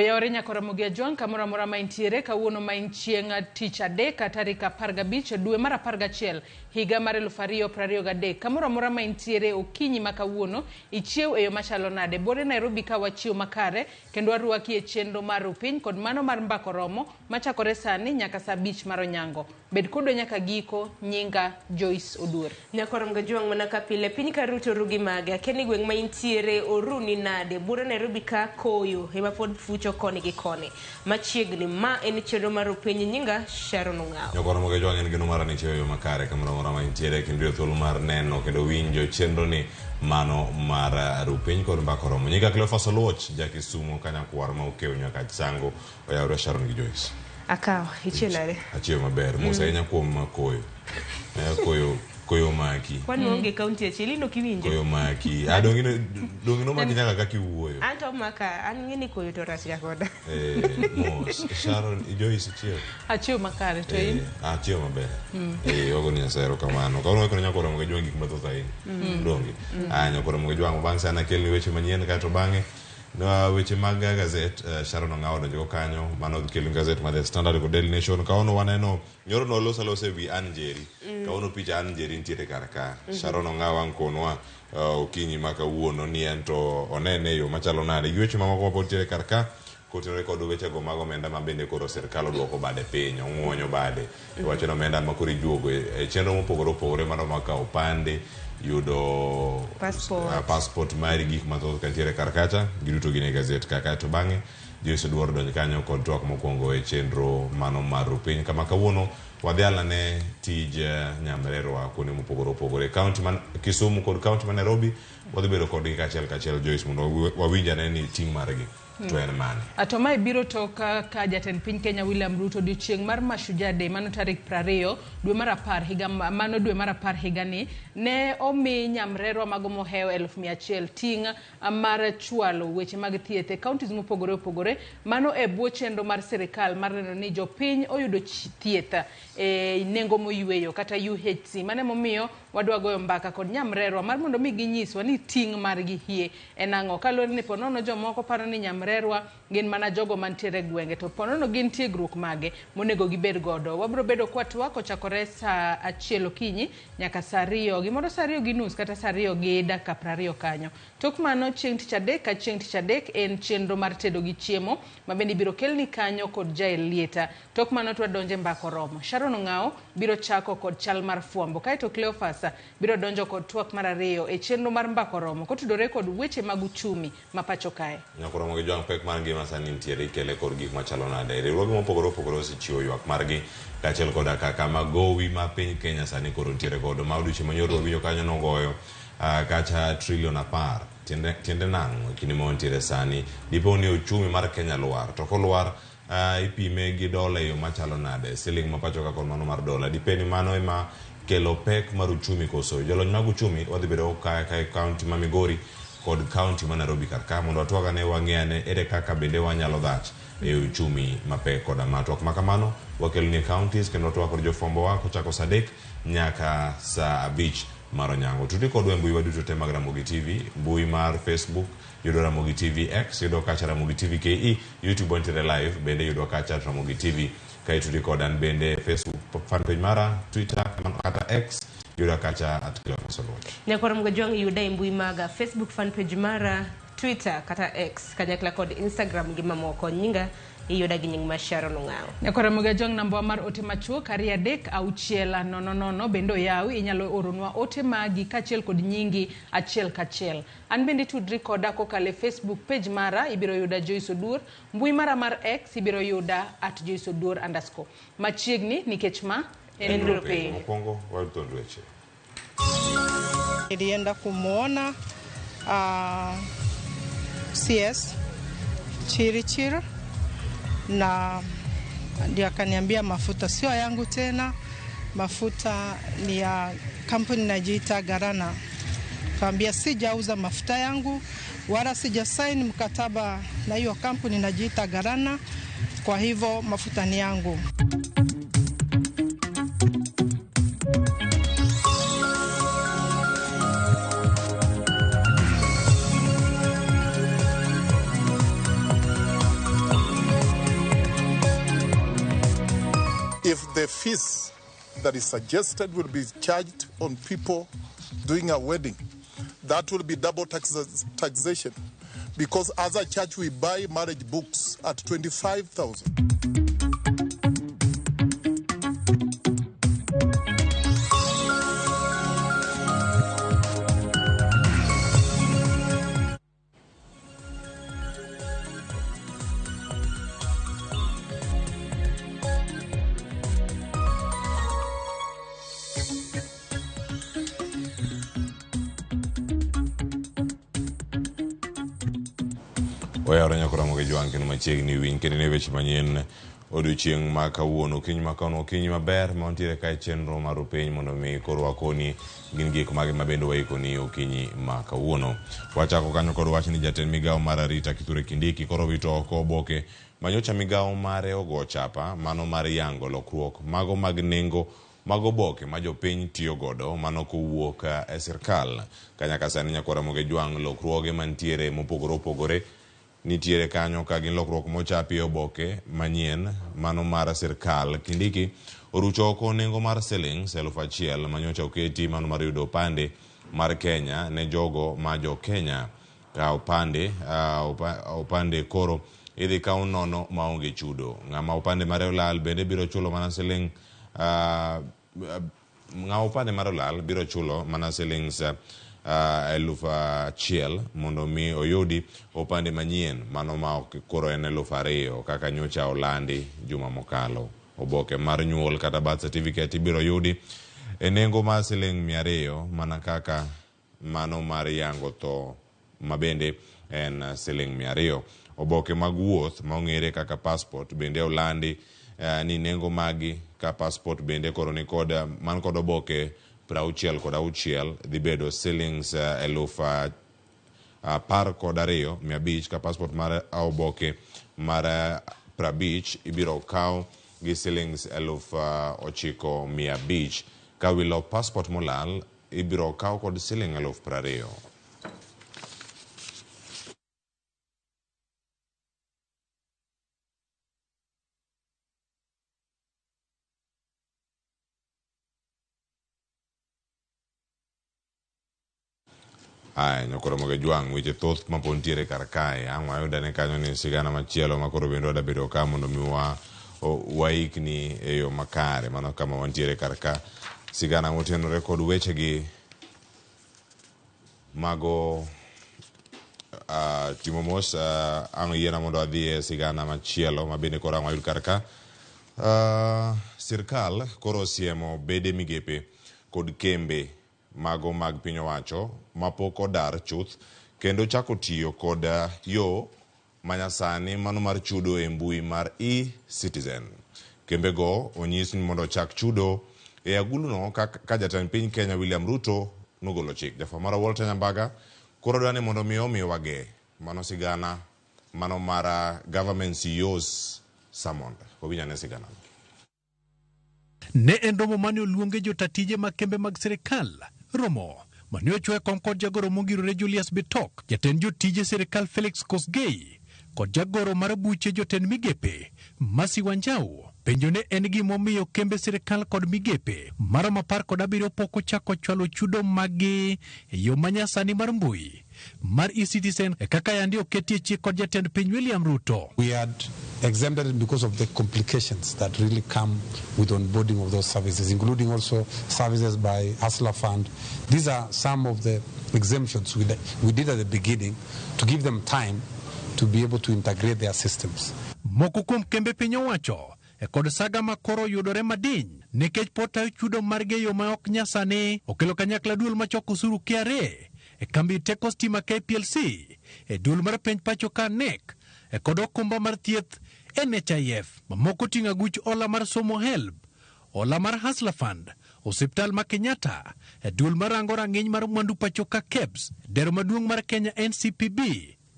Oyawore nyaka Ramogi Ajwang' kamoro amora ma intiere kawuono ma en chieng' tich adek tarik 15 dwe mar 11 higa mar 2023. Kamoro amora ma intiere okinyi ma kawuono ichiew e yo machalo nade? Buore Nairobi ka wachiew makare kendo warwaki e chenro mar Rupiny kod mano mar Mbako Romo machakore sani nyaka saa 5 mar onyango. Bed kodwa nyaka giko, nyinga Joyce Oduor. Nyakwar Mgajwang' mana ka pile piny ka Ruto oru gi mage. Akia ni gweng' ma intiere oru ni nade. Buore Nairobi ka koyo ema pod fucho koni gi koni. Machiegni ma en chenro mar Rupiny nyinga Sharon Ong'awo. Nyakwar Mgajwang' en geno mara ni ichiew e yo makare kamoro amora ma intiere kendo iyudo thuolo mar neno kendo winjo chenro ni mano mar Rupiny kod Mbaka Oromo. Nyinga Cleophas Oluoch, ja Kisumo ka nyakwar ma okew nyaka Sango. Oyawre Sharon gi Joyce. Akawo, ichiew nade? Achiew maber. Mos ahinya kuom koyo. Koyo koyo maki. Kwani waonge kaunti achiel, in ok iwinjo? Koyo maki. Ah, donge donge nomaki nyaka kaka iwuoyo. An to omaka, an ng'e ni koyo to rach ga koda. Mos. Sharon, Joyce ichiew? Achiew makare to in? Achiew maber. Wago ni Nyasaye erokamano. Kawuono waikore nyaka oromo gi jwang' gik mathoth ahinya. Donge? Ah, nyaka oromo gi jwang'. Bang' sana kelni weche manyien kaeto bang'e weche mag gazet Sharon Ong'awo donjogo kanyo mano kelo gazet mar The Standard kod Daily Nation. Kawuono waneno nyoro noloso alosa ewi Ann Njeri. Kawuono picha Ann Njeri nitiere kar ka. Sharon Ong'awo ang' konwa okinyi ma kawuono ni en to onene e yo machalo nade. Gi weche mamoko mapod nitiere kar ka kotenore kod wechego mag omenda ma bende koro sirkal oduoko bade piny, ong'uonyo bade. Iwacho ni omenda ma koro ijuogo e chenro mopogore opogore mano mag kawo opande, yudo Passport. Passport mari gik mathoth ka nitiere kar kacha, giduto gin e gazet ka kaeto bang'e Joyce Oduor donj kanyo kod twak mokwongo e chenro mano mar Rupiny kama kawuono wadhialane tij nyamrerwa kuonde mopogore opogore. Kaunti ma Kisumu kod kaunti ma Nairobi wadhi bedo kodgi kaachiel kachiel Joyce mondo wawinj ane ni ting' margi to en mane. To mae biro tok ka jatend piny Kenya William Ruto odiochieng' mar Mashujaa Day mano tarik 20 dwe mar 10 higa mano dwe mar 10 higa ni ne omi nyamrerwa mago mohewo 100,000 ting' mar chwalo weche mag thieth e counties mopogore opogore mano e bwo chenro mar sirikal mar neno ni jopiny oyudo thieth e nengo moyweyo kata UHC. Mano emomiyo wadwa goyo mbaka kod nyamrerwa mar mondo mi ginyiswa ni ting' margi hie en ang'o. Kaluwore ni ponono jomoko paro ni nyamrerwa gin mana jogo mantiere e gwenge to ponono gin tiegruok mage monego gibed godo. Wabiro bedo kwatwak kochakore saa 1 okinyi nyaka saa 2 gimoro saa 2:30 kata saa 2:20 kanyo. Tok mano chieng' tich adek ka chieng' tich adek en chenro mar tedo gi chiemo ma bende ibiro kelni kanyo kod Jael Lieta. Tok mano to wadonje mbaka oromo. Sharon Ong'awo biro chako kod chal mar fwambo kaeto Cleophas biro donjo kod twak mar ariyo e chenro mar mbaka oromo kotudore kod weche mag uchumi ma pacho kae. Nyaka oromo gi jwang' pek mar ngima sani nitiere ikele kod gik machalo nade. Riwruoge mopogore opogore osechiwo ywak margi kaachiel koda kaka magowi ma piny Kenya sani koro nitiere godo ma odiochieng' manyoro wawinjo kanyo nogoyo kacha trilion 10 tiende nang'o e kinde ma wantiere sani. Dipo ni uchumi mar Kenya lwar to kolwar ipime gi dola e yo machalo nade, siling ma pacho ka kod mano mar dola. Dipe ni mano ema kelo pek mar uchumi koso. Jolony mag uchumi wadhi bedo ka e kaunti ma Migori kod kaunti ma Nairobi kar ka mondo watwag ane wang'e ane ere kaka bende wanyalo dhach e uchumi mapek koda ma. Twak ma kamano wakelo ni counties kendo watwak kod jofwambo wa kochako saa 3 nyaka saa 5 mar onyango. Tudri kodwa e mbui wa duto te mag Ramogi TV, mbui mar Facebook yudo Ramogi TV X, yudo kacha Ramogi TV KE, YouTube wantiere live, bende yudo kacha Ramogi TV. Ka itudi koda an bende Facebook fan page mara, Twitter kata X, yudo kacha at Cleophas Oluoch. Nyakwar Mgajwang' yuda e mbui maga Facebook fan page mara, Twitter kata X kanyakla kod Instagram gi mamoko. Nyinga iyuda gi nying ma Sharon Ong'awo. Nyakwar Ramogi Ajwang' namba mar ote machuok 2 3 6 0 0 bende oyawi inyalo oronwa ote magi kaachiel kod nyingi achiel kachiel. An bende itudri koda kokalo e Facebook page mara ibiro yuda Joyce Oduor, mbui mara mar X ibiro yuda at Joyce Oduor underscore. Machiegni nikech ma en Rupiny. Mokwongo wayud thond weche. Nilienda kumwona CS Chirichir na ndio akaniambia mafuta sio yangu tena, mafuta ni ya kampuni inajiita Garana. Kaambia sijauza mafuta yangu wala sija sign mkataba na hiyo kampuni inajiita Garana, kwa hivyo mafuta ni yangu. If the fees that is suggested will be charged on people doing a wedding, that will be double taxation. Because as a church, we buy marriage books at 25,000. Oyawore nyaka Ramogi Jwang' kendo machiegni winj kendo ne weche manyien odiochieng' ma kawuono. Okinyi ma kawuono okinyi maber ma wantiere kae chenro mar piny mondo mi koro wakoni gin gik mage ma bende waikoni okinyi ma kawuono. Wachako kanyo kod wach ni jatend migawo mar arita Kithure Kindiki koro wito oko oboke manyocha migawo mare ogo chapa mano mar yango lokruok mago mag nengo mag oboke ma jopiny tiyo godo mano kowuok e sirkal. Kanyaka sani nyakwa Ramogi Jwang' lokruoge mantiere mopogore opogore nitiere kanyo ka gin lokruok mochapi e oboke manyien mano mar sirkal. Kindiki orucho oko nengo mar silings 1000 manyocha oketi mano mar yudo opande mar Kenya ne jogo ma jo Kenya. Ka opande, opande koro idhi kaw nono maonge chudo. Ng'ama opande mare olal bende biro chulo mana siling ng'ama opande mare olal biro chulo mana silings 1000 mondo mi oyudi opande manyien mano ma ok koro en 2000 kaka nyocha olandi juma mokalo. Oboke mar nyuol kata birth certificate ibiro yudi e nengo mar siling 200 mana kaka mano mar yango tho mabende en siling 200. Oboke mag wuoth ma ong'ere kaka passport bende olandi ni nengo magi ka passport bende koro ni kod man kod oboke 66 dhi bedo silings 12,500 ka passport mar oboke mar 50 ibiro kaw gi silings 9,500 ka wilo passport molal ibiro kaw kod siling 20,000. Aya, nyokoro moge jwang' weche thoth ma pod nitiere kar kae. Ang' wayud ane kanyo ni sigana machielo ma koro bende wada bedo ka mondo mi waikni e yo makare. Mano kama wantiere kar ka. Sigana motenore kod wechegi mago timo mos ang' yiena mondo adhi e sigana machielo ma bende koro ang' wayud kar ka. Sirkal koro osiemo bede migepe kod kembe mago mag piny owacho mapok odar chuth kendo chako tiyo kod yo manyasani mano mar chudo e mbui mar e-Citizen. Kembego onyis ni mondo ochak chudo e aguluno ka jatend piny Kenya William Ruto nogolo chik. Jafwambo marwa Walter Nyambaga koro dwa ni mondo mi omiwage mano sigana mano mar government CEOs summoned. Wawinj ane sigana. Ne en romo mane oluonge jotatije mag kembe mag sirikal. Romo mane ochwe kom kod jagoro mongirore Julius Bitok, jatend jotije sirikal Felix Kosgei, kod jagoro mar buche jotend migepe Mercy Wanjau. Penjo ne en gimomiyo kembe sirikal kod migepe maromo 17 pok ochako chwalo chudo maggi e yo manyasani mar mbui mar e-Citizen kaka yandi oketie chik kod jatend piny William Ruto. We had exempted it because of the complications that really come with onboarding of those services, including also services by Hustler Fund. These are some of the exemptions we did at the beginning to give them time to be able to integrate their systems. Moko kuom kembe piny owacho e kod saga ma koro yudore madiny nikech pod tayo chudo margi e yo ma ok nyasani okelo kanyakla duol machoko osuru KRA e kambi teko stima KPLC e duol mar penj pacho ka KNEC e kod okumba mar thieth NHIF. Mamoko ting'o aguch hola mar somo HELB, hola mar Hustler Fund, osiptal ma Kenyatta, e duol marango rang'iny mar mwandu pacho ka KEBS, dero maduong' mar Kenya NCPB,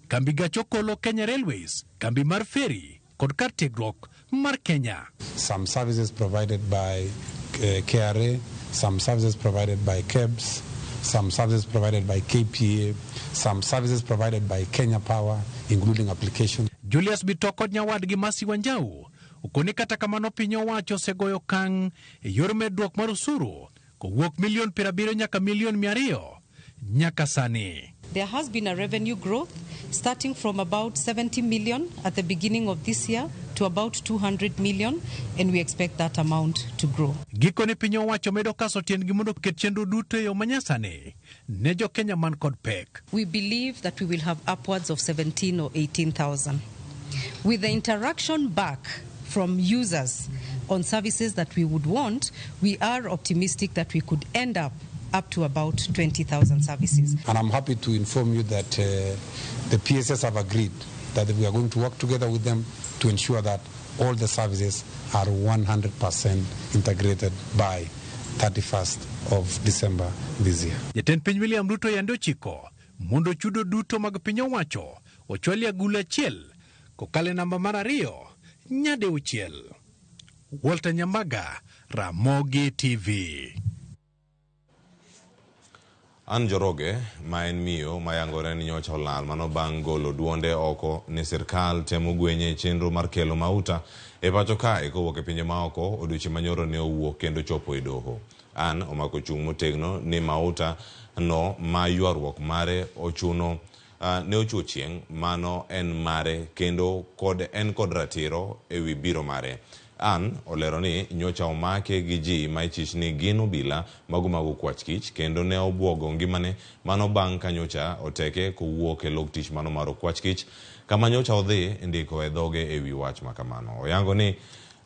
kambi gach okolo Kenya Railways, kambi mar ferry kod kar tiegruok mar Kenya. Some services provided by KRA, some services provided by KEBS, some services provided by KPA, some services provided by Kenya Power, including applications. Julius Bitok kod nyawadgi Mercy Wanjau Okoni kata kamano piny owacho osegoyo okang' e yor medruok mar osuru kowuok milion 70 nyaka milion 200 nyaka sani. There has been a revenue growth starting from about 70 million at the beginning of this year to about 200 million, and we expect that amount to grow. Gikone piny owacho medo kaso tiendgi mondo oket chenro duto e yo manyasani ne jo Kenya man kod pek. We believe that we will have upwards of 17 or 18,000. With the interaction back from users on services that we would want, we are optimistic that we could end up to about 20,000 services. And I'm happy to inform you that the PSS have agreed that we are going to work together with them to ensure that all the services are 100% integrated by 31st of December this year. Jatend piny William Ruto yande ochiko mondo chudo duto mag piny owacho ochwal e agulu achiel kokalo e namba mar 2 nyadi 6. Walter Nyamaga, Ramogi TV. Ann Njoroge ma en miyo mayangore ni nyocha olal mano bang' golo duonde oko ni sirkal temo gwenye e chenro mar kelo mauta e pacho kae kowuok e pinje maoko. Odiochieng' manyoro ne owuok kendo chopo e doho. Ann omako chung' motegno ni mauta no ma ywaruok mare ochuno ne ochuo chieng' mano en mare kendo kod en kod ratiro ewi biro mare. Ann olero ni nyocha omake gi ji ma ichich ni gin obila mago mag okwach kich kendo ne obwogo ngimane mano bang' ka nyocha oteke kowuok e log tich mano mar okwach kich kama nyocha odhi ndiko e dhoge ewi wach makamano. Oyango ni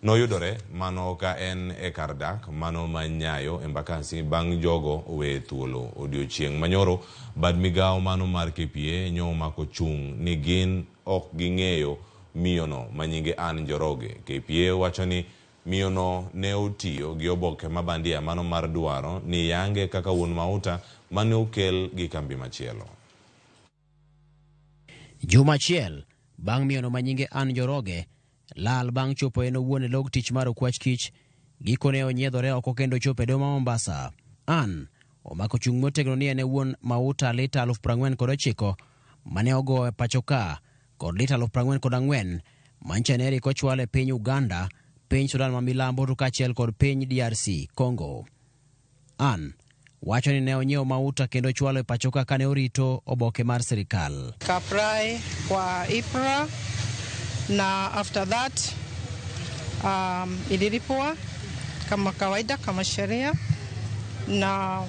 noyudore mano ka en e kar dak mano ma Nyayo Embakasi bang' jogo oweye thuolo. Odiochieng' manyoro bad migawo mano mar KPA nyo omako chung' ni gin ok ging'eyo miyono manyinge Ann Njoroge. KPA wacho ni miyono ne otiyo gi oboke ma bandia mano mar dwaro ni yange kaka wuon mauta mane okel gi kambi machielo. Juma achiel bang' miyono manyinge Ann Njoroge lal bang' chopo en owuon e log tich mar okwach kich, gikone onyiedhore oko kendo chopo e doho ma Mombasa. Ann omako chung' motegno ni en e wuon mauta lita 49,000 mane ogo e pacho ka kod lita 44,000 mancha ne rik ochwal e piny Uganda, piny Sudan ma milambo to kaachiel kod piny DRC Congo. Ann wacho ni ne onyiewo mauta kendo chwalo e pacho ka kane orito oboke mar sirikal. Ka-apply kwa EPRA na after that ililipwa kama kawaida kama sheria, na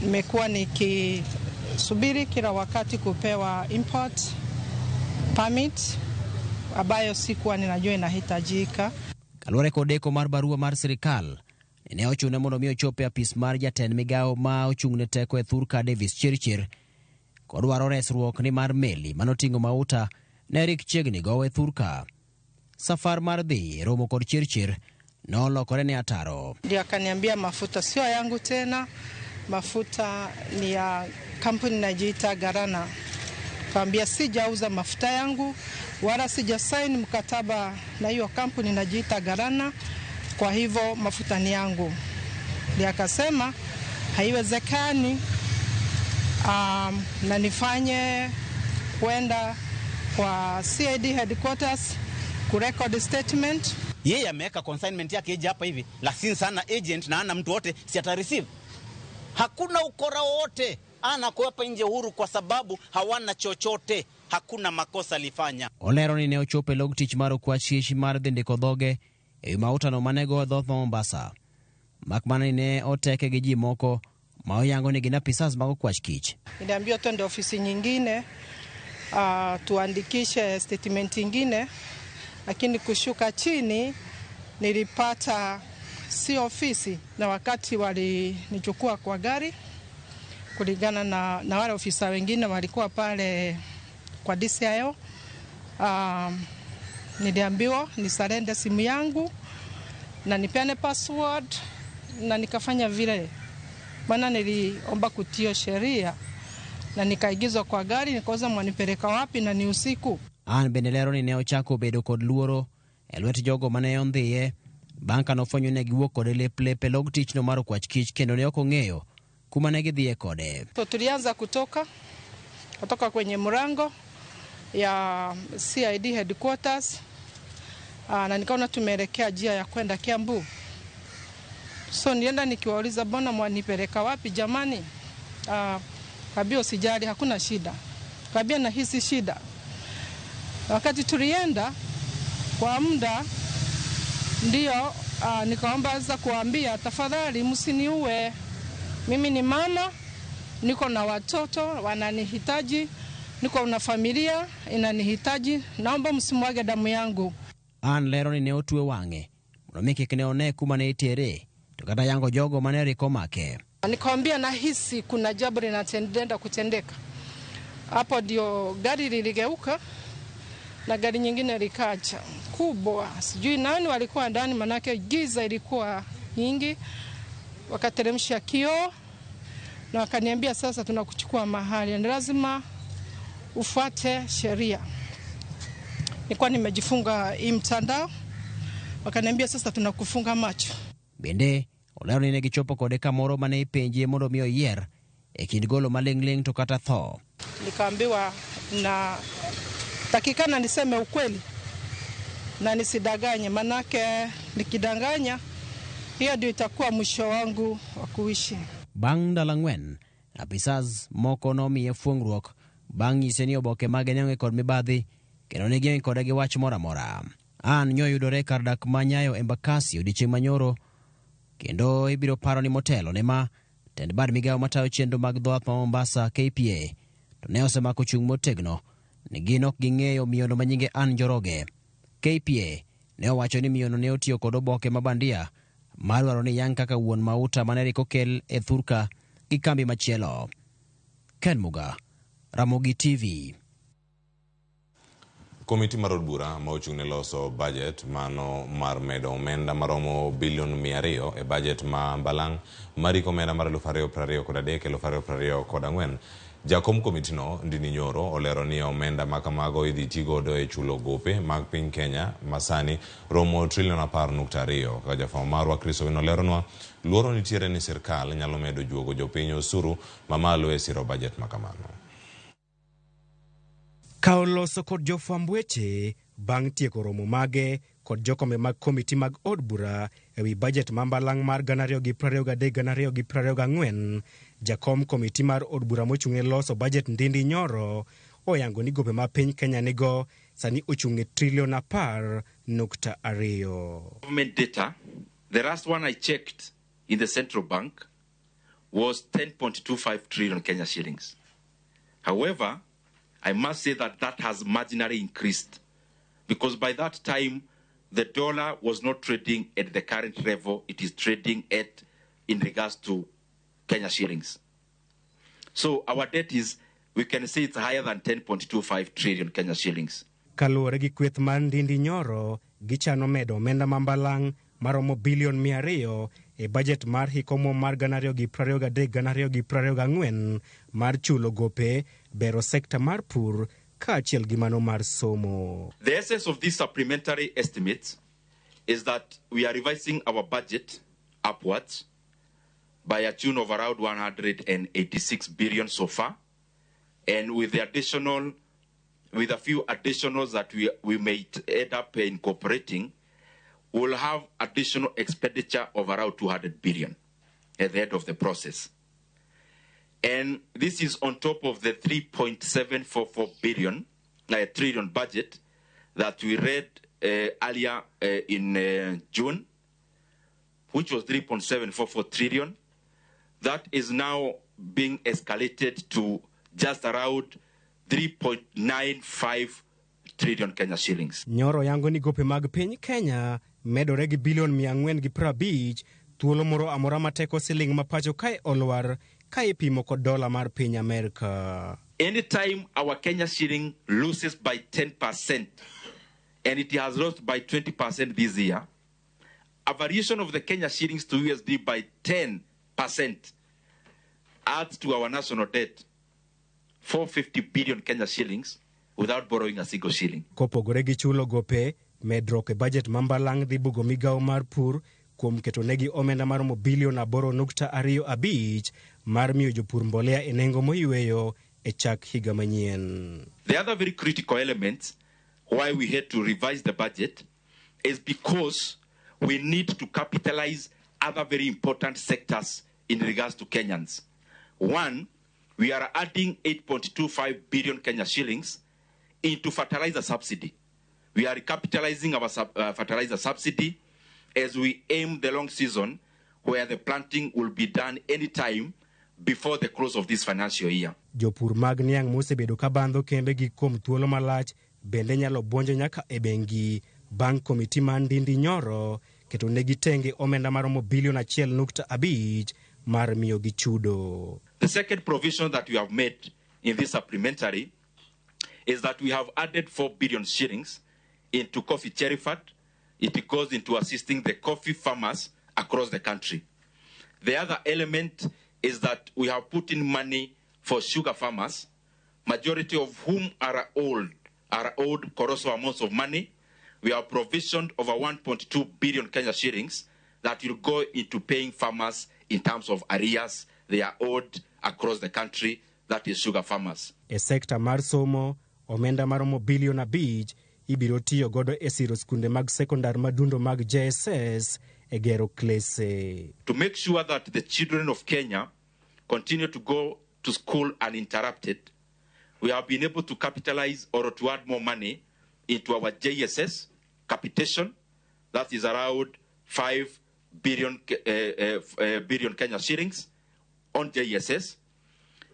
nimekuwa nikisubiri kila wakati kupewa import permit ambayo sikuwa ninajua inahitajika. Kaluwore kod deko mar barua mar sirikal, ne ochune mondo mi ochop e apis mar jatend migawo ma ochung' ne teko e thurka Davis Chirchir kodwaro resruok ni mar meli manoting'o mauta ne rik chiegni gowe thurka. Safar mar dhi romo kod Chirchir nolokore ne ataro. Ndio akaniambia mafuta sio yangu tena, mafuta ni ya kampuni inajiita Garana. Kaambia sijauza mafuta yangu wala sija sign mkataba na hiyo kampuni inajiita Garana, kwa hivyo mafuta ni yangu. Ndio akasema haiwezekani, na nifanye kwenda kwa CID headquarters kurecord statement. Yeye ameweka consignment yake ije hapa hivi, lakini sana agent na ana mtu wote si ata receive. Hakuna ukora wote, ana hapa nje huru kwa sababu hawana chochote, hakuna makosa alifanya. Olero ni ne ochopo e log tich mar okwach kich mar dhi ndiko dhoge ewi mautano mane go e dhoth ma Mombasa. Mak mana ni ne oteke gi ji moko ma oyango ni gin apisas mag okwach kich. Niliambiwa twende ofisi nyingine, tuandikishe statement nyingine, lakini kushuka chini nilipata si ofisi, na wakati walinichukua kwa gari kulingana na wale ofisa wengine walikuwa pale kwa DCIO, niliambiwa nisarende simu yangu na nipeane password, na nikafanya vile, maana niliomba kutio sheria na nikaingizwa kwa gari, nikauza mwanipeleka wapi na ni usiku. Ann bende lero ni ne ochako bedo kod luoro e lwet jogo mane ondhiye bang' ka nofwenyo ni giwuok kode lep lep e log tichno mar okwach kich kendo ne ok ong'eyo kuma ne gidhiye kode. So tulianza kutoka kwenye mlango ya CID headquarters, Na nikaona tumeelekea njia ya kwenda Kiambu. So nienda nikiwauliza, mbona mwanipeleka wapi jamani? Kaambia usijali, hakuna shida. Kaambia nahisi shida. Wakati tulienda kwa muda ndio nikaomba sasa kuambia tafadhali msiniue. Mimi ni mama, niko na watoto wananihitaji, niko na familia inanihitaji, naomba msimwage damu yangu. Ann lero ni ne otwe wang'e mondo mi kik ne one kuma ne itere to kata yango jogo mane rik omake. Nikamwambia nahisi kuna jambo linatendenda kutendeka. Hapo ndio gari liligeuka na gari nyingine likaja kubwa, sijui nani walikuwa ndani, manake giza ilikuwa nyingi. Wakateremsha kioo na wakaniambia sasa tunakuchukua mahali, ni lazima ufuate sheria. Nilikuwa nimejifunga hii mtandao, wakaniambia sasa tunakufunga macho. Bende olero ni ne gichopo kode kamoro mane ipenje mondo mi oyier e kind golo maling'ling' to kata tho. Nikaambiwa na takikana niseme ukweli na nisidanganye, manake nikidanganya hiyo ndio itakuwa mwisho wangu wa kuishi. Bang' ndalo 4, apisas moko nomiye fuong'ruok bang' nyise ni oboke mage ne onge kod mibadhi kendo ne gionge kode gi wach moro amora. Ann nyoyudore kar dak ma Nyayo Embakasi odiechieng' manyoro kendo ibiro paro ni motelo ne ma tend bad migawo matayo chenro mag dho wath ma Mombasa KPA to ne osemako chung' motegno ni gin ok ging'eyo miyono ma nyinge Ann Njoroge. KPA ne owacho ni miyono ne otiyo kod oboke ma bandia mar dwaro ni yang kaka wuon mauta mane rik okel e thurka gi kambi machielo. Ken Muga, Ramogi TV. Komiti mar od bura ma ochung' ne loso bajet mano mar medo omenda maromo bilion 200 e bajet ma Mbalang' mariko omenda mar 2023 2024. Jakom komitino Ndindi Nyoro olero ni omenda ma kamago idhi ti godo e chulo gope mag piny Kenya masani romo trilion 10.2. Kaka jafwambo marwa Chris Owino oleronwa, luoro nitiere ni sirkal nyalo medo juogo jopiny osuru mamalo e siro bajet ma kamano. Ka oloso kod jofwamb weche bang' tieko romo mage kod jokombe mag komiti mag od bura ewi bajet ma Mbalang' mar 2023-2024, jakom komiti mar od bura mochung' ne loso bajet Ndindi Nyoro oyango ni gope ma piny Kenya nigo sani ochung' e trilion 10.2. Government data, the last one I checked in the central bank was 10.25 trillion Kenya shillings. However, I must say that that has marginally increased because by that time, the dollar was not trading at the current level it is trading at in regards to Kenya shillings. So our debt is, we can say it's higher than 10.25 trillion Kenya shillings. Kaluwore gi kweth mar Ndindi Nyoro, gichano medo omenda ma Mbalang' maromo bilion 200 e bajet mar hik omuom mar 2023-2024 mar chulo gope, bero sekta mar pur kaachiel gi mano mar somo. The essence of these supplementary estimates is that we are revising our budget upwards by a tune of around 186 billion so far, and with the additional, with a few additionals that we may end up incorporating, we'll have additional expenditure of around 200 billion at the end of the process. And this is on top of the 3.744 billion, trillion budget that we read earlier in June, which was 3.744 trillion. That is now being escalated to just around 3.95 trillion Kenya shillings. Nyoro yango ni gope mag piny Kenya medore gi bilion 450 thuolo moro amora ma teko siling ma pacho kae olwar ka ipimo kod dola mar piny Amerka. Anytime our Kenya shilling loses by 10%, and it has lost by 20% this year, a variation of the Kenya shillings to USD by 10% adds to our national debt 450 billion Kenya shillings without borrowing a single shilling. Kopogore gi chulo gope, medruok e bajet ma Mbalang' dhi bugo migawo mar pur kuom keto negi omenda maromo bilion 8.25 mar miyo jopur mbolea e nengo moyweyo e chak higa manyien. The other very critical element why we had to revise the budget is because we need to capitalize other very important sectors in regards to Kenyans. One, we are adding 8.25 billion Kenya shillings into fertilizer subsidy. We are recapitalizing our fertilizer subsidy as we aim the long season where the planting will be done anytime before the close of this financial year. Jopur mag niang' mosebedo ka bandho kembegi kuom thuolo malach bende nyalo buonjo nyaka e bengi bang' komiti mar Ndindi Nyoro keto negi tenge omenda maromo bilion 1.5 mar miyogi chudo. The second provision that we have made in this supplementary is that we have added 4 billion shillings into Coffee Cherry Fund. It goes into assisting the coffee farmers across the country. The other element is that we have put in money for sugar farmers, majority of whom are owed colossal amounts of money. We have provisioned over 1.2 billion Kenya shillings that will go into paying farmers in terms of arrears they are owed across the country, that is sugar farmers. E sekta mar somo, omenda maromo bilion 5 ibiro tiyo godo e siro skunde mag sekondar madundo mag JSS e gero klese. To make sure that the children of Kenya continue to go to school uninterrupted, we have been able to capitalize or to add more money into our JSS capitation. That is around 5 billion Kenya shillings on JSS.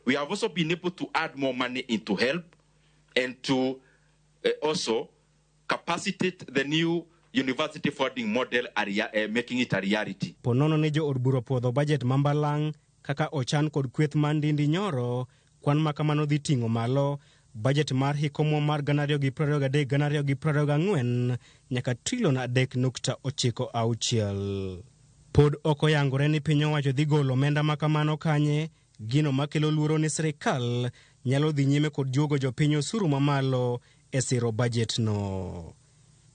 We have also been able to add more money into help and to also capacitate the new university funding model, making it a reality. Ponono ne jo od bura puodho budget mambalang' kaka ochan kod kweth mar Ndindi Nyoro, kwan ma kamano dhi ting'o malo budget mar hik omwom mar 2023-2024 nyaka trilion 3.96. Pod ok oyangore ni piny owacho dhi golo omenda ma kamano kanye, gino makelo luoro ni sirikal nyalo dhi nyime kod juogo jopiny osuru mamalo e siro budget no.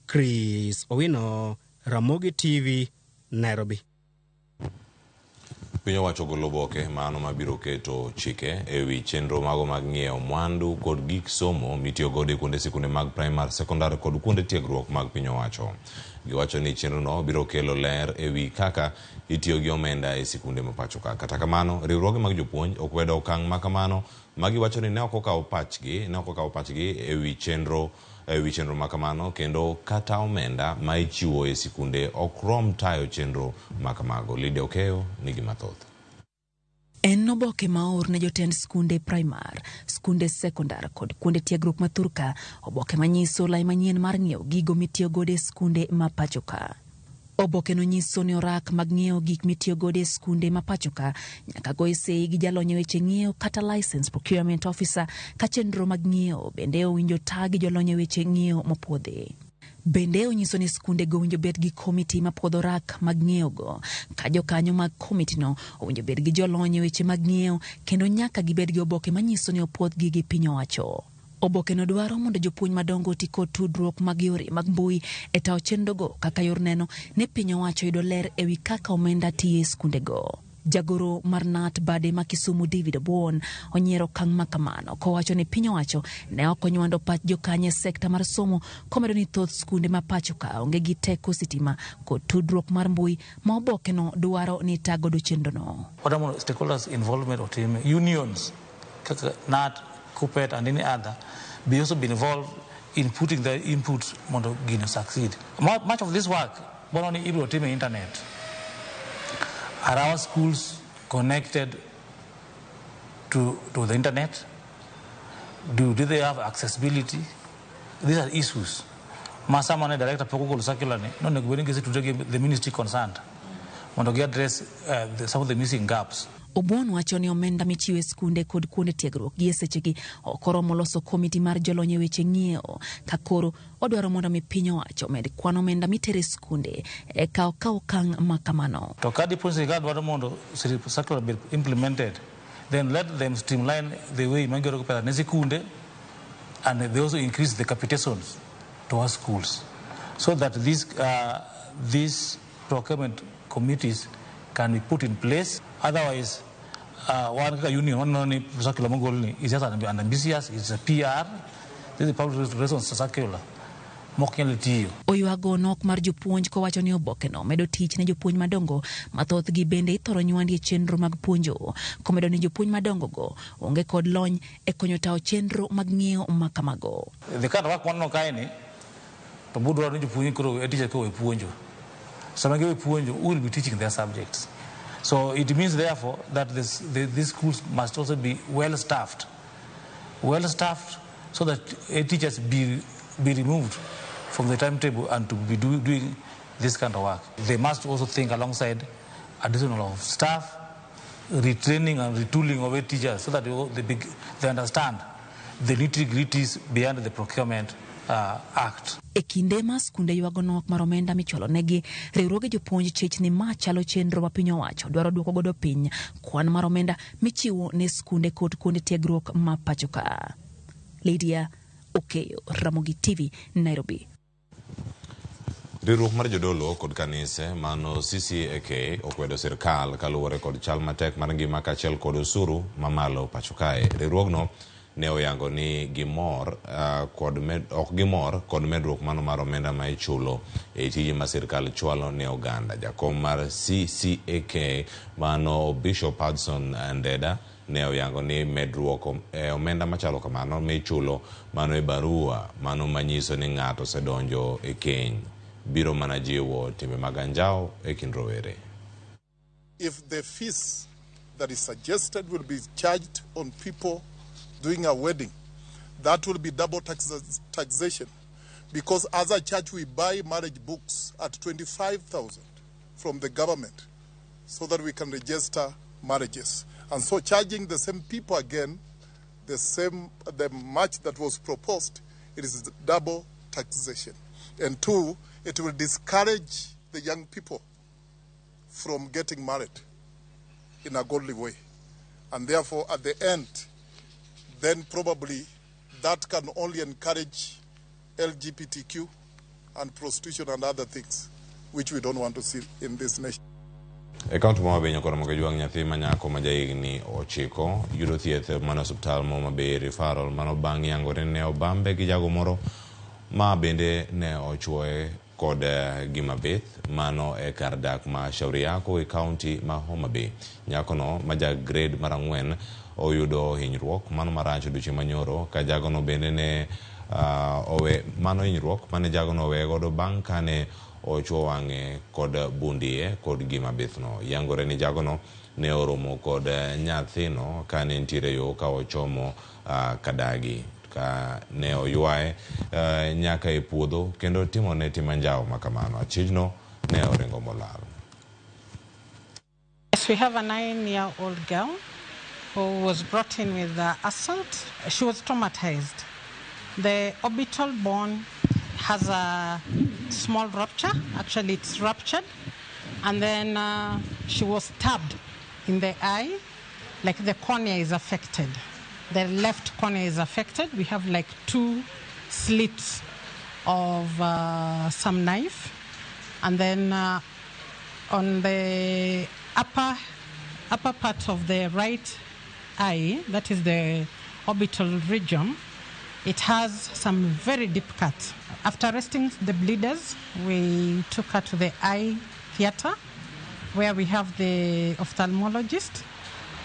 Chris Owino, Ramogi TV, Nairobi. Piny owacho golo oboke mano mabiro keto chike ewi chenro mago mag ng'iewo mwandu kod gik somo mitiyo godo e kuonde sikunde mag primar, sekondar kod kuonde tiegruok mag piny owacho. Giwacho ni chenrono biro kelo ler ewi kaka itiyo gi omenda e sikunde ma pacho ka. Kata kamano, riwruoge mag jopuonj okwedo okang' ma kamano ma giwacho ni ne ok okawo pachgi ewi chenro ma kamano, kendo kata omenda ma ichiwo e sikunde ok rom tayo chenro ma kamago. Lydia Okeyo nigi mathoth. En oboke ma oor ne jotend skunde primar, skunde sekondar kod kuonde tiegruok ma thurka, oboke manyiso lai manyien mar ng'iewo gigo mitiyo godo e skunde ma pacho ka. Oboke no nyiso ni orak mag ng'iewo gik mitiyo godo e skunde ma pacho ka nyaka goye sei gi jalony e weche ng'iewo kata license procurement officer, ka chenro mag ng'iewo bende owinjo ta gi jolony e weche ng'iewo mopuodhi. Bende onyiso ni skunde go owinjo bed gi komiti mapuodho rak mag ng'iewogo, ka jokanyo mag komitino owinjo bed gi jolony e weche mag ng'iewo kendo nyaka gibed gi oboke manyiso ni opuodhgi gi piny owacho. Oboke no dwaro mondo jopuonj madongo oti kod tudruok mag yore mag mbui e tayo chenrogo kaka yor neno ni piny owacho yudo ler ewi kaka omenda tiyo e skundego. Jagoro mar KNUT bade ma Kisumu David Obuon onyiero okang' ma kamano kowacho ni piny owacho ne ok onywando pach jokanyo e sekta mar somo, komedo ni thoth skunde ma pacho ka onge gi teko sitima kod tudruok mar mbui ma oboke no dwaro ni tagodo chenrono. Wadamo stakeholders involvement otim, unions kaka KNUT, KUPPET and any other be also be involved in putting their input mondo gino succeed. Much of this work bono ni ibiro time internet. Are our schools connected to the internet? Do they have accessibility? These are issues. Masamane director pok ogolo circular ni no onego bed ni gisetudre gi the ministry concerned mondo gi address some of the missing gaps. Obuon wacho ni omenda michiwo e skunde kod kuonde tiegruok gi e sechegi ok oromo loso komiti mar jolony e weche ng'iewo, ka koro odwaro mondo mi piny owacho omed kwan omenda mitere e skunde eka okaw okang' ma kamano. To ka dipo ni sirikal dwaro mondo circular be implemented, then let them streamline the way magigolo pesa ne sikunde, and they also increase the capitations to our schools so that these procurement committees can be put in place. Otherwise, one union, one only circular Mongol is just an ambitious, it's a PR. This is public relations circular. mok nyal tiyo. Oywago nok mar jopuonj kowacho ni obokeno medo tich ne jopuonj madongo ma thothgi bende ithoro nywandi e chenro mag puonjo. Komedo ni jopuonj madongo go onge kod lony e konyo tayo chenro mag ng'iewo ma kamago. The kind of work waneno kae ni to budwaro ni jopuonj koro e teacher koro puonjo. Sama giwe puonjo, who will be teaching their subjects? So it means therefore that these schools must also be well staffed. Well staffed so that teachers be removed from the timetable and to be doing this kind of work. They must also think alongside additional of staff, retraining and retooling of teachers so that they understand the nitty-gritties behind the procurement act. E kinde ma skunde ywago nok mar omenda michulo negi, riwruoge jopuonj chich ni ma chalo chenro ma piny owacho dwaro duoko godo piny kwan mar omenda michiwo ne skunde kod kuonde tiegruok ma pacho ka. Lydia Okeyo, Ramogi TV, Nairobi. Riwruok mar jodolo kod kanise mano CCAK okwedo sirkal kaluwore kod chal matek mar ngima kaachiel kod osuru mamalo pacho kae. Riwruogno ne oyango ni gimor kod ok gimor kod medruok mano mar omenda ma ichulo e tije ma sirkal chwalo ne oganda. Jakom mar CCAK mano Bishop Hudson Ndeda ne oyango ni medruok omenda machalo kamano michulo mano e barua mano manyiso ni ng'ato osedonjo e keny biro mana jiwo timbe mag anjawo e kind rowere. If the fees that is suggested will be charged on people doing a wedding, that will be double taxation, because as a church we buy marriage books at 25,000 from the government so that we can register marriages. And so charging the same people again, the much that was proposed, it is double taxation. And two, it will discourage the young people from getting married in a godly way. And therefore, at the end, then probably that can only encourage LGBTQ and prostitution and other things, which we don't want to see in this nation. E kaunti ma Homa Bay nyakoro Jwang' nyathi ma nyako ma jahigni 9 yudo thieth mana osiptal ma Homa Bay referral mano bang' yangore ne obambe gi jago moro ma bende ne ochuoye kod gima bith mano e kar dak ma Shauri Yako e kaunti ma Homa Bay. Nyakono ma ja grade mar 4 oyudo hinyruok mano marach odiochieng' manyoro ka jagono bende ne owe mano hinyruok mane jagono oweye godo bang' kane ochuo wang'e kod bundie kod gima bithno. Yangore ni jagono ne oromo kod nyathino kane nitiere yo ka ochomo Kadagi ka ne oywaye nyaka e puodho kendo timone tim anjawo makamano. Achijno ne oringo molal. Yes, we have a 9-year-old girl who was brought in with assault. She was traumatized. The orbital bone has a small rupture. Actually, it's ruptured. And then she was stabbed in the eye, like the cornea is affected. The left cornea is affected. We have like 2 slits of some knife. And then on the upper part of the right eye, that is the orbital region, it has some very deep cuts. After arresting the bleeders, we took her to the eye theater, where we have the ophthalmologist.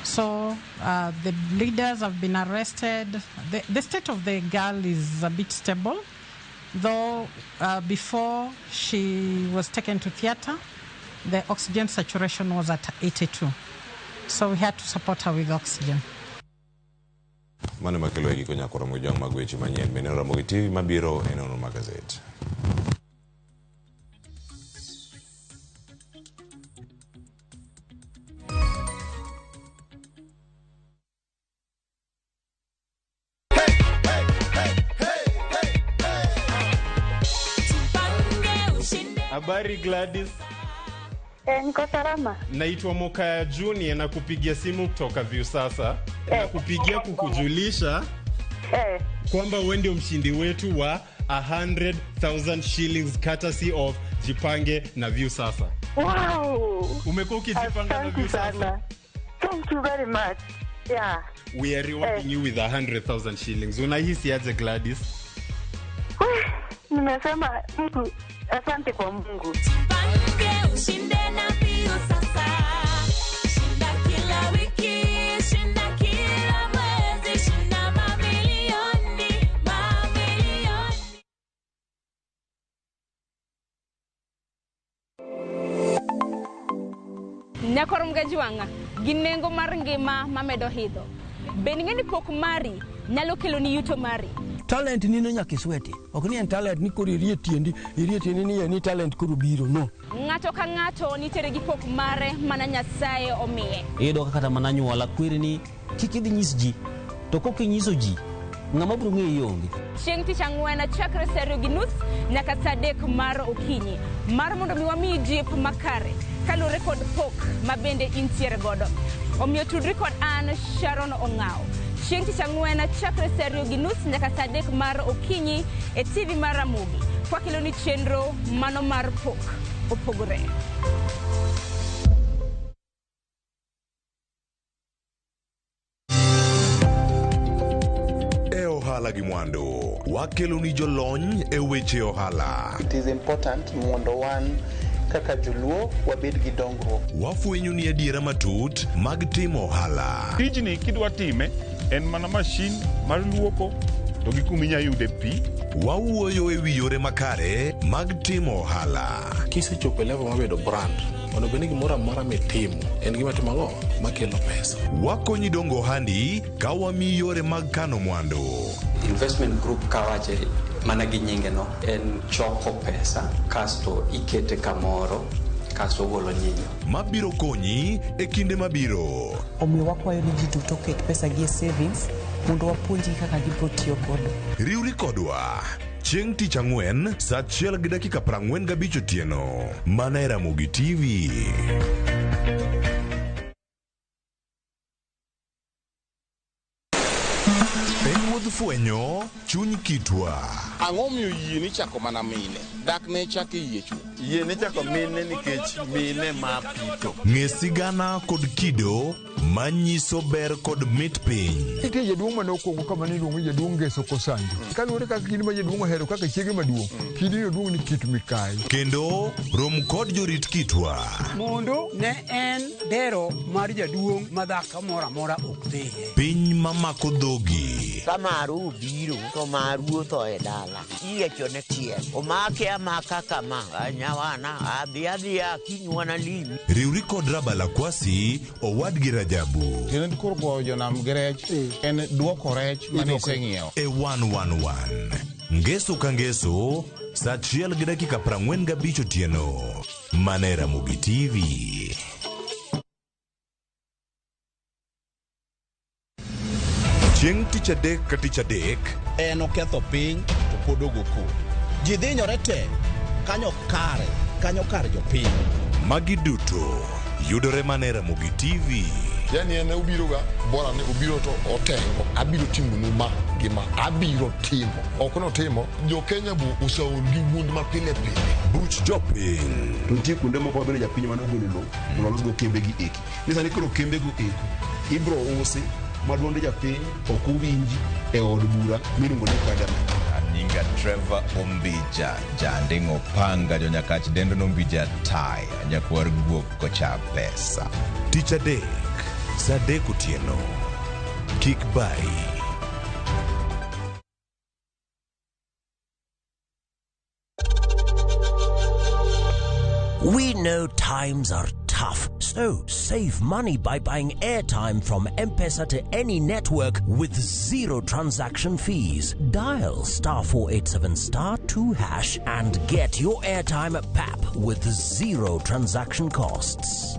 So the bleeders have been arrested. The state of the girl is a bit stable, though before she was taken to theater, the oxygen saturation was at 82. So we had to support her with oxygen. Mano makelo e giko nyakoro Mojwang' mag weche manyien bende Ramogi TV mabiro e nono mag gazet. Habari Gladys. Niko salama. Naitwa Mokaya Junior na kupigia simu kutoka Viusasa. Na kupigia kukujulisha kwamba wewe ndio mshindi wetu wa 100,000 shillings courtesy of Jipange na Viusasa. Wow. Umekuwa ukijipanga na Viusasa? Thank you very much. Yeah. We are rewarding you with 100,000 shillings. Unahisi aje Gladys? Nimesema Mungu, asante kwa Mungu. Ushinde na Viusasa. Shinda kila wiki, shinda kila mwezi, shinda mamilioni, mamilioni. Nyakor Mgajuanga, gi nengo mar ngima mamedo hidho. Bende ing'e ni pok mari nyalo keloni yuto mari? Talent nino nyaka isweti. Ok ni en talent ni koro irie tiendi ni en ni talent koro biro, no. Ng'ato ka ng'ato nitiere gi pok mare mana Nyasaye omiye. Iyudo ka kata mana anyuola kweri ni kik idhi nyis ji, to kok inyiso ji, ng'ama biro ng'eyi onge. Chieng' tich ang'wen chakre saa 2:30 nyaka saa 3 mar okinyi mar mondo mi wamiyi jip makare kaluwore kod pok ma bende intiere godo. Omiyo tudri kod an Sharon Ong'aw. Chieng' tich ang'wen chakre saa 2:30 nyaka saa 3 mar okinyi e TV mar Ramogi. Kwakeloni chenro mano mar pok opogore. E ohala gi mwandu, wakeloni jolony e weche ohala. It is important mondo wan kaka joluo wabed gi dongruok. Wafwenyo ni adiera matut mag timo ohala. Tijni kidwa time en mana mashin mar luoko to gi kuma inyalo yude pi. Wawuoyo e wi yore makare mag timo ohala. Kisechopo e level mar bedo brand, onego bed ni gimoro amora mitimo en gima timo ang'o makelo pesa. Wakonyi dongo ohandi ka wamiyi yore mag kano mwandu. Investment group kawache mana gi nyinge no en choko pesa kasto ikete kamoro kasto ogolo nyinyo. Mabiro konyi e kinde mabiro. Omiyo wakwayo ni ji duto oket pesa gi e savings mondo wapuonjgi kaka gibiro tiyo godo. Riwri kodwa chieng' tich ang'wen saa 1:45 otieno mana e Ramogi TV. En wuodh fwenyo chuny kitwa. Ang'o miyo yie ni chako mana mine? Dak ne chako yie chuth. Yie ni chako mine nikech mine ma pito. Ng'e sigana kod kido manyiso ber kod mit piny. Nitie jaduong' mane okwongo kama ne iluongo ni jaduong' Ngeso Kosanjo. Kaluwore kaka kidi ma jaduong' ohero kaka chiege maduong', kidino duong' ni Kit Mikayi. Kendo rom kod jorit kitwa. Mondo ne en dero mar jaduong' ma dhako moro amora ok dhiye. Piny mamako dhogi. Ka maru obiro to maru otho e dala. Iyiechone tiel. Omake amaka kama. Nyawana adhi adhiya kinywana limi. Riwri kod Rabala Kwasi owadgi Rajabu. Tiende koro goyo jonam gi rech en duoko rech mane iseng'iewo. E 111 Ngeso ka ngeso saa 1:45 otieno mana e Ramogi TV. Chieng' tich adek ka tich adek en oketho piny to pod ogo koko. Ji dhinyore te kanyo kare jopiny. Magi duto yudore mana e Ramogi TV. Yani en obiro ga bora ni obiro to otengo abiro timo nu ma gima abiro timo ok notimo jo Kenya bu oseol gi wuond ma pile pile. Buch jopiny. To nitie kuonde moko mabende japiny mane ogolo lowo mondo olosgo kembe gi eki. Ni sani koro kembe go eko ibro usi ma duond japiny ok owinji e od bura miluongo ni parliament. Nyinga Trevor Ombija, janding'o panga jonyakach dendo nombija taya, nyakwar guok kocha pesa. Tich adek saa 3 otieno. Kik bayi. We know times are tough, so save money by buying airtime from M-Pesa to any network with zero transaction fees. Dial *487*2# and get your airtime at PAP with zero transaction costs.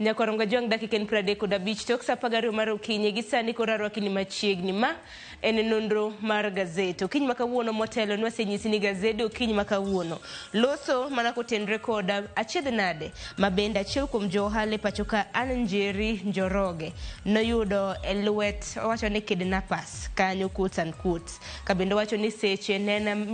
Nyakorongo Jwang' dakika en 35 tok saa 12 mar okinyi gi sani koro arwaki ni machiegni. Ma en nonro mar gazet. Okinyi ma kawuono motelo nwasenyisi ni gazede okinyi ma kawuono loso mana kotenre kod achiedh nade ma bende achiel kuom jo ohala e pacho ka Ann Njeri Njoroge noyudo e lwet owacho ni kidnappers kanyo quotes and quotes ka bende owacho ni seche ne en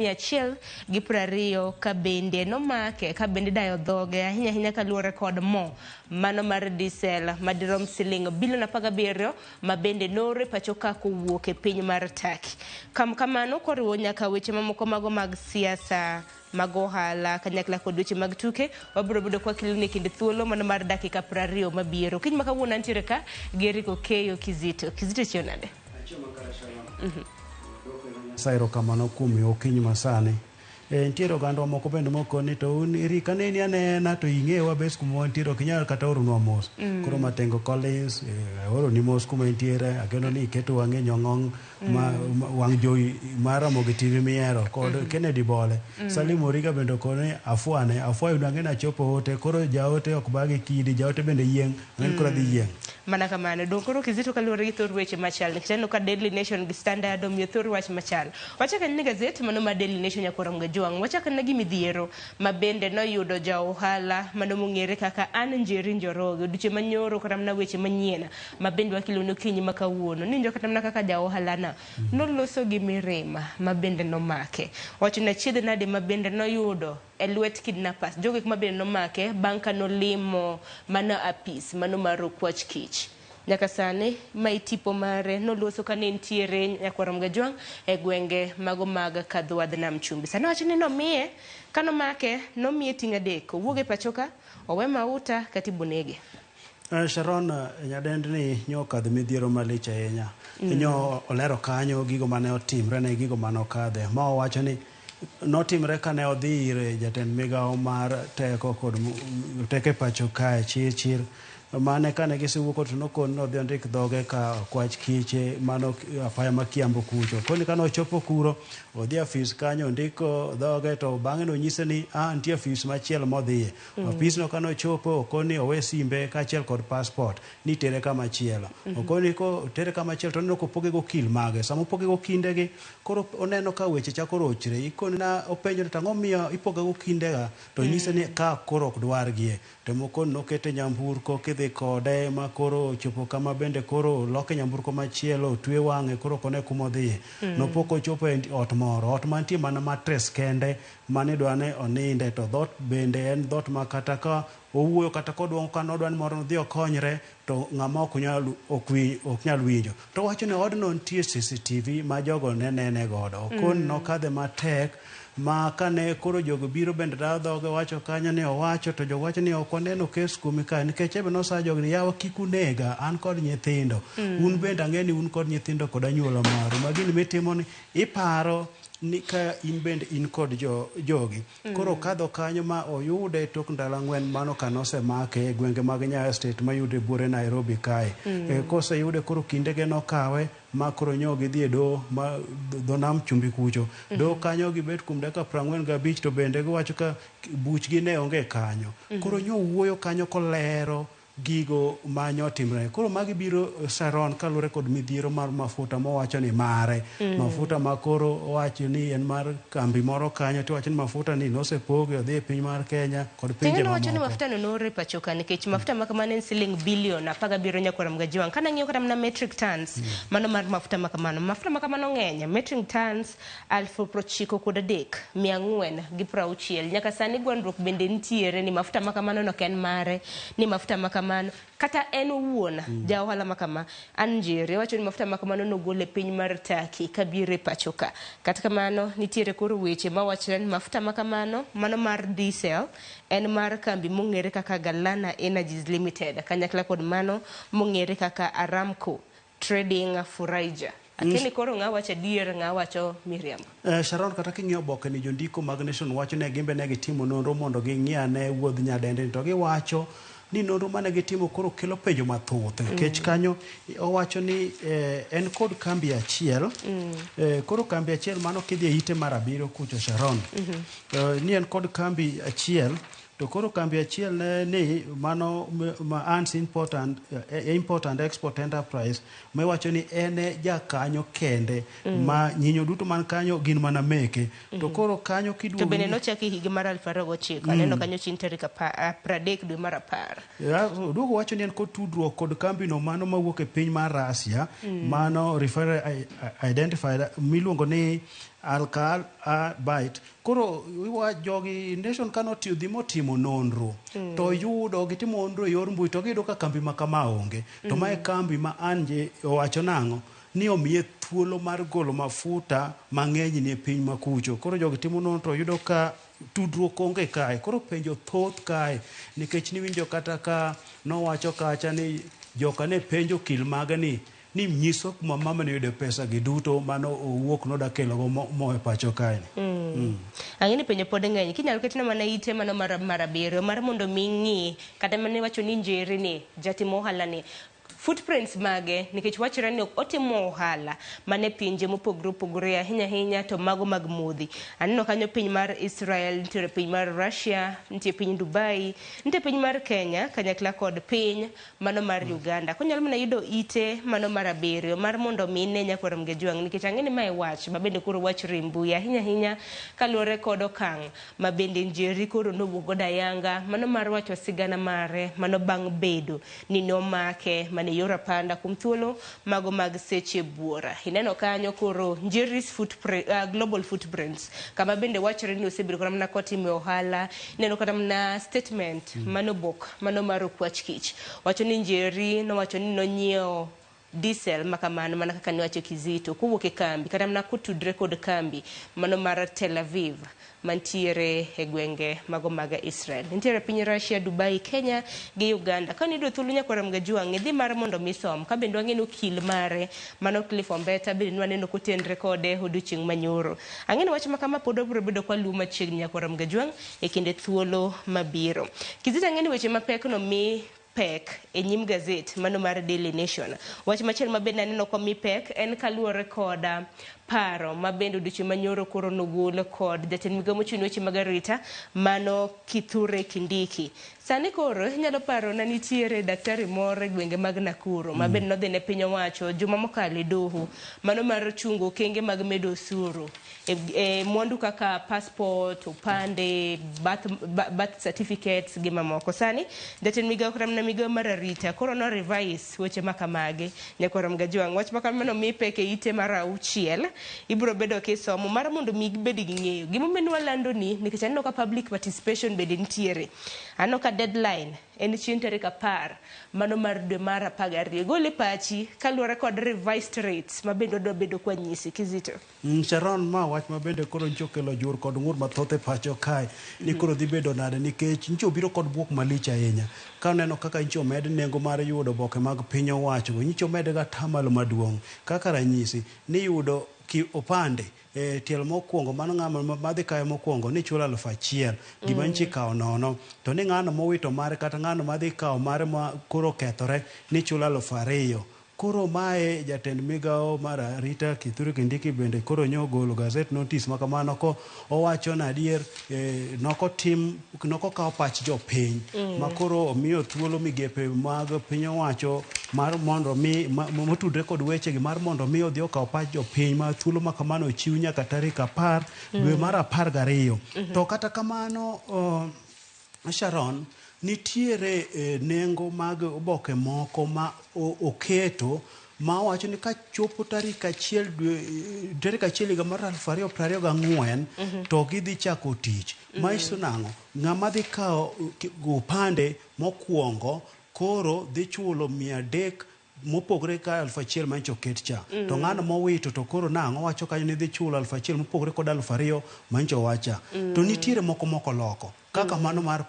120 ka bende nomake ka bende dayo dhoge ahinya ahinya kaluwore kod mo mano mar diesel madirom siling bilion 17 ma bende noor e pacho ka kowuok e piny mar Turkey. Kamano koriwo nyaka weche mamoko mago mag siasa, mag ohala kanyakla kod weche mag tuke, wabiro bedo kwa keloni e kind thuolo mano mar dakika 20 mabiro. Okinyi ma kawuono antiere ka gi Eric Okeyo Kizito. Kizito chiew nade? Nyasaye erokamano kuom miyo okinyi masani. Nitiere ogandwa moko bende mokoni to un Eric aneni anena to ing'ewa bes kuma wantiere ok inyal kata oronwa mos. Koro Matengo Collins aoroni mos kuma intiere ageno ni iketo wang'i nyong'ong ma wang' jowi mar Ramogi TV mihero kod Kennedy Bole. Salim Origa bende okoni afwane afwayo ang'e ni achopo ote koro jaote ok bagi kidi jaote bende yieng' ang'e ni koro adhi yieng'. Mana kamano. Dong koro Kizito kaluwore gi thor weche machal nikech aneno ka Daily Nation gi Standard omiyo thor wach machal. Wachak anena gazet mano mar Daily Nation nyakwar Ramogi Jwang'. Wachak anena gi midhiero ma bende noyudo ja ohala mano mong'ere kaka Ann Njeri Njoroge odiochieng' manyoro kata mana weche manyien ma bende wakelo okinyi ma kawuono. Ninjo kata mana kaka ja ohala na noloso gi mirima ma bende nomake. Wacho ni achiedh nade ma bende noyudo e lwet kidnappers. Jogo eko ma bende nomake bang' ka nolimo mano apis mano mar okwach kich. Nyaka sani ma tipo mare noloso ka ne nitiere nyakwar Ramogi Jwang' e gwenge mago mag Kadhwadh Nam Chumbi. Sani wacho ni nomiye kanomake nomiye ting' adek owuog e pacho ka owe mauta kata ibonege. Sharon nyadendni nyo okadho midhiero malich ahinya. Nyo olero kanyo gigo mane otimre ne gigo mane okadhe. Ma owacho ni notimre kane odhi ir jatend migawo mar teko kod teko e pacho kae chir chir mane kane gisewuok to nokon ni odhi ondik dhoge ka okwach kiche mano apaya ma Kiambu kucho. Koni kane ochopo kuro odhi afis kanyo ondiko dhoge to bang'e nonyise ni nitie afis machielo modhiye. Afis no kane ochopo okoni owe simbe kaachiel kod passport ni tere kama chielo. Okoni ko tere kama chielo to oneno kopoge gokil mage. Sama opoge gokindegi koro oneno ka weche chako rochre. Ikoni na openjo ni tang'o miyo ipoga gokindega to nyise ni ka koro ok dwargie. To mokoni nokete nyamburko kidhi kode ma koro ochopo kama bende koro loke nyamburko machielo otwe wang'e koro ok one kuma odhiye. Nopok ochopo e ot moro. Ot mantie mana matres kende mane idwa ni oninde to dhot bende en dhot ma kata ka owuoyo kata koduong'o ka nodwa ni mondo odhi okonyre to ng'ama ok nyal winjo. To owacho ni odno nitie CCTV ma jogo ne nene godo. Okoni nokadhe matek ma kane koro jogo biro bende dayo dhoge wacho kanyo ni owacho to jogo wacho ni ok waneno kes kuomi kae nikech ebe nosa jogi ni yawa kik unega an kod nyithindo. Un bende ang'e ni un kod nyithindo kod anyuola maru. Ma gini mitimo ni iparo ni ka in bende in kod jogi. Koro kadho kanyo ma oyude tok ndalo 4 mano kanosemake e gwenge mag Nyayo State mayude buore Nairobi kae. Koseyude koro kindege nokawe ma koro nyo gidhi e doho ma dho nam chumbi kucho. Doho kanyo gibet kuom dakika 45 to bende giwacho ka buchgi ne onge kanyo. Koro nyo wuoyo kanyo kolero gigo ma nyotimre. Koro magi biro Sharon kaluwore kod midhiero mar mafuta mowacho ni mare. Mafuta ma koro owacho ni en mar kambi moro kanyo to owacho ni mafuta ni nosepoge odhi e piny mar Kenya kod pinje mamoko. Wacho ni mafuta no noor e pacho ka nikech mafuta ma kamano en siling bilion 17 nyakwar Ramogi Jwang'. Kana ng'iyo kata mana metric tons mano mar mafuta ma kamano. Mafuta ma kamano ng'eny. Metric tons 93,460. Nyaka sani gwandruok bende nitiere ni mafuta ma kamano no ok en mare, ni mafuta ma kamano kata en owuon ja ohala ma kama Ann Njeri wacho ni mafuta ma kamano nogol e piny mar Turkey kabiro e pacho ka. Kata kamano nitiere koro weche mawachore ni mafuta ma kamano mano mar diesel en mar kambi mong'ere kaka Galana Energies Limited kanyakla kod mano mong'ere kaka Aramco Trading Furaija. Akeni koro ng'a wacho adier ng'a wacho miriambo. Sharon kata king'iyo oboke ni jondiko mag Nation wacho ne gimbe ne gitimo nonro mondo ging'i ane wuodh nyadendi to giwacho ni nonro mane gitimo koro kelo penjo mathoth nikech kanyo owacho ni en kod kambi achiel. Koro kambi achiel mano kidhi e ite mar 7 kucho Sharon. Ni en kod kambi achiel To koro kambi achiel ne ni mano ma Ans Important, Import and Export Enterprise ma iwacho ni en e jakanyo kende ma nyinyo duto man kanyo gin mana meke. To koro kanyo kiduogo To bende nochaki higa mar 2009. Aneno kanyo chieng' tarik 30 dwe mar 10. Oduogo wacho ni en kod tudruok kod kambino mano mawuok e piny mar Russia mano referred identified miluongo ni Alkal Byte. Koro iwa jogi Nation kano tiyo dhi motimo nonro to yudo gitimo nonro e yor mbui to giyudo ka kambi ma kama onge. To mae kambi ma Anje owacho nang'o ni omiye thuolo mar golo mafuta mang'eny ni e piny makucho. Koro jogi timo nonro to yudo ka tudruok onge kae. Koro penjo thoth kae nikech niwinjo kata ka nowacho kacha ni joka ne penjo okil mage ni nyiso kuma mama ne yude pesa gi duto mano owuok noda kelogo mo e pacho kae ni. Ang'e ni penjo pod ng'eny. Kinyalo ketna mana ite mano mar 7 mar mondo mi ng'i kata mane wacho ni Njeri ni jatimo ohala ni footprints mage nikech wachore ni otimo ohala mane pinje mopogore opogore ahinya ahinya to mago mag modhi. Aneno kanyo piny mar Israel, nitiere piny mar Russia, nitie piny Dubai, nitie piny mar Kenya kanyakla kod piny mano mar Uganda. Konyalo mana yudo ite mano mar 7 mar mondo mi ne nyakwar Mgejwang' nikech ang'e ni mae wach ma bende koro wachore e mbui ahinya ahinya kaluwore kod okang' ma bende Njeri koro nowuok godo ayanga mano mar wacho sigana mare mano bang' bedo ni nomake mane yor apanda kuom thuolo mago mag seche buora. Ineno kanyo koro Njeri's footprint, global footprints kama bende wachore ni osebedo kata mana kotime ohala. Ineno kata mana statement mano bok mano mar Okwach Kich wacho ni Njeri nowacho ni nonyiewo diesel makamano mana kaka niwacho Kizito kowuok e kambi kata mana kotudre kod kambi mano mar Tel Aviv mantiere e gwenge mago mag Israel. Nitiere piny Russia, Dubai, Kenya gi Uganda. Ka niyudo thuolo nyakwar Mgejwang' idhi mar mondo mi som. Ka bende wang'e ni okil mare mano Cliff Ombeta bende nwaneno kotenre kode odiochieng' manyoro. Ang'e ni wach ma kama pod wabiro bedo kwaluwo machiegni nyakwar Mgejwang' e kinde thuolo mabiro. Kizito ang'e ni weche mapek no mi pek e nyim gazet mano mar Daily Nation. Wach machielo ma bende aneno komi pek en kaluwore kod paro ma bende odiochieng' manyoro koro nogol kod jatend migao mochung' ne weche mag arita mano Kithure Kindiki. Sani koro inyalo paro na nitiere daktari moro e gwenge mag Nakuru ma bende nodhi ne piny owacho juma mokalo e doho mano mar chungo okenge mag medo osuru e mwandu kaka passport, opande, birth certificates gi mamoko. Sani jatend migao kata mana migao mar arita koro no revise weche makamagi. Nyakwar Mgajwang' wach makamano mi pek e ite mar 6 ibiro bedo kisomo mar mondo mi gibed gi ng'eyo. Gimomiyo nwalando ni nikech aneno ka public participation bende nitiere. Aneno ka deadline en chieng' tarik 10 mano mar dwe mar 12. Gol e pachi kaluwore kod revised rates ma bende wadwa bedo kwa nyisi Kizito. Sharon, ma wach ma bende koro ncho kelo jur kod ng'ur mathoth e pacho kae ni koro dhi bedo nade nikech ncho biro kod buok malich ahinya. Ka oneno kaka ncho med nengo mar yudo oboke mag piny owacho, ncho med ga tamalo maduong'. Kaka ranyisi ni yudo ki opande tielo mokwongo mano ng'ama madhi kayo mokwongo ni chulo 1000 gima nchi kawo nono to ni ng'ano mowito mare kata ng'ano madhi kawo mare ma koro kethore ni chulo 2000. Koro mae jatend migao mar arita Kithure Kindiki bende koro nyogolo gazette notice makamano ko owacho na adier nokotim nokokawo pach jopiny ma koro omiyo thuolo migepe mag piny owacho mar mondo mi motudre kod wechegi mar mondo mi odhi okaw pach jopiny ma thuolo makamano ochiw nyaka tarik 10 dwe mar 12. To kata kamano Sharon, nitiere nengo mag oboke moko ma oketo ma owacho ni kachopo tarik 1 tarik 1 higa mar 2024 to gidhi chako tich. Manyiso nang'o? Ng'ama dhi kawo opande mokwongo koro dhi chulo 300 mopogore ka 1000 mancho oket cha. To ng'ano mowito to koro nang'o wacho kanyo ni dhi chulo 1000 mopogore kod 2000 mancho wacha. To nitiere moko moko loko. Kaka mano mar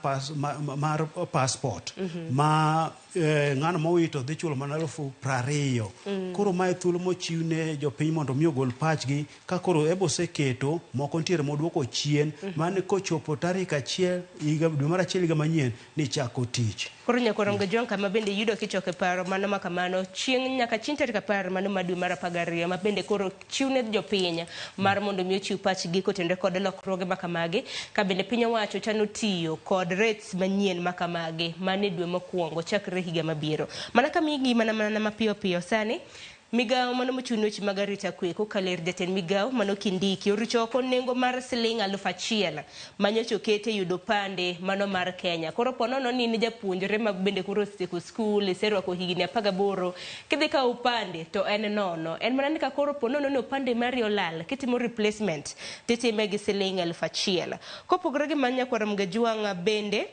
mar passport ma ng'ano mowito dhi chulo mana 20,000. Koro mae thuolo mochiw ne jopiny mondo mi ogol pachgi ka koro ebo oseketo moko nitiere moduoko chien mane kochopo tarik 1 higa dwe mar 1 higa manyien ni chako tich. Koro nyakwar Mgajwang' kama bende yudo kichoke paro mano makamano chieng' nyaka chieng' tarik 10 mano ma dwe mar 12 ma bende koro chiw ne jopiny mar mondo mi ochiw pachgi kotenore kod lokruoge makamagi ka bende piny owacho chano tiyo kod rates manyien makamagi mane dwe mokwongo chakre higa mabiro. Mana kamiyi mana mana mapiyo piyo sani Migawo mano mochung' ne weche mag arita kwe kokalo ir jatend migawo mano Kindiki orucho oko nengo mar siling 1000 manyocha oket e yudo opande mano mar Kenya. Koro po nono ni in japuonjre ma bende koro osetieko skul, iserwako higni 18, kidhi kawo opande to en nono. En mana ni ka koro po nono ni opande mari olal, kitimo replacement titime gi siling 1000. Kopogore gi mano nyakwar Mgajwang' bende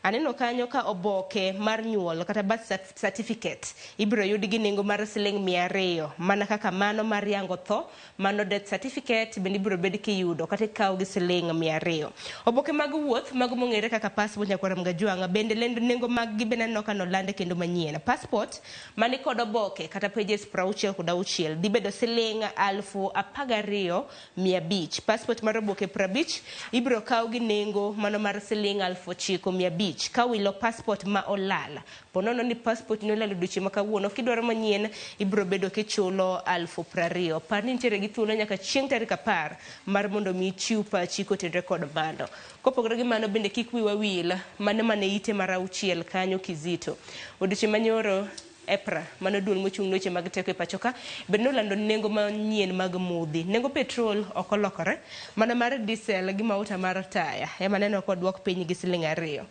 Aneno kanyo ka oboke mar nyuol kata birth certificate ibiro yud gi nengo mar siling 200 mana kaka mano mar yango tho, mano death certificate bende ibiro bed kiyudo kata ikawo gi siling 200. Oboke mag wuoth mago mong'ere kaka passport nyakwar Mgajwang'a bende lendo nengo mag gi bende aneno ka nolande kendo manyien. Passport mani kod oboke kata pages 66 dhi bedo siling 12,500. Passport mar oboke 50 ibiro kaw gi nengo mano mar siling 9,500 ka wilo passport ma olal. Po nono ni passport ni olal odiochieng' ma kawuono, kidwaro manyien ibiro bedo kichulo 20,000. Par ni nitiere gi thuolo nyaka chieng' tarik 10 mar mondo mi ichiw pachi kotenore kod mano. Kopogore gi mano bende kik wiwa wil mano mane ite mar auchiel kanyo Kizito. Odiochieng' manyoro EPRA, mano duol mochung' ne weche mag teko e pacho ka, bende nolando nengo manyien mag modhi. Nengo petrol ok olokore, mana mar diesel gi mauta mar taya ema neno kodwok piny gi siling 2.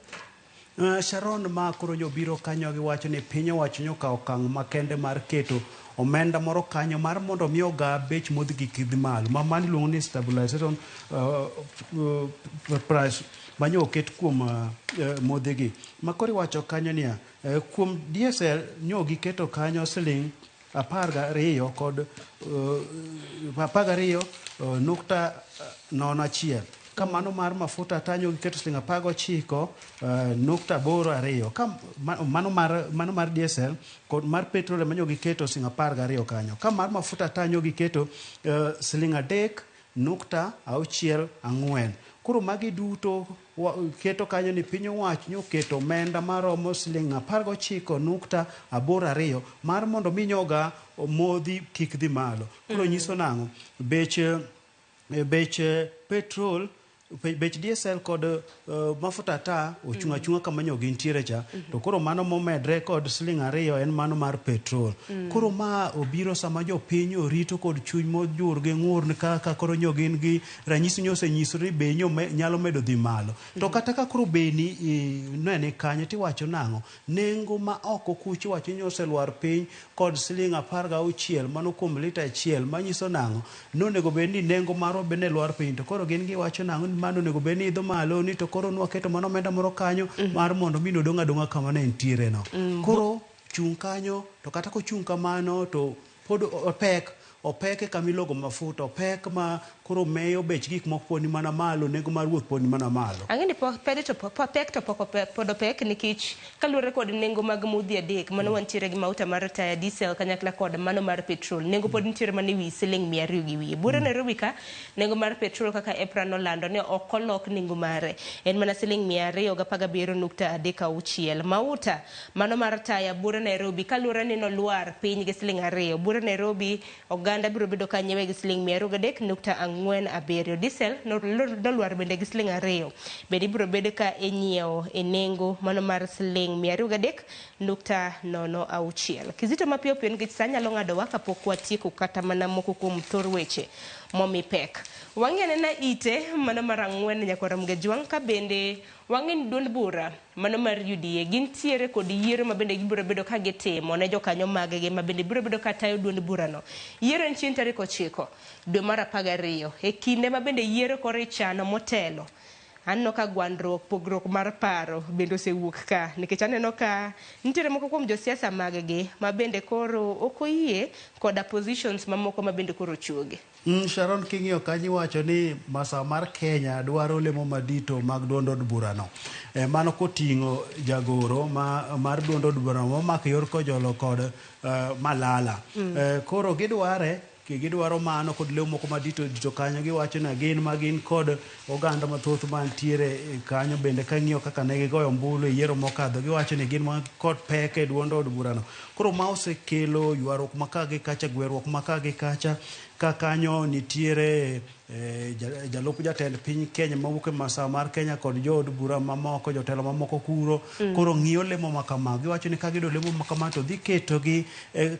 Sharon ma koro nyobiro kanyo giwacho ni piny owacho nyokawo okang' makende mar keto omenda moro kanyo mar mondo mi oga bech modhi kik dhi malo ma mano iluongo ni stabilization price manyo oket kuom modhigi. Ma koro iwacho kanyo niya, kuom diesel nyo giketo kanyo siling 12 kod 12.01. Ka mano mar mafuta tanyo giketo siling 19.82. Ka mano mar diesel kod mar petrol ema nyo giketo siling 12 kanyo. Ka mar mafuta tanyo giketo siling 3.64. Koro magi duto keto kanyo ni piny owacho nyo keto omenda maromo siling 19.82 mar mondo mi nyoga modhi kik dhi malo. Koro nyiso nang'o? Bech petrol, bech diesel kod mafuta taa ochung' achung'a kama nyo gintiere cha. To koro mano momedre kod siling 2 en mano mar petrol. Koro ma obiro sama jopiny orito kod chuny mojur gi ng'ur kaka koro nyo gin gi ranyisi nyo osenyiso ni bei nyo nyalo medo dhi malo. To kata ka koro bei ni nene kanyo tiwacho nang'o? Nengo ma oko kucho iwacho ni oselwar piny kod siling 16 mano kuom lita 1 manyiso nang'o? Nonego bed ni nengo marwa bende lwar piny. To koro gin giwacho nang'o? Ni mano onego bed ni idho malo ni to koro nwaketo mano omenda moro kanyo mar mondo mi nodong' adong'a kama ne entiere no. Koro chung' kanyo to kata kochung' kamano to pod opek. Opek e kama ilogo mafuta, opek ma koro meyo bech gik moko pod ni mana malo, nengo mar wuoth pod ni mana malo. Ang'e ni pek to pod opek nikech kaluwore kod nengo mag modhi 3, mano wantiere gi mauta mar taya, diesel kanyakla kod mano mar petrol. Nengo pod nitiere mana ewi siling 200 gi wiye. Buore Nairobi ka, nengo mar petrol kaka EPRA nolando ne ok olok nengo mare. En mana siling 217.36. Mauta mano mar taya buore Nairobi kaluwore ni nolwar piny gi siling 2. Buore Nairobi oganda biro bedo ka nyiewe gi siling 203.47. Diesel nolwar bende gi siling 2. Bende ibiro bedo ka inyiewo e nengo mano mar siling 203.06. Kizito mapiyo piyo nikech sa nyalo ng'adowa kapok watieko kata mana moko kuom thor weche momi pek. Wang'i anena ite mano mar 4 nyakwar Mgajwang' ka bende wang'i ni duond bura mano mar UDA gintiere kod yiero ma bende gibiro bedo ka gitimo ne jokanyo maggi ma bende biro bedo ka tayo duond burano. Yiero en chieng' tarik 9 dwe mar 12 e kinde ma bende yiero koro ichano motelo. Aneno ka gwandruok, pogruok mar paro bende osewuok ka nikech aneno ka nitiere moko kuom josiasa maggi ma bende koro ok oyie koda positions mamoko ma bende koro ochuogi. Sharon king'iyo kanyo iwacho ni masawa mar Kenya dwaro lemo madito mag duond od burano. Mano koting'o jagoro mar duond od burano momako yor Kojolo kod Malala. Koro gidware gidwaro mano kod lemo moko madito dito kanyo giwacho ni gin ma gin kod oganda mathoth mantiere kanyo bende kang'iyo kaka ne gigoyo ombulu e yiero mokadho giwacho ni gin ma kod pek e duond od burano. Koro ma osekelo ywaruok ma ka gi kacha, gweruok ma ka gi kacha. Ka kanyo nitiere jalup jatend piny Kenya mawuok e masawa mar Kenya kod jood bura mamoko, jotelo mamoko kuro. Koro ng'iyo lemo ma kama. Giwacho ni ka giyudo lemo ma kama to dhi ketogi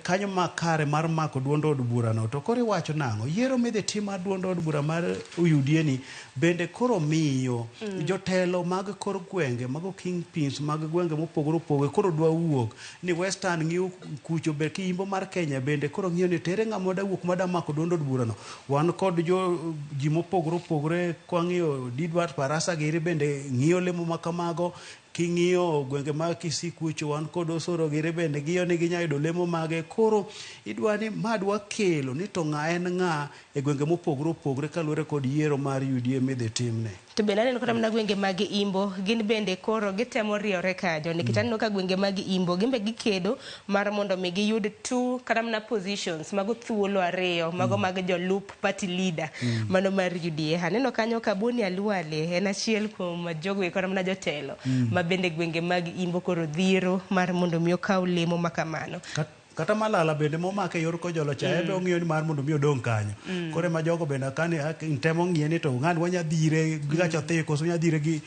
kanyo makare mar mako duond od burano. To koro iwacho nang'o? Yiero midhi tim mar duond od bura mar UDA ni bende koro miyo jotelo mag kor gwenge, mago kingpins mag gwenge mopogore opogore koro dwa wuok ni Western ng'iyo kucho be ki Imbo mar Kenya bende koro ng'iyo ni tere ng'ama da wuok mada mako duond od burano. Wan kod jo ji mopogore opogore kwang'iyo Didwat Barasa giri bende ng'iyo lemo ma kamago. King'iyo gwenge mag Kisii kucho wan kod Osoro giri bende ng'iyo ni ginya yudo lemo mage. Koro idwa ni ma dwa kelo ni to ng'a en ng'a e gwenge mopogore opogore kaluwore kod yiero mar UDA midhi timne. To bende aneno kata mana gwenge mag Imbo gin bende koro gitemo riore kanyo nikech aneno ka gwenge mag Imbo gin be gikedo mar mondo mi giyud 2 kata mana positions mago thuolo 2 mago mag jolup party leader mano mar UDA. Aneno kanyo ka Boni Aluale en achiel kuom jogo kata mana jotelo ma bende gwenge mag Imbo koro dhiro mar mondo mi okaw lemo ma kamano. Kata Malala bende momake yor Kojolo cha ebe ong'iyo ni mar mondo mi odong' kanyo. Koro ema jogo bende kani temo ng'iye ni to ng'ani wanya dhire gi gacha thi koso wanya dhire gi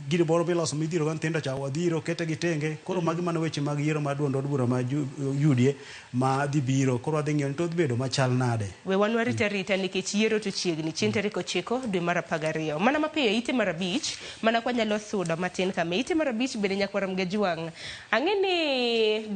gino moro miloso midhiro go nyithindo cha wadhiro kete gi tenge. Koro magi mana weche mag yiero mar duond od bura ma UDA ma dhi biro. Koro wadhi ng'iyo ni to dhi bedo machal nade. We wan warita arita nikech yiero to chiegni chieng' tarik 9 dwe mar 12. Mana mapiyo ite mar 5 mana kwa nyalo sudo matin kama ite mar 5 bende nyakwar Mgejwang'. Ang'e ni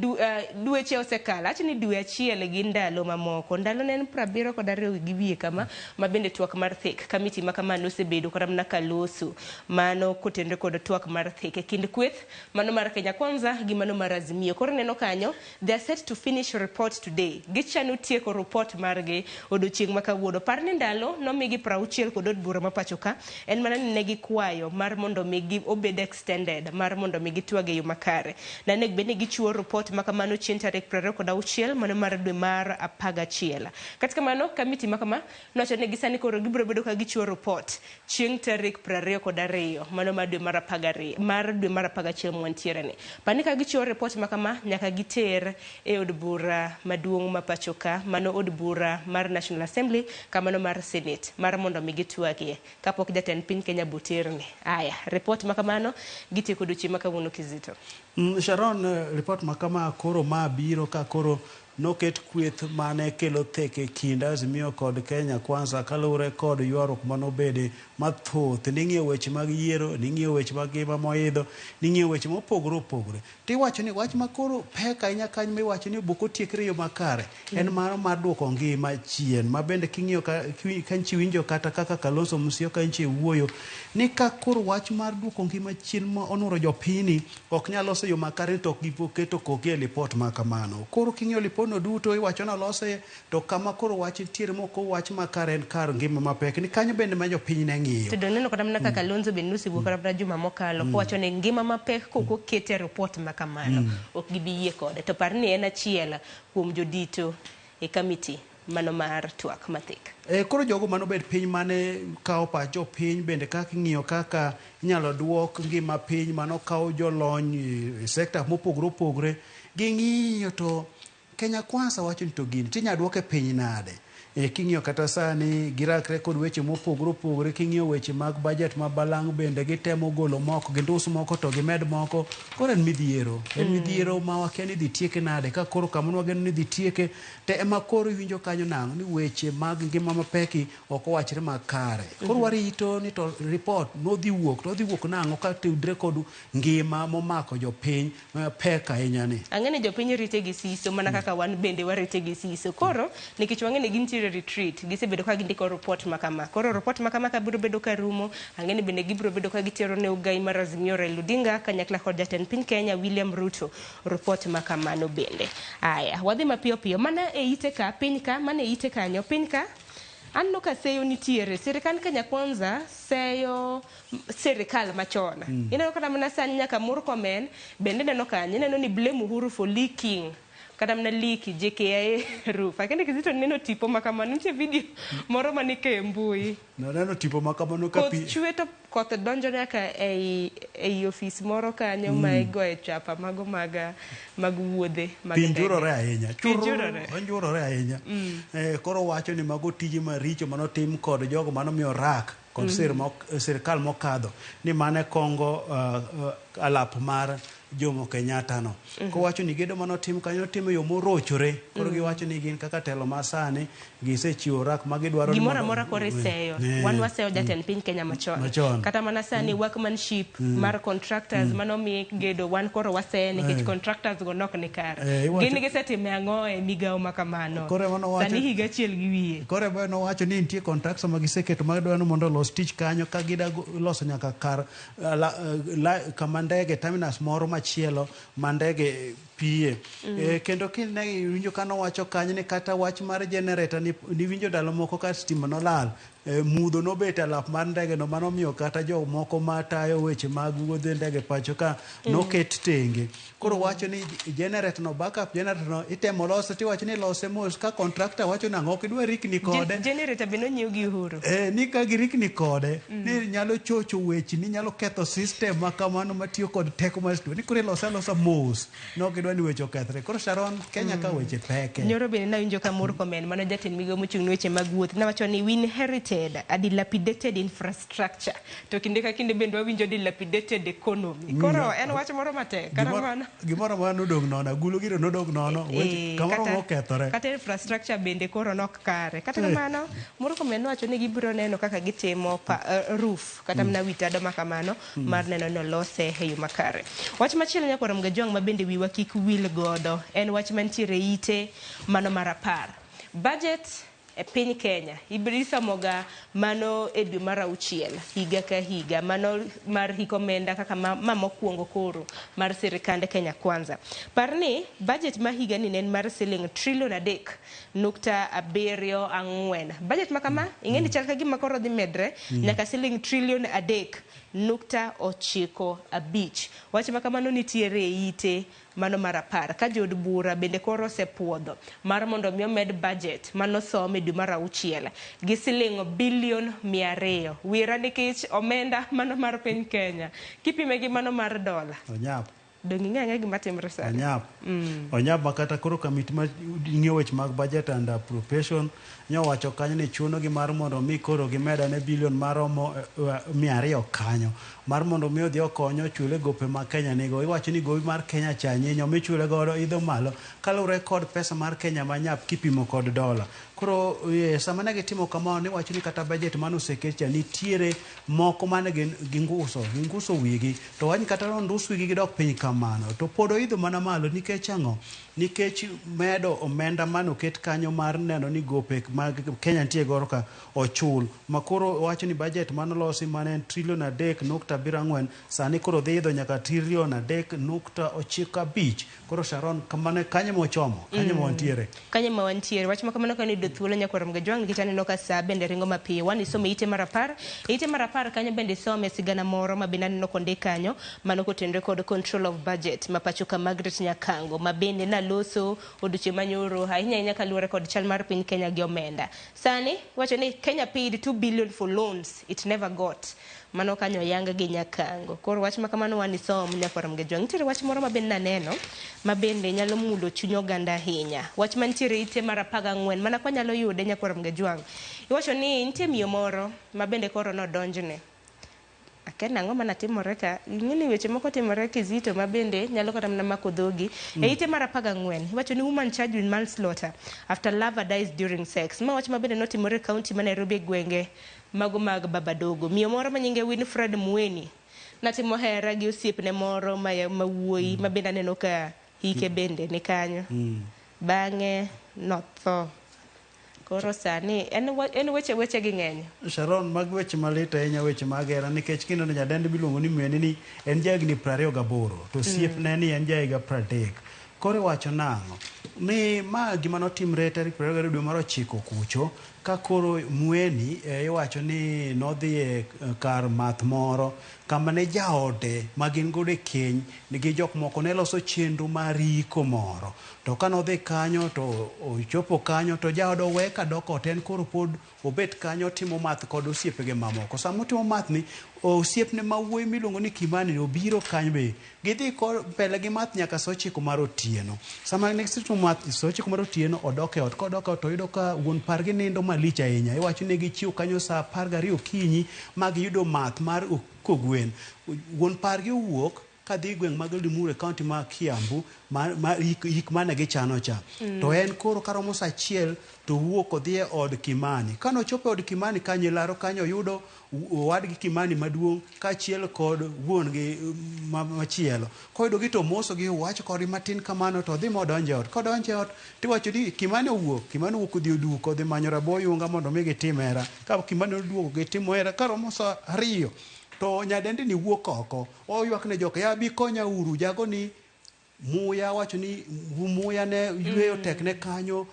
dweche osekalo, acho ni dwe achiel gi ndalo mamoko. Ndalo ne en 72 gi wiye kama ma bende twak mar thik kamiti ma kamano osebedo kata mana kaloso mano kotenre kod twak mar thik e kind kweth mano mar Kenya Kwanza gi mano mar Azimio. Koro neno kanyo they are set to finish report today. Gichano tieko report margi odiochieng' ma kawuono. Par ni ndalo nomigi 60 kod od bura ma pacho ka en mana ni ne gikwayo mar mondo mi gi obed extended mar mondo mi gitwag e yo makare. Na onego bed ni gichiwo report ma kamano chieng' tarik 26 mano mar dwe mar 11. Kata kamano kamiti ma kama nowacho ni gisani koro gibiro bedo ka gichiwo report chieng' tarik 22 mano mar dwe mar 12 mar dwe mar 11 mwantiere ni. Pani ka gichiwo report ma kama nyaka giter e od bura maduong' ma pacho ka mano od bura mar National Assembly kamano mar Senate mar mondo mi gitwagie kapok jatend piny Kenya boterne. Aya, report ma kamano gitieko odiochieng' ma kawuono Kizito. Sharon, report ma kama koro ma biro ka koro noket kweth mane kelo thek e kind Azimio kod Kenya Kwanza kaluwore kod ywaruok manobede mathoth. Ning'iyo weche mag yiero, ning'iyo weche mag ngima moidho, ning'iyo weche mopogore opogore. Tiwacho ni wach ma koro pek ahinya kanyo miwacho ni obok otiekre e yo makare en mano mar duoko ngima chien ma bende king'iyo ka nchi winjo kata kaka Kalonzo Musyoka nchi wuoyo ni ka koro wach mar duoko ngima chien ma onuro jopiny ok nyal loso yo makare to ok giketo koki e lipot ma kamano. Koro king'iyo lipot no duto iwacho ni olose to kama koro wach nitiere mok owach makare en kar ngima mapek ni kanyo bende ma jopiny ne ng'iyo. To doneno kata mana kaka Kalonzo bende nosewuok kata mana juma mokalo kowacho ni ngima mapek kok okete e report ma kamano ok gibi yie kode. To par ni en achiel kuom jodito e kamiti mano mar twak mathik. Koro jogo manobet piny mane kawo pach jopiny bende kaka ing'iyo kaka inyalo duok ngima piny mano kawo jolony e sekta mopogore opogore ging'iyo to Kenya Kwanza wacho ni to gini tinya duoke piny nade? King'iyo kata sani girakre kod weche mopogore opogore, king'iyo weche mag budget ma balang' bende gitemo golo moko, gindus moko to gimed moko. Koro en midhiero, en midhiero ma wakia ni idhi tieke nade ka koro kama wageno ni idhi tieke to ema koro iwinjo kanyo nang'o ni weche mag ngima mapeki ok owachre makare. Koro warito ni to report nodhi wuok to odhi wuok nang'o ka tudre kod ngima momako jopiny mapek ahinya ni. Ang'e ni jopiny rite gi siso mana kaka wan bende warite gi siso. Koro nikech wang'e ni gintiere retreat, gisebedo ka gindiko report ma kama. Koro report ma kama ka biro bedo ka rumo, ang'e ni bende gibiro bedo ka gitero ne ogai mar Azimio Raila Odinga kanyakla kod jatend piny Kenya William Ruto report ma kamano bende. Aya, wadhi mapiyo piyo mana e ite ka, piny ka, mana e ite kanyo, piny ka. Aneno ka seyo nitiere, sirikal Kenya Kwanza seyo sirikal machon. Ineno kata mana sani nyaka Murkomen bende neno kanyo, ineno ni blame Uhuru for leaking Kata mana leak JKIA roof. Akende Kizito neno tipo ma kamano, nitie video moro manike e mbui. Naneno tipo ma kamano ka pi Koth chwe to koth donjo nyaka ei ofis moro kanyo ma igoye chapa mago mag wuodhe mag Piny ndege. jurore ahinya. Piny jurore. Onjurore ahinya. Koro wacho ni mago tije maricho manotim kod jogo manomiyo rak kod sirkal mokadho ni mane kongo alap mar Jomo Kenyatta no. Kowacho ni gedo manotim kanyo notim e yo morochore. Koro giwacho ni gin kaka telo masani gisechiwo rak ma gidwaro ni Gimoro mondo- amora koro iseyo. Wan waseyo jatend piny Kenya machon. Machon. Kata mana sani workmanship mar contractors manomi gedo wan koro waseye nikech contractors go nok ni kare. Gin gisetime ang'o e migawo ma kamano? Koro ema nowacho- Sani higa achiel gi wiye. Koro ema nowacho ni nitie contracts ma giseketo ma gidwaro ni mondo olos tich kanyo ka gida loso nyaka kar kama ndege terminus moro machielo ma ndege piye. Kendo kine iwinjo ka nowacho kanyo ni kata wach mar generator ni niwinjo ndalo moko ka stima nolal, mudho nobet e alap mar ndege no manomiyo kata jomoko matayo weche mag wuodhe ndege pacho ka noket tenge. Koro wacho ni generator no, backup generator no itemo lose tiwacho ni lose mos ka contractor wacho nang'o ok idwa rikni kode. Generator be nonyiew gi Uhuru. Ni ka girikni kode ni nyalo chocho weche ni nyalo ketho system ma kamano matiyo kod teko mar stima ni koro ilose alosa mos ne ok gidwa ni weche okethre. Koro Sharon, Kenya ka weche peke. Nyoro bende nawinjo ka Murkomen mano jatend migawo mochung' ne weche mag wuoth nawacho ni we inherited a dilapidated infrastructure to kinde ka kinde bende wawinjo dilapidated economy. Koro en wach moro matek kata kamano. Gimoro amora nodong' nono, agulu giro nodong' nono, weche kamoro mokethore. Kata infrastructure bende koro nok kare. Kata kamano, Murkomen nowacho ni gibiro neno kaka gitimo roof kata mana wi tado ma kamano mar neno ni olose e yo makare. Wach machielo nyakwar Mgajwang' ma bende wiwa kik wil godo en wach mantiere e ite mano mar 10. Budget e piny Kenya isomoga mano e dwe mar 6 higa ka higa, mano mar hik omenda kaka ma mokwongo koro mar sirikand Kenya Kwanza. Par ni budget ma higa ni ne en mar siling trilion 3.74. Budget ma kama ing'e ni chal ka gima koro dhi medre nyaka siling trilion 3.95. Wach ma kamano nitiere e ite mano mar 10 ka jood bura bende koro osepuodho mar mondo mi omed budget manosom e dwe mar 6 gi siling bilion 200. Wira nikech omenda mano mar piny Kenya kipime gi mano mar dola. Onyap. Dong' ing'e ang'e gima timore sani. Onyap. Onyap ma kata koro kamiti ma ng'iyo weche mag budget and appropriation nyowacho kanyo ni chuno gi mar mondo mi koro gimedane bilion maromo 200 kanyo mar mondo mi odhi okony ochule gope ma Kenya nigo. Iwacho ni gowi mar Kenya cha nyinyo michule godo idho malo kaluwore kod pesa mar Kenya manyap kipimo kod dola. Koro sama ne gitimo kamano niwacho ni kata budget mane oseket cha nitiere moko mane ginguso wigi to wach kata nondus wigi gidok piny kamano to pod oidho mana malo nikech ang'o? Nikech medo omenda mane oket kanyo mar neno ni gope mag Kenya nitie godo ka ochul ma koro wacho ni budget mane olosi mane en trilion 3.74 sani koro dhi idho nyaka trilion 3.95. Koro Sharon kamano kanyo mochomo kanyo ma wantiere. Kanyo ma wantiere. Wach ma kamano kanyo yudo thuolo nyakwar Mgajwang' nikech aneno ka saa bende ringo mapiyo. Wan isome ite mar 10. Ite mar 10 kanyo bende isome sigana moro ma bende aneno kondik kanyo mano kotenore kod control of budget ma pacho ka Margaret Nyakango ma bende naloso odiochieng' manyoro ahinya ahinya kaluwore kod chal mar piny Kenya gi omenda. Sani wacho ni Kenya paid 2 billion for loans it never got. Mano kanyo oyang gi Nyakango. Koro wach ma kamano wan isom nyakwar Mgajwang'. Nitiere wach moro ma bende naneno ma bende nyalo mulo chuny oganda ahinya. Wach mantiere ite mar 14 mana kwa nyalo yude nyakwar Mgajwang'. Iwacho ni nitie miyo moro ma bende koro nodonjne. Akia nang'o manatimore ka, ing'e ni weche moko timore kizito ma bende nyalo kata mana mako dhogi. E ite mar 14 iwacho ni woman charged with manslaughter after lover dies during sex. Ma wach ma bende notimore e kaunti ma Nairobi e gwenge mago mag Babadogo. Miyo moro ma nyinge Winfred Mweni natimo hera gi osiepne moro ma wuoyi ma bende aneno ka hike bende ni kanyo. Bang'e notho. Koro sani en weche gi ng'eny. Sharon, mag weche malit ahinya, weche mag hera nikech kineno nyadendi miluongo ni Mweni ni en jahigni 28 to osiepne ni en jahiga 30. Koro iwacho nang'o? Ni ma gima notimre tarik 22 dwe mar 9 kucho. Ka koro Mweni iwacho ni nodhi e kar math moro kama ne jaode ma gin godo e keny gi jok moko ne loso chenro mar iko moro. To ka nodhi kanyo to ochopo kanyo to jaode owe kadok ot, en koro pod obet kanyo otimo math kod osiepege mamoko. Sama otimo math ni, osiepne ma wuoyi miluongo ni Kimani obiro kanyo be. Gidhi mbele gi math nyaka saa 9 mar otieno. Sama ne gisetimo math saa 9 mar otieno, odok e ot. Kodok e ot to oyudo ka wuon pargi nindo malich ahinya. Iwacho ni gichiew kanyo saa 12 okinyi ma giyudo math mar kogwen. Wuon pargi owuok kadhi gweng' mag Limuru e kaunti ma Kiambu ma yik mane gichano cha. To en koro karomo saa 1 to owuok odhi e od Kimani. Kane ochopo e od Kimani kanyo e laro kanyo oyudo owadgi Kimani maduong' kaachiel kod wuon gi machielo. Koyudogi to omosogi, owacho kodgi matin kamano to odhi modonjo e ot. Kodonjo e ot tiwacho ni Kimani owuok, Kimani owuok odhi oduko, odhi manyo rabo oyunga mondo mi gitim hera. Ka Kimani oduogo gitimo hera karomo saa 2 to nyadendi ni wuok oko. Oywak ne joka, ya bi konya uru, jago ni muya wacho ni muya ne yweyo tekne kanyo.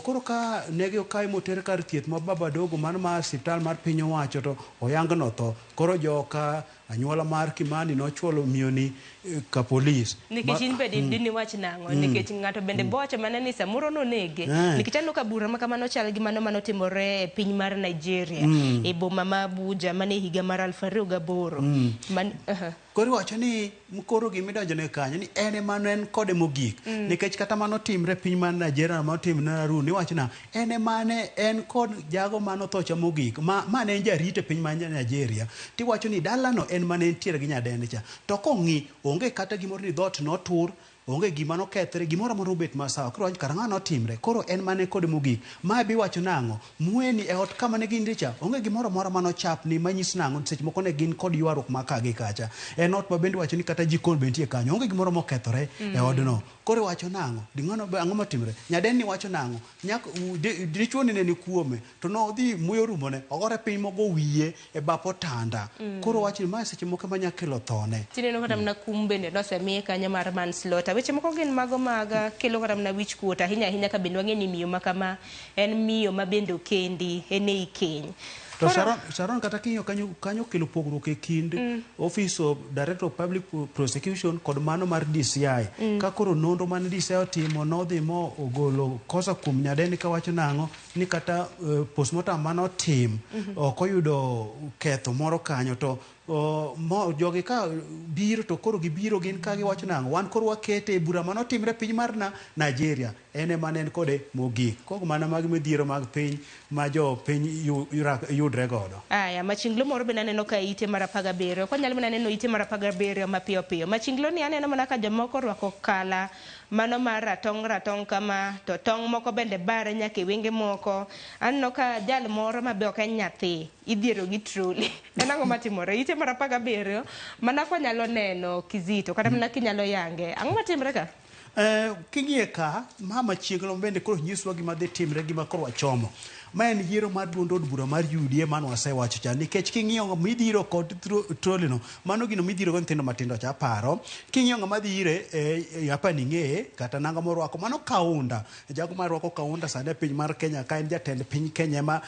Koro ka negi okawe moter kar thieth ma Baba Dogo mano mar osiptal mar piny owacho to oyang notho. Koro joka anyuola mar Kimani nochuolo miyoni ka polis. Nikech in bende dini wach nang'o? Nikech ng'ato bende bowacho mana ni samoro nonege. Nikech aneno ka bura ma kamano chal gi mano manotimore e piny mar Nigeria e boma ma Abuja mane higa mar 2008. Koro iwacho ni koro gimidonjone kanyo ni en ema ne en kode mogik. Nikech kata mano timre piny mar Nigeria mano timre Nauru, iwacho na en ema ne en kod jago mano tho cha mogik ma ne en jarit e piny mar Nigeria. Tiwacho ni dalano en mane entiere gi nyadendi cha. To kong'i onge kata gimoro ni dhoot notur, onge gima nokethre, gimoro amora obet masawa. Koro wach kara ng'ano notimre, koro en mane kode mogik. Mae be iwacho nang'o? Mweni e ot kama ne gintie cha, onge gimoro amora manochapni manyis nang'o, seche moko ne gin kod ywaruok ma ka gi kacha. En ot ma bende iwacho ni kata jikon be nitie kanyo, onge gimoro mokethore e odno. Koro iwacho nang'o? Ding'ano ang'o motimre? Nyadendi wacho nang'o? Dichuo ni ne ni kuome, to nodhi muya orumone, ogore piny mogo wiye e bap otanda. Koro wacho ni mae seche moko ema nya kelo thone. Tineno kata mana kum bende nosemiye kanyo mar manslaughter. Weche moko gin mago mag kelo kata mana wich kuot ahinya ahinya ka bende wang'e ni miyo ma kama en miyo ma bende okendi, en ei keny. To Sharon kata king'iyo kanyo kelo pogruok e kind Office of Director of Public Prosecution kod mano mar DCI. Ka koro nonro mane DCI otimo nodhi mo ogolo kosa kuom nyadendi kawacho nang'o ni kata postmortem manotim ok oyudo ketho moro kanyo to jogi ka biro to koro gibiro gin ka giwacho nang'o wan koro wakete e bura manotimre piny mar Nigeria en ema ne en kode mogik. Koro mana mag midhiero mag piny ma jo piny yudre godo. Aya, machinglo moro bende aneno ka ite mar 17. Ok wanyal mana neno ite mar 17 mapiyo piyo. Machinglo ni aneno mana ka jomoko orwako kala mano mar ratong' ratong' kama to tong' moko bende bare nyaka e wenge moko. Aneno ka jal moro ma be ok en nyathi idhiero gi troli. En ang'o matimore? Ite mar 17 mana kwa nyalo neno Kizito kata mana kinyalo yange. Ang'o matimore ka? King'iye ka, ma machiegno bende koro nyiswa gima dhi timre, gima koro wachomo. Ma en yiero mar duond od bura mar UDA mane wasewacho cha, nikech king'iyo midhiro kod troli no, mano gino midhiro go nyithindo matindo cha aparo. King'iyo ng'ama dhi ire, apa ni ng'eye, kata nanga morwako, mano Kaunda. Jago marwako Kaunda sani e piny mar Kenya, ka en jatend piny Kenya ema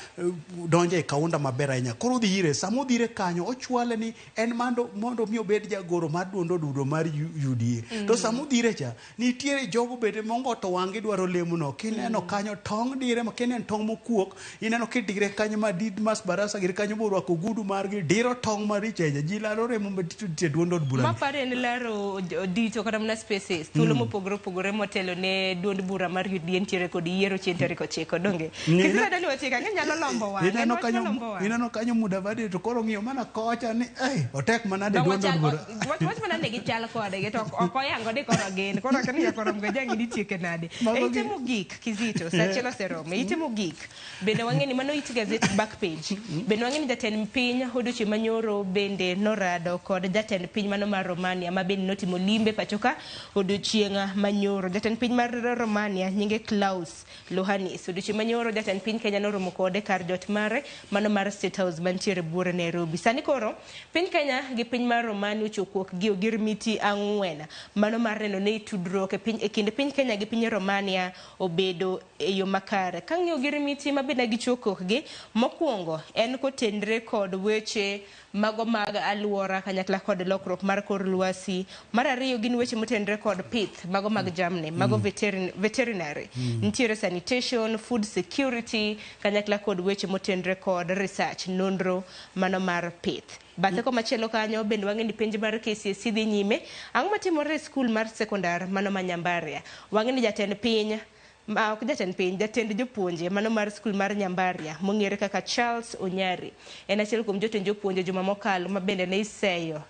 donjo e Kaunda maber ahinya. Koro odhi ire, sama odhi ire kanyo, ochwale ni en mondo mi obed jagoro mar duond od bura mar UDA. To sama odhi ire cha, nitiere jogo bende mongoto wang'gi dwaro lemono. Kineno kanyo tong' dire, ma kineno tong' mokuok, ineno kidire kanyo ma Didmas Barasa gir kanyo morwako ogudu margi, diro tong' marich ahinya. Ji laro remo matito e duond od bura. Maparo en laro odito kata mana spaces, thuolo mopogore opogore motelo ne duond bura mar UDA nitiere kod yiero chieng' tarik 9, donge? Kizito dani wachika, ng'e nyalo lombo wang'e, en wach malombo wang'. Ineno kanyo Mudavadi to koro ng'iyo mana kocha ni, otek manade duond od bura. Wach mana ne gichal kode, to ok oyango ni koro gin. Koro ok ni koro mgoja ng'i nitieke nade. E ite mogik, Kizito, sa achiel oseromo. E ite mogik, bende wang'e ni mano it gazette back page. Bende wang'e ni jatend piny odiochieng' manyoro bende norado kod jatend piny mano mar Romania ma bende notimo limbe pacho ka odiochieng' manyoro. Jatend piny mar Romania nyinge Klaus Lohanis. Odiochieng' manyoro jatend piny Kenya noromo kode kar jot mare mano mar State House mantiere buore Nairobi. Sani koro piny Kenya gi piny mar Romania ochokuok gi ogirmiti 4 mano mar neno ni tudruok e kind piny Kenya gi piny Romania obedo e yo makare. Kang'iyo ogirmiti ma bende wena gichuo kokgi. Mokwongo en kotenre kod weche mago mag aluora kanyakla kod lokruok mar kor lwasi. Mar ariyo gin weche motenre kod pith mago mag jamni, mago veterinary. Nitiere sanitation, food security kanyakla kod weche motenre kod research, nonro mano mar pith. Bathe komachielo kanyo bende wang'e ni penj mar KCSE dhi nyime. Ang'o matimore e skul mar sekondar mano ma Nyambaria? Wang'e ni jatend piny ma ok jatend piny, jatend jopuonje mano mar skul mar Nyambaria mong'ere kaka Charles Onyari en achiel kuom jotend jopuonje juma mokalo ma bende ne iseyo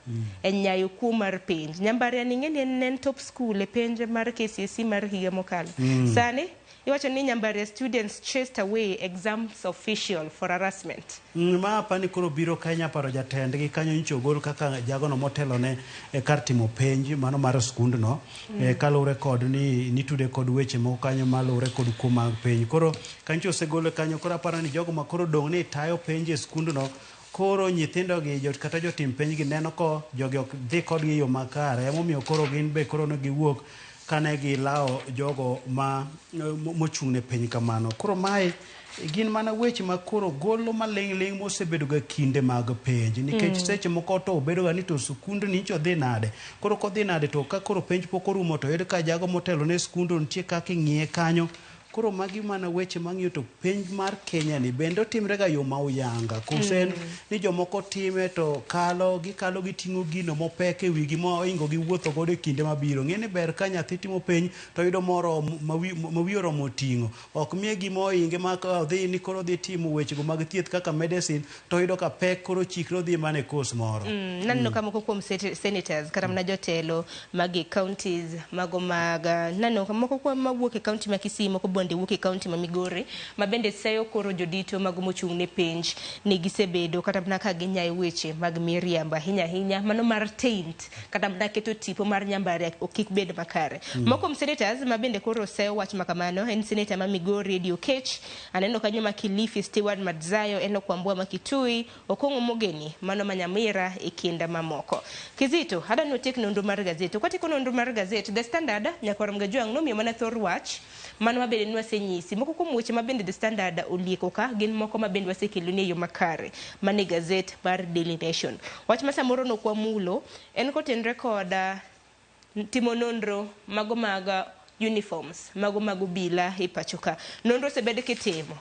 e nyayo kuo mar penj. Nyambaria ni ing'e ni en en top school e penj mar KCSE mar higa mokalo. Sani iwacho ni Nyambaria students chased away exams official for harassment. Ma apani koro biro ka inya paro jatendgi kanyo nyocha ogol kaka jagono motelone e kar timo penj mano mar skundno kaluwore kod ni nitude kod weche moko kanyo maluwore kod kuo mag penj. Koro kanyo osegole kanyo koro aparo ni jogo ma koro dong' ni tayo penj e skundno koro nyithindo gi jot kata jotim penj gi neno ko jogi ok dhi kodgi e yo makare emomiyo koro gin be koro ne giwuok kane gilawo jogo ma mochung' ne piny kamano. Koro mae gin mana weche ma koro golo maling' ling' mosebedo ga kinde mag penj nikech seche moko to obedo ga ni to skundni nyicho dhi nade koro kodhi nade to ka koro penj pok orumo to yud ka jago motelo ne skundno nitie kaka ing'iye kanyo. Koro magi mana weche mang'iyo to penj mar Kenya ni bende otimre ga yo ma uyanga koso en ni jomoko time to kalo gikalo giting'o gino mopek e wigi mohingo gi wuotho godo e kinde mabiro. Ng'e ni ber ka nyathi timo penj to yudo moromo ma wiye oromo ting'o ok miye gima ohinge ma ka odhi ni koro odhi timo wechego mag thieth kaka medicine to oyudo ka pek koro chikre odhi mana e course moro. Naneno ka moko kuom senators kata mana jotelo mag e counties mago mag naneno ka moko kuom mawuok e county ma Kisii moko bende wuok e county ma Migori ma bende seyo koro jodito mago mochung' ne penj ni gisebedo kata mana ka ginyayo weche mag miriambo ahinya ahinya mano mar taint kata mana keto tipo mar Nyambaria kik bed makare. Moko kuom senators ma bende koro seyo wach makamano en senator ma Migori Eddie Okech, aneno kanyo ma Kilifi Stewart Madzayo, Enoch Wambua ma Kitui, Okong'o Mogeni mano ma Nyamira e kind mamoko. Kizito, adwa ni watiek nonro mar gazet. To kwatieko nonro mar gazet, The Standard nyakwar Mgajwang' nomiyo mana thor wach mano ma bende nwasenyisi. Moko kuom weche ma bende The Standard olieko ka gin moko ma bende wasekeloni e yo makare mane gazet mar Daily Nation. Wach ma samoro nokwamulo en kotenre kod timo nonro mago mag uniforms mago mag obila e pacho ka. Nonro osebed kitimo.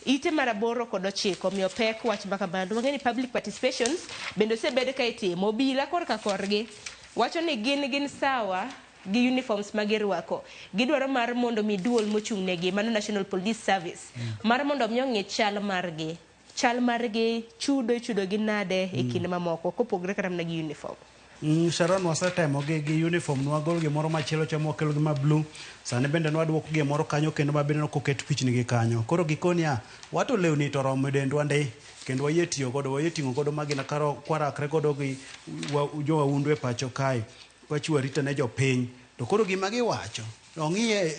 Ite mar 8 kod 9 omiyo pek wach makamano. Wang'e ni public participations bende osebed ka itimo. Obila korka korgi wacho ni gin sawa gi uniforms ma girwako. Gidwaro mar mondo mi duol mochung' negi mano National Police Service mar mondo mi ong'i chal margi. Chal margi chudo ichudo gi nade e kinde mamoko kopogre kata mana gi uniform. Sharon wasetemo gi uniform nwagol gimoro machielo cha mwakelo gi ma blue sani bende nwaduoko gimoro kanyo kendo ma bende koket pichni gi kanyo koro gikonia wato lewni to oromo e dendwa ndi kendo wayie tiyo godo wayie ting'o godo magina karo kwarakre godo gi jowaundu e pacho kae wachiwo arita ne jopiny to koro gima giwacho ong'iye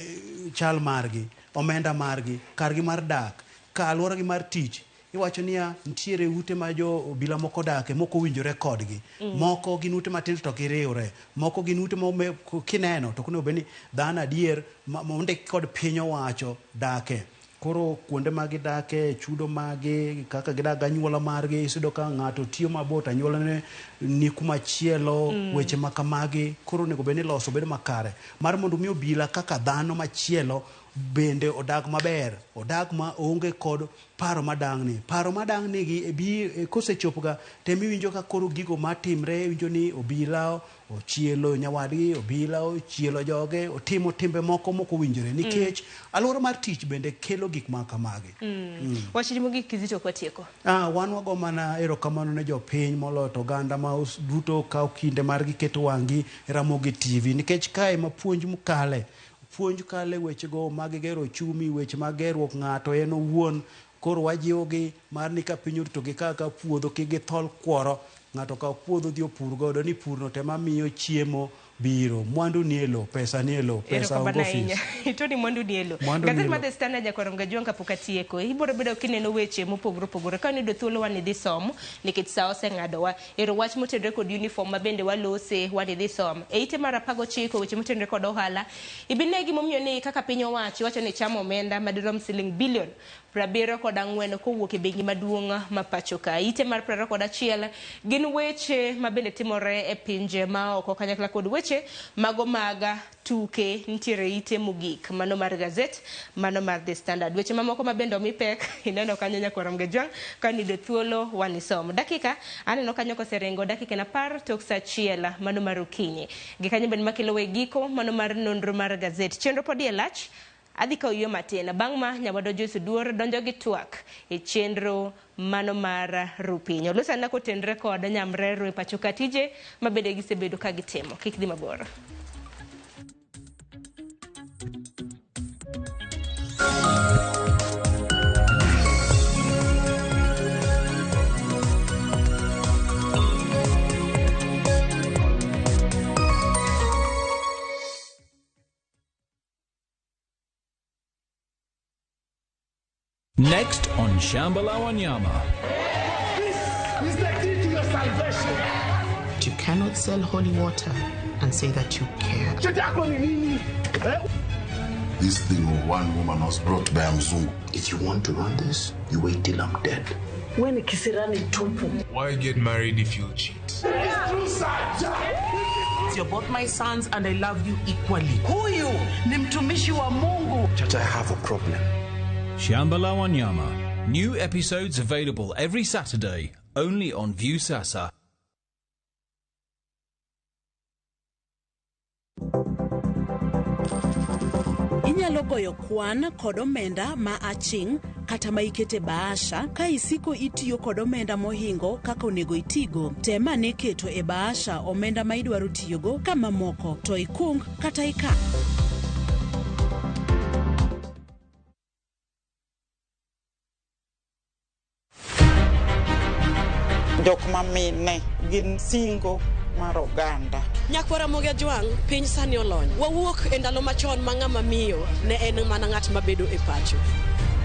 chal margi omenda margi kargi mar dak ka alworagi mar tich iwacho niya nitiere ute ma jo obila moko odake mok owinjore kodgi moko gin ute matindo to giriwre moko gin ute ma kineno to onego bed ni dhano adier mondik kod piny owacho dake koro kuonde ma gidake chudo magi kaka gidak gi anyuola margi iyudo ka ng'ato tiyo mabor to anyuola ne ni kuma chielo weche ma kamagi koro onego bed ni loso bedo makare mar mondo mi obila kaka dhano machielo bende odag maber odag ma onge kod paro madang'ni paro madang'ni gi bi kosechopo ga temiwinjo ka koro gigo matimre iwinjo ni obila ochielo nyawadgi obila ochielo joge otimo timbe moko mok owinjore nikech alwora mar tich bende kelo gik ma kamagi. Wachni mogik Kizito kwatieko. Wan wago mana erokamano ne jopiny moloyo to oganda ma duto kawo kinde margi keto wang'gi e Ramogi TV nikech kae ma puonj mokale puonj kale wechego mag gero ochumi weche mag gerruok ng'ato en owuon koro wajiwogi mar ni ka piny oritogi kaka puodho kik githol kuoro ng'ato kaw puodho dhi opur godo ni purno tema miyo chiemo biro mwandu nie lo pesa nie lo pesa onge Erokamano ofis ahinya. Tony mwandu ni e lo. Mwandu ni e Gazet lo. mar The Standard nyakwar Mgajwang' kapok atieko. Ibiro bedo kineno weche mopogore opogore. Ka niyudo thuolo wan idhi som nikech sa oseng'adowa. Ero wach motenore kod uniform ma bende walose wan idhi som. E ite mar 19 weche motenore kod ohala. Ibine gimomiyo ni kaka piny owacho iwacho ni chamo omenda madirom siling bilion 74 kowuok e bengi maduong' ma pacho ka. Ite mar 21 gin weche ma bende timore e pinje ma oko kanyakla kod weche mago mag tuke nitiere ite mogik mano mar gazet mano mar The Standard. Weche mamoko ma bende omi pek ineno kanyo nyakwar Mgejwang' ka niyudo thuolo wanisom. Dakika aneno kanyo koseringo dakika en 10 tok sa 1 mano mar okinyi. Gi kanyo bende makelo e giko mano mar nonro mar gazet. Chenro pod iye lach. Adhi kawo yueyo matin. Bang' ma nyawadwa Joyce Oduor donjo gi twak e chenro mano mar Rupiny. Olosana kotenre kod nyamrerwa e pacho ka tije ma bende gisebedo ka gitimo. Kik dhi mabor. Next on Shambhala Wanyama. This is the key to your salvation. You cannot sell holy water and say that you care. This thing of one woman was brought by a Mzungu. If you want to run this, you wait till I'm dead. When kisirani tupu. Why get married if you'll cheat? It's true, sir. You're both my sons and I love you equally. Huyu ni mtumishi wa Mungu. Chacha, I have a problem. Shambhala Wanyama. New episodes available every Saturday, only on Viusasa. Inyalo goyo kwan kod omenda ma aching' kata ma ikete bahasha ka isiko itiyo kod omenda mohingo kaka onego itigo. Tem ane keto e bahasha omenda ma idwaro tiyogo ka mamoko to ikung kata ikan. Jok ma mine gin singo mar oganda. Nyakwara Ramogi Ajwang', piny sani olony. Wawuok e ndalo machon ma ng'ama miyo ne en mana ng'at mabedo e pacho.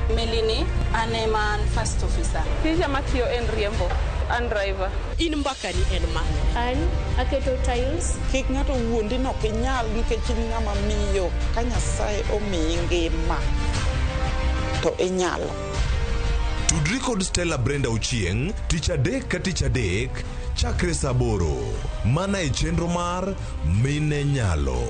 Melini, an ema an first officer. Tija matiyo en riembo, an driver. In mbakani en mane? An aketo tiles. Kik ng'ato wuondi ni ok inyal nikech in ng'ama miyo. Ka Nyasaye omiyi ngima, to inyalo. Tudri kod Stella Brenda Ochieng' tich adek ka tich adek chakre saa 8 mana e chenro mar Mine Nyalo.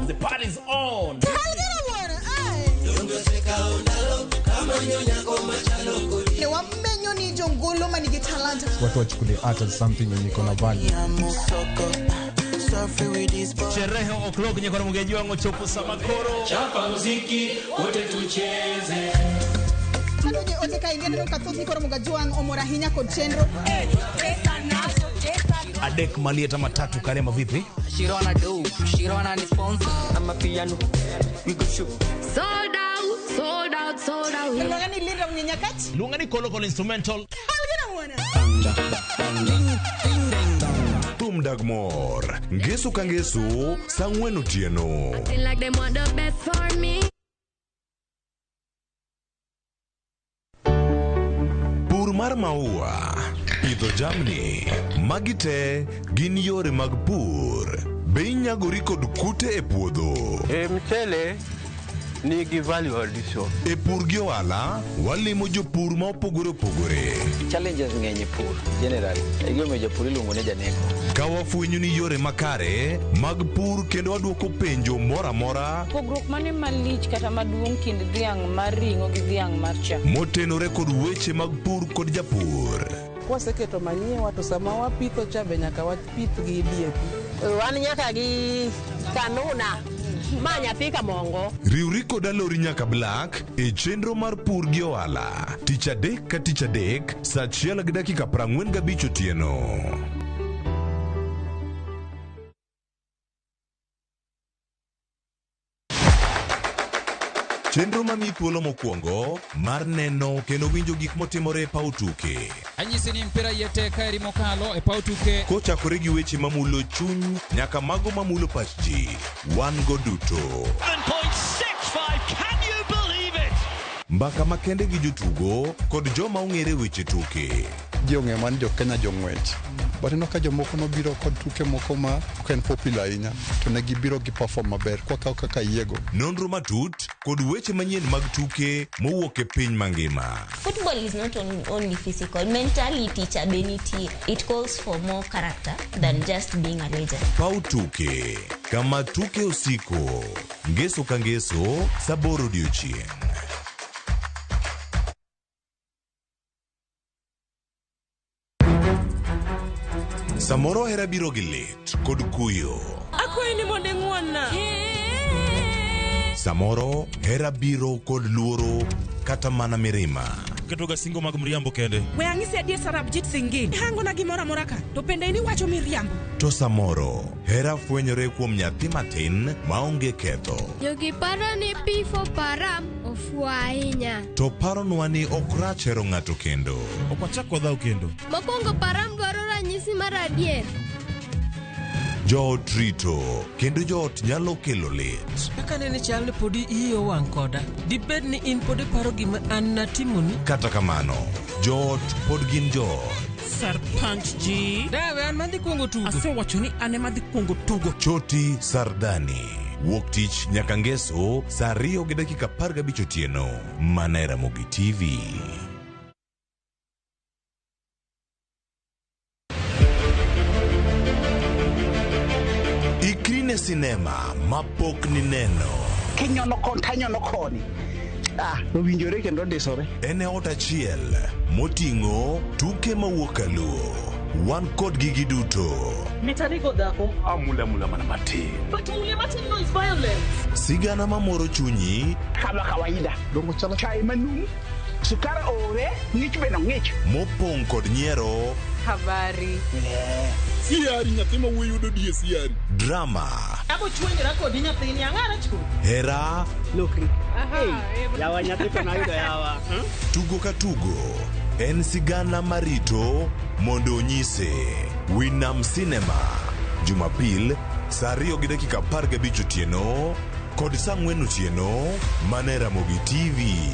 The party's on. Ne wamenyo ni jongolo manigi talanta. Watu wachukulie art as something yenye iko na value. Sherehe o'clock nyakwar Mgejwang' ochopo sama koro. Chapa muziki wote tucheze. Kanoje ote ka inge neno ka thoth nyikwa Ramogi Ajwang' omor ahinya kod chenro. Adek malieta matatu karema vipi? Shirona do, Shirona ni sponsor. I'm a piano. We go shoot. Sold out, sold out, sold out. Luonga ni Linda Mnyenyakach. Luonga ni Kolo Kolo instrumental. Thum dag mor. Ngeso ka ngeso saa 4 otieno. Acting like they want the best for me. Pur mar maua, pidho jamni, magi te gin yore mag pur. Be inyagori kod kute e puodho? E mchele nigi value addition. E pur gi ohala, walimo jopur ma opogore opogore. Challenges ng'eny e pur generally. E gimomiyo japur iluongo ni janeko. Ka wafwenyo ni yore makare mag pur kendo waduoko penjo moro amora Pogruok mane malich kata maduong' kind dhiang' mar ring'o gi dhiang' mar chak? motenore kod weche mag pur kod japur. Kwaseketo manyiwa to sama wapitho cha be nyaka wapith gi DAP. Wan nyaka gi kanuna ma nyathi kamongo. Riwri kod Alori nyaka Black e chenro mar pur gi ohala tich adek ka tich adek saa 1:45 otieno. Chenro mamiyi thuolo mokwongo mar neno kendo winjo gik motimore e paw tuke. Anyisi ni mpira iye tek kaeri mokalo e paw tuke. Kochakore gi weche mamulo chuny nyaka mago mamulo pach ji, wan go duto. 7.65, can you believe it? Mbaka makende gi jotugo kod joma ong'ere weche tuke. Ji ong'eyo ni jo Kenya jong'wech. But ineno ka jomoko nobiro kod tuke moko ma ok en popular ahinya to ne gibiro gi perform maber kwakawo kaka yiego. Nonro matut kod weche manyien mag tuke mowuok e piny mangima. Football is not only physical, mentality cha be nitie. It calls for more character than just being a legend. Paw tuke kama tuke osiko ngeso ka ngeso saa aboro odiochieng'. Samoro hera biro gi lit kod kuyo. Akwayi ni mondo ing'won-na. Samoro hera biro kod luoro kata mana mirima. Ketoga singo mag mriambo kende. We ang'isi adier Sarabjit Singh. Ihangona gimoro amora ka, to bende in iwacho miriambo. To samoro hera fwenyore kuom nyathi matin maonge ketho. Jogi paro ni P for Param ofuwo ahinya. To paronwa ni ok rach hero ng'ato kendo. Ok wachak wadhaw kendo. Mokwongo Param dwaro ranyisi mar adier. Joot rito kendo joot nyalo kelo lit. Kaka nene chal ni podi iyi owang' koda. Dibed ni in pod iparo gima an natimoni? Kata kamano, joot pod gin joot. Sarpanch ji. Dawe an madhi kuongo tugo. Asewacho ni an ema dhi kuongo tugo. Choti Sardani. Wuok tich nyaka ngeso saa 2:15 otieno. Mana e Ramogi TV. Ikri ne sinema mapok nineno. Kinyono kon tanyono koni. Ah, owinjore kendo ndisore. En e ot achiel moting'o tuke mawuok kaluo. Wan kod gigi duto. Mitanigo dhako. Amula mula mana matin. But mule matin no is violence. Sigana mamoro chunyi. Kama kawaida. Dongo chalo chai manum. Sukar ore, ng'ich be nong'ich. Mopong' kod nyiero. Habari. Siari nyathi ma wuoyi yudo die siari. Drama. Abo chwenyora kodi nyathini ang'ara chu. Hera. Lokri. Yawa nyathi to nayudo yawa. Tugo ka tugo en sigana marito mondo onyise. Winam Cinema. Jumapil saa 2:15 otieno kod saa 4 otieno mana e Ramogi TV.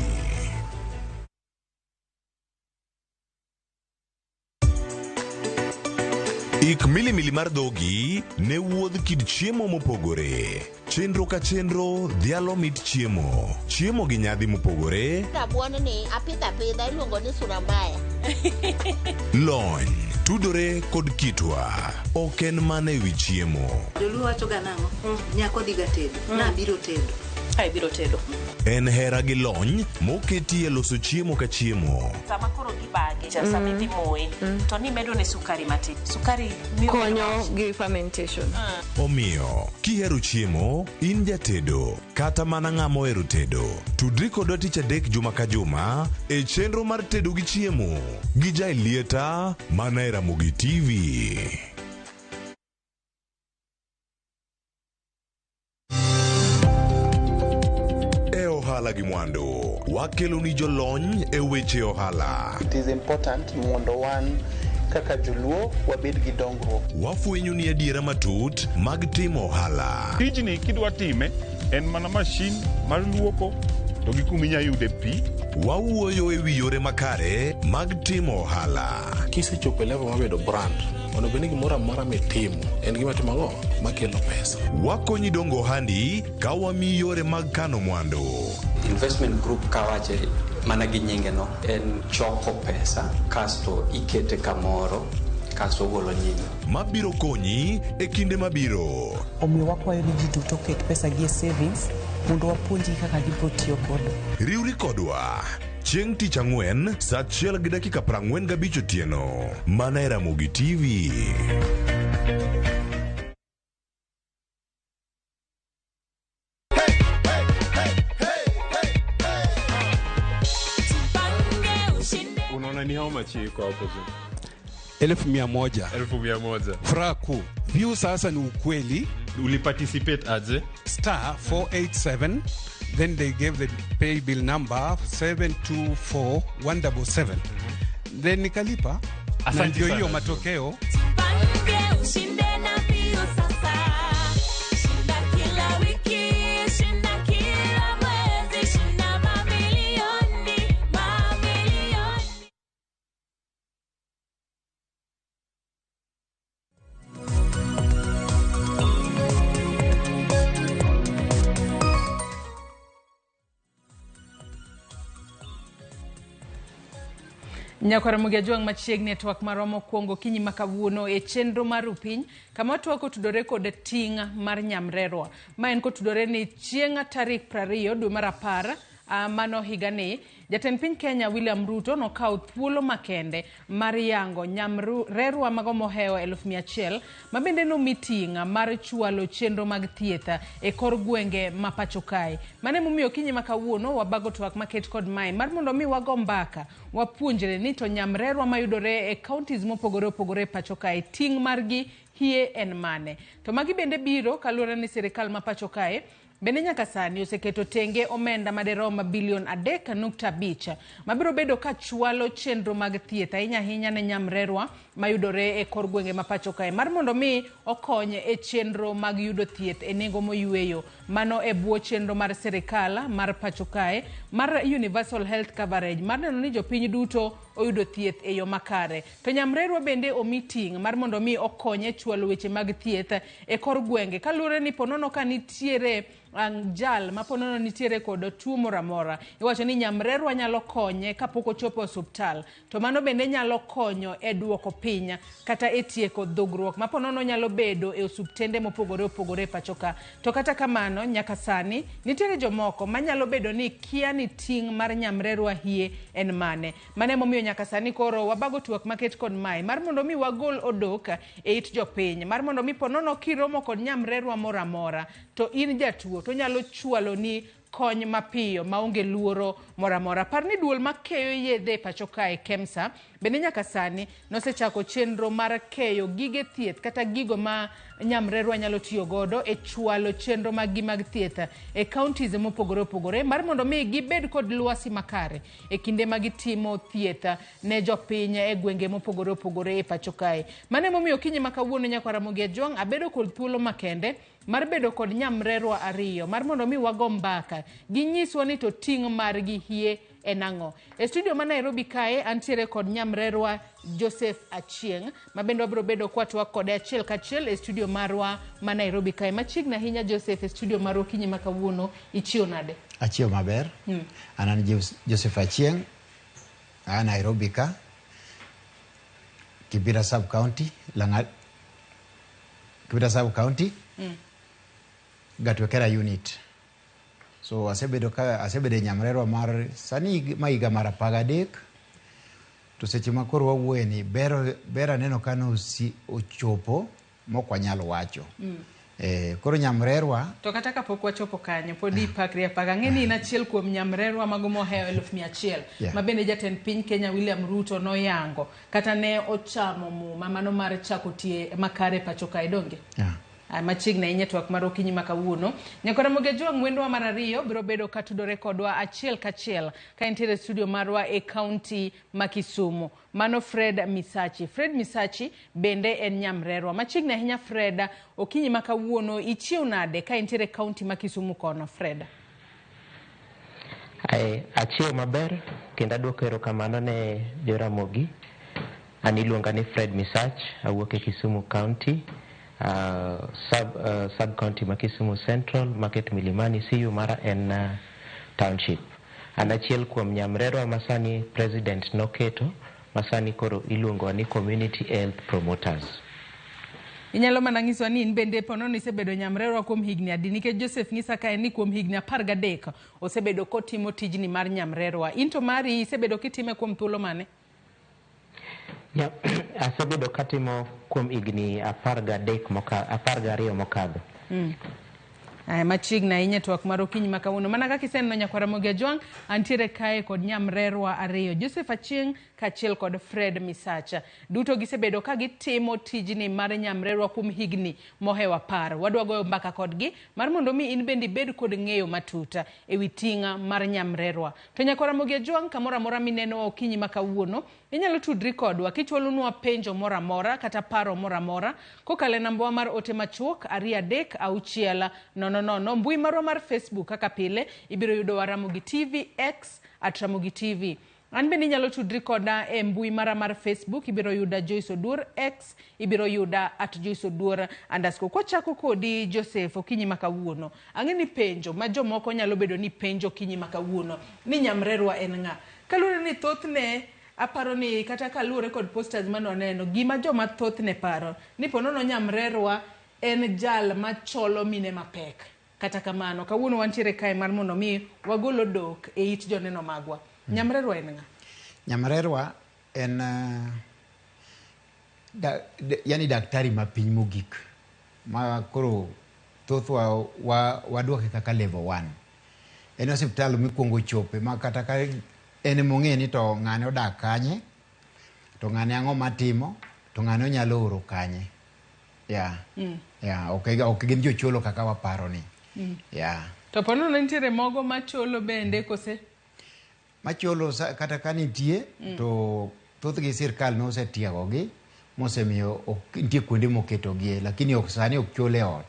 Ik milimili mar dhogi ne wuodh kit chiemo mopogore. Chenro ka chenro dhialo mit chiemo. Chiemo gi nyadhi mopogore. Rabuon ni apidho apidha iluongo ni sura mbaya. Lony tudore kod kitwa. Ok en mana ewi chiemo. Joluo wacho ga nang'o? Nyako dhiga tedo. Nabiro tedo. Ai biro tedo. En hera gi lony moketi e loso chiemo ka chiemo. Sama koro gibage, cha sama idhi moye, to nimedo ne sukari matin. Sukari miyo konyo gi fermentation. Omiyo, kihero chiemo, in jatedo, kata mana ng'ama ohero tedo, tudri kodwa tich adek juma ka juma e chenro mar tedo gi chiemo gi Jaelieta mana e Ramogi TV. E ohala gi mwandu, wakelo ni jolony e weche ohala. It is important mondo wan kaka joluo wabed gi dongruok. Wafwenyo ni adiera matut mag timo ohala. Tijni kidwa time en mana mashin mar luoko to gi kuma inya yude pi. Wawuoyo e wi yore makare mag timo ohala. Kisechopo e level mar bedo brand, onego bed ni gimoro amora mitimo en gima timo ang'o makelo pesa. Wakonyi dongo ohandi ka wamiyi yore mag kano mwandu. Investment group kawache mana gi nyinge no en choko pesa kasto ikete kamoro kasto ogolo nyinyo. Mabiro konyi e kinde mabiro. Omiyo wakwayo ni ji duto oket pesa gi e savings mondo wapuonjgi kaka gibiro tiyo godo. Riwri kodwa chieng' tich ang'wen saa 1:45 otieno mana e Ramogi TV. Unaona ni how much iko hapo juu? 100,000. 100,000. Furaha kuu. View sasa ni ukweli. Uliparticipate aje? Star 487, then they gave the pay bill number 724177. Then nikalipa. Na Asante ndio hiyo sana. matokeo. Ushinde na mbio sasa. Shinda kila wiki, shinda kila mwezi, shinda mamilioni, mamilioni. Nyakwar Ramogi Ajwang' machiegni e twak marwa mokwongo okinyi ma kawuono e chenro mar Rupiny kama twak otudore kod ting' mar nyamrerwa. Ma en kotudore ni chieng' tarik 20 dwe mar 10 mano higani, jatend piny Kenya William Ruto nokawo thuolo makende mar yango nyamrerwa mago mohewo 100,000 ma bende nomi ting' mar chwalo chenro mag thieth e kor gwenge ma pacho kae. Mano emomiyo okinyi ma kawuono wabago twak maket kod mae mar mondo mi wago mbaka wapuonjre ni to nyamrerwa mayudore e counties mopogore opogore e pacho kae ting' margi hie en mane. To magi bende biro kaluwore ni sirikal ma pacho kae bende nyaka sani oseketo tenge omenda maderom bilion 3.5 mabiro bedo ka chwalo chenro mag thieth ahinya ahinya ne nyamrerwa mayudore e kor gwenge ma pacho kae mar mondo mi okony e chenro mag yudo thieth e nengo moyweyo mano e bwo chenro mar sirikal mar pacho kae mar Universal Health Coverage mar neno ni jopiny duto oyudo thieth e yo makare. To nyamrerwa bende omi ting' mar mondo mi okony e chwalo weche mag thieth e kor gwenge kaluwore ni ponono ka nitiere jal ma ponono nitiere kod tuo moro amora iwacho ni nyamrerwa nyalo konye kapok ochopo e osuptal to mano bende nyalo konyo e duoko piny kata e tieko dhogruok ma ponono nyalo bedo e osuptende mopogore opogore e pacho ka. To kata kamano nyaka sani nitiere jomoko manyalo bedo ni kia ni ting' mar nyamrerwa hie en mane. Mano emomiyo nyaka sani koro wabago twak maket kod mae mar mondo mi wagol odok e it jopiny mar mondo mi ponono kiromo kod nyamrerwa moro amora to in jatuo to nyalo chwalo ni kony mapiyo maonge luoro moro amora. Par ni duol makeyo yedhe e pacho kae KEMSA bende nyaka sani nosechako chenro mar keyo gige thieth kata gigo ma nyamrerwa nyalo tiyo godo e chwalo chenro maggi mag thieth e counties mopogore opogore mar mondo mi gibed kod lwasi makare e kinde ma gitimo thieth ne jopiny e gwenge mopogore opogore e pacho kae. Mano emomiyo okinyi ma kawuono nyakwar Ramogi Ajwang' abedo kod thuolo makende mar bedo kod nyamrerwa ariyo mar mondo mi wago mbaka ginyiswa ni to ting' margi hie en ang'o. E studio ma Nairobi kae antiere kod nyamrerwa Joseph Achieng' ma bende wabiro bedo kwatwak kode achiel kachiel e studio marwa ma Nairobi kae. Machiegni ahinya Joseph e studio marwa okinyi ma kawuono ichiew nade? Achiew maber. An an Joseph Achieng' aa Nairobi ka, Kibera sub county, Lang'at Kibera sub county, Gatwekera unit. So asebedo ka asebedo e nyamrerwa mar sani ma higa mar 13 to seche ma koro wawuoye ni ber ber aneno ka nosi ochopo mok wanyal wacho. Koro nyamrerwa To kata kapok wachopo kanyo pod ipakri apaka. Ang'e ni in achiel kuom nyamrerwa mago mohewo 100,000 ma bende jatend piny Kenya William Ruto noyango kata ne ochamo muma mano mar chako tie makare pacho kae donge? Machiegni ahinya twak mar okinyi ma kawuono. Nyakwar Ramogi Ajwang' wendwa mar ariyo biro bedo ka tudore kodwa achiel kachiel ka entiere e studio marwa e kaunti ma Kisumu. Mano Fred Misachi. Fred Misachi bende en nyamrerwa. Machiegni ahinya Fred, okinyi ma kawuono ichiew nade ka intiere e kaunti ma Kisumu kono, Fred? Achiew maber kendo aduoko erokamano ne Joramogi. An iluonga ni Fred Misach, awuok e Kisumu County, sub county ma Kisumu Central, Market Milimani, CU mara en township. An achiel kuom nyamrerwa masani president noketo, masani koro iluongowa ni Community Health Promoters. Inyalo mana nyisowa ni in bende ponono isebedo nyamrerwa kuom higni adi nikech Joseph nyisa kae ni kuom higni 13 osebedo kotimo tijni mar nyamrerwa. In to mari isebedo kitime kuom thuolo mane? Asebedo katimo kuom higni 13 12 mokadho. Aya, machiegni ahinya twak mar okinyi ma kawuono. Mana kaka iseneno nyakwar Ramogi Ajwang', antiere kae kod nyamrerwa ariyo, Joseph Achieng' kaachiel kod Fred Misacha. Duto gisebedo ka gitimo tijni mar nyamrerwa kuom higni mohewo 10. Wadwa goyo mbaka kodgi mar mondo mi in bende ibed kod ng'eyo matut e wi ting' mar nyamrerwa. To nyakwar Ramogi Ajwang', kamoro amora minenowa okinyi ma kawuono, inyalo tudri kodwa kichwalonwa penjo moro amora kata paro moro amora kokalo e nambawa mar ote machuok 2 3 6 0 0. Mbui marwa mar Facebook kaka pile ibiro yudowa Ramogi TV, X at Ramogi TV. An bende inyalo tudri koda e mbui mara mar Facebook, ibiro yuda Joyce Oduor, X ibiro yuda at Joyce Oduor underscore. Kwachako kodi Joseph okinyi ma kawuono, ang'e ni penjo ma jomoko nyalo bedo ni penjo okinyi ma kawuono ni nyamrerwa en ng'a? Kaluwore ni thothne Aparo ni kata kaluwore kod posters mane waneno, gima joma thoth ne paro ni ponono nyamrerwa en jal macholo mine mapek. Kata kamano, kawuono wantiere kae mar mondo mi wagol odok e it joneno magwa. Nyamrerwa en ng'a? Nyamrerwa en yani daktari ma piny mogik ma koro thothwa waduoke kaka level 1. En osiptal mikwongo chope ma kata ka en emong'e ni to ng'ane odak kanye, to ng'ane ang'o matimo, to ng'ane onyalo oro kanye. Yeah. Yeah, ok gin jocholo kaka waparo ni. Yeah. To ponono nitiere mogo macholo bende kose? Macholo kata ka nitie to thothgi sirkal nosetiegogi mosemiyo ok nitie kuonde moketogie, lakini ok sani ok chol e ot.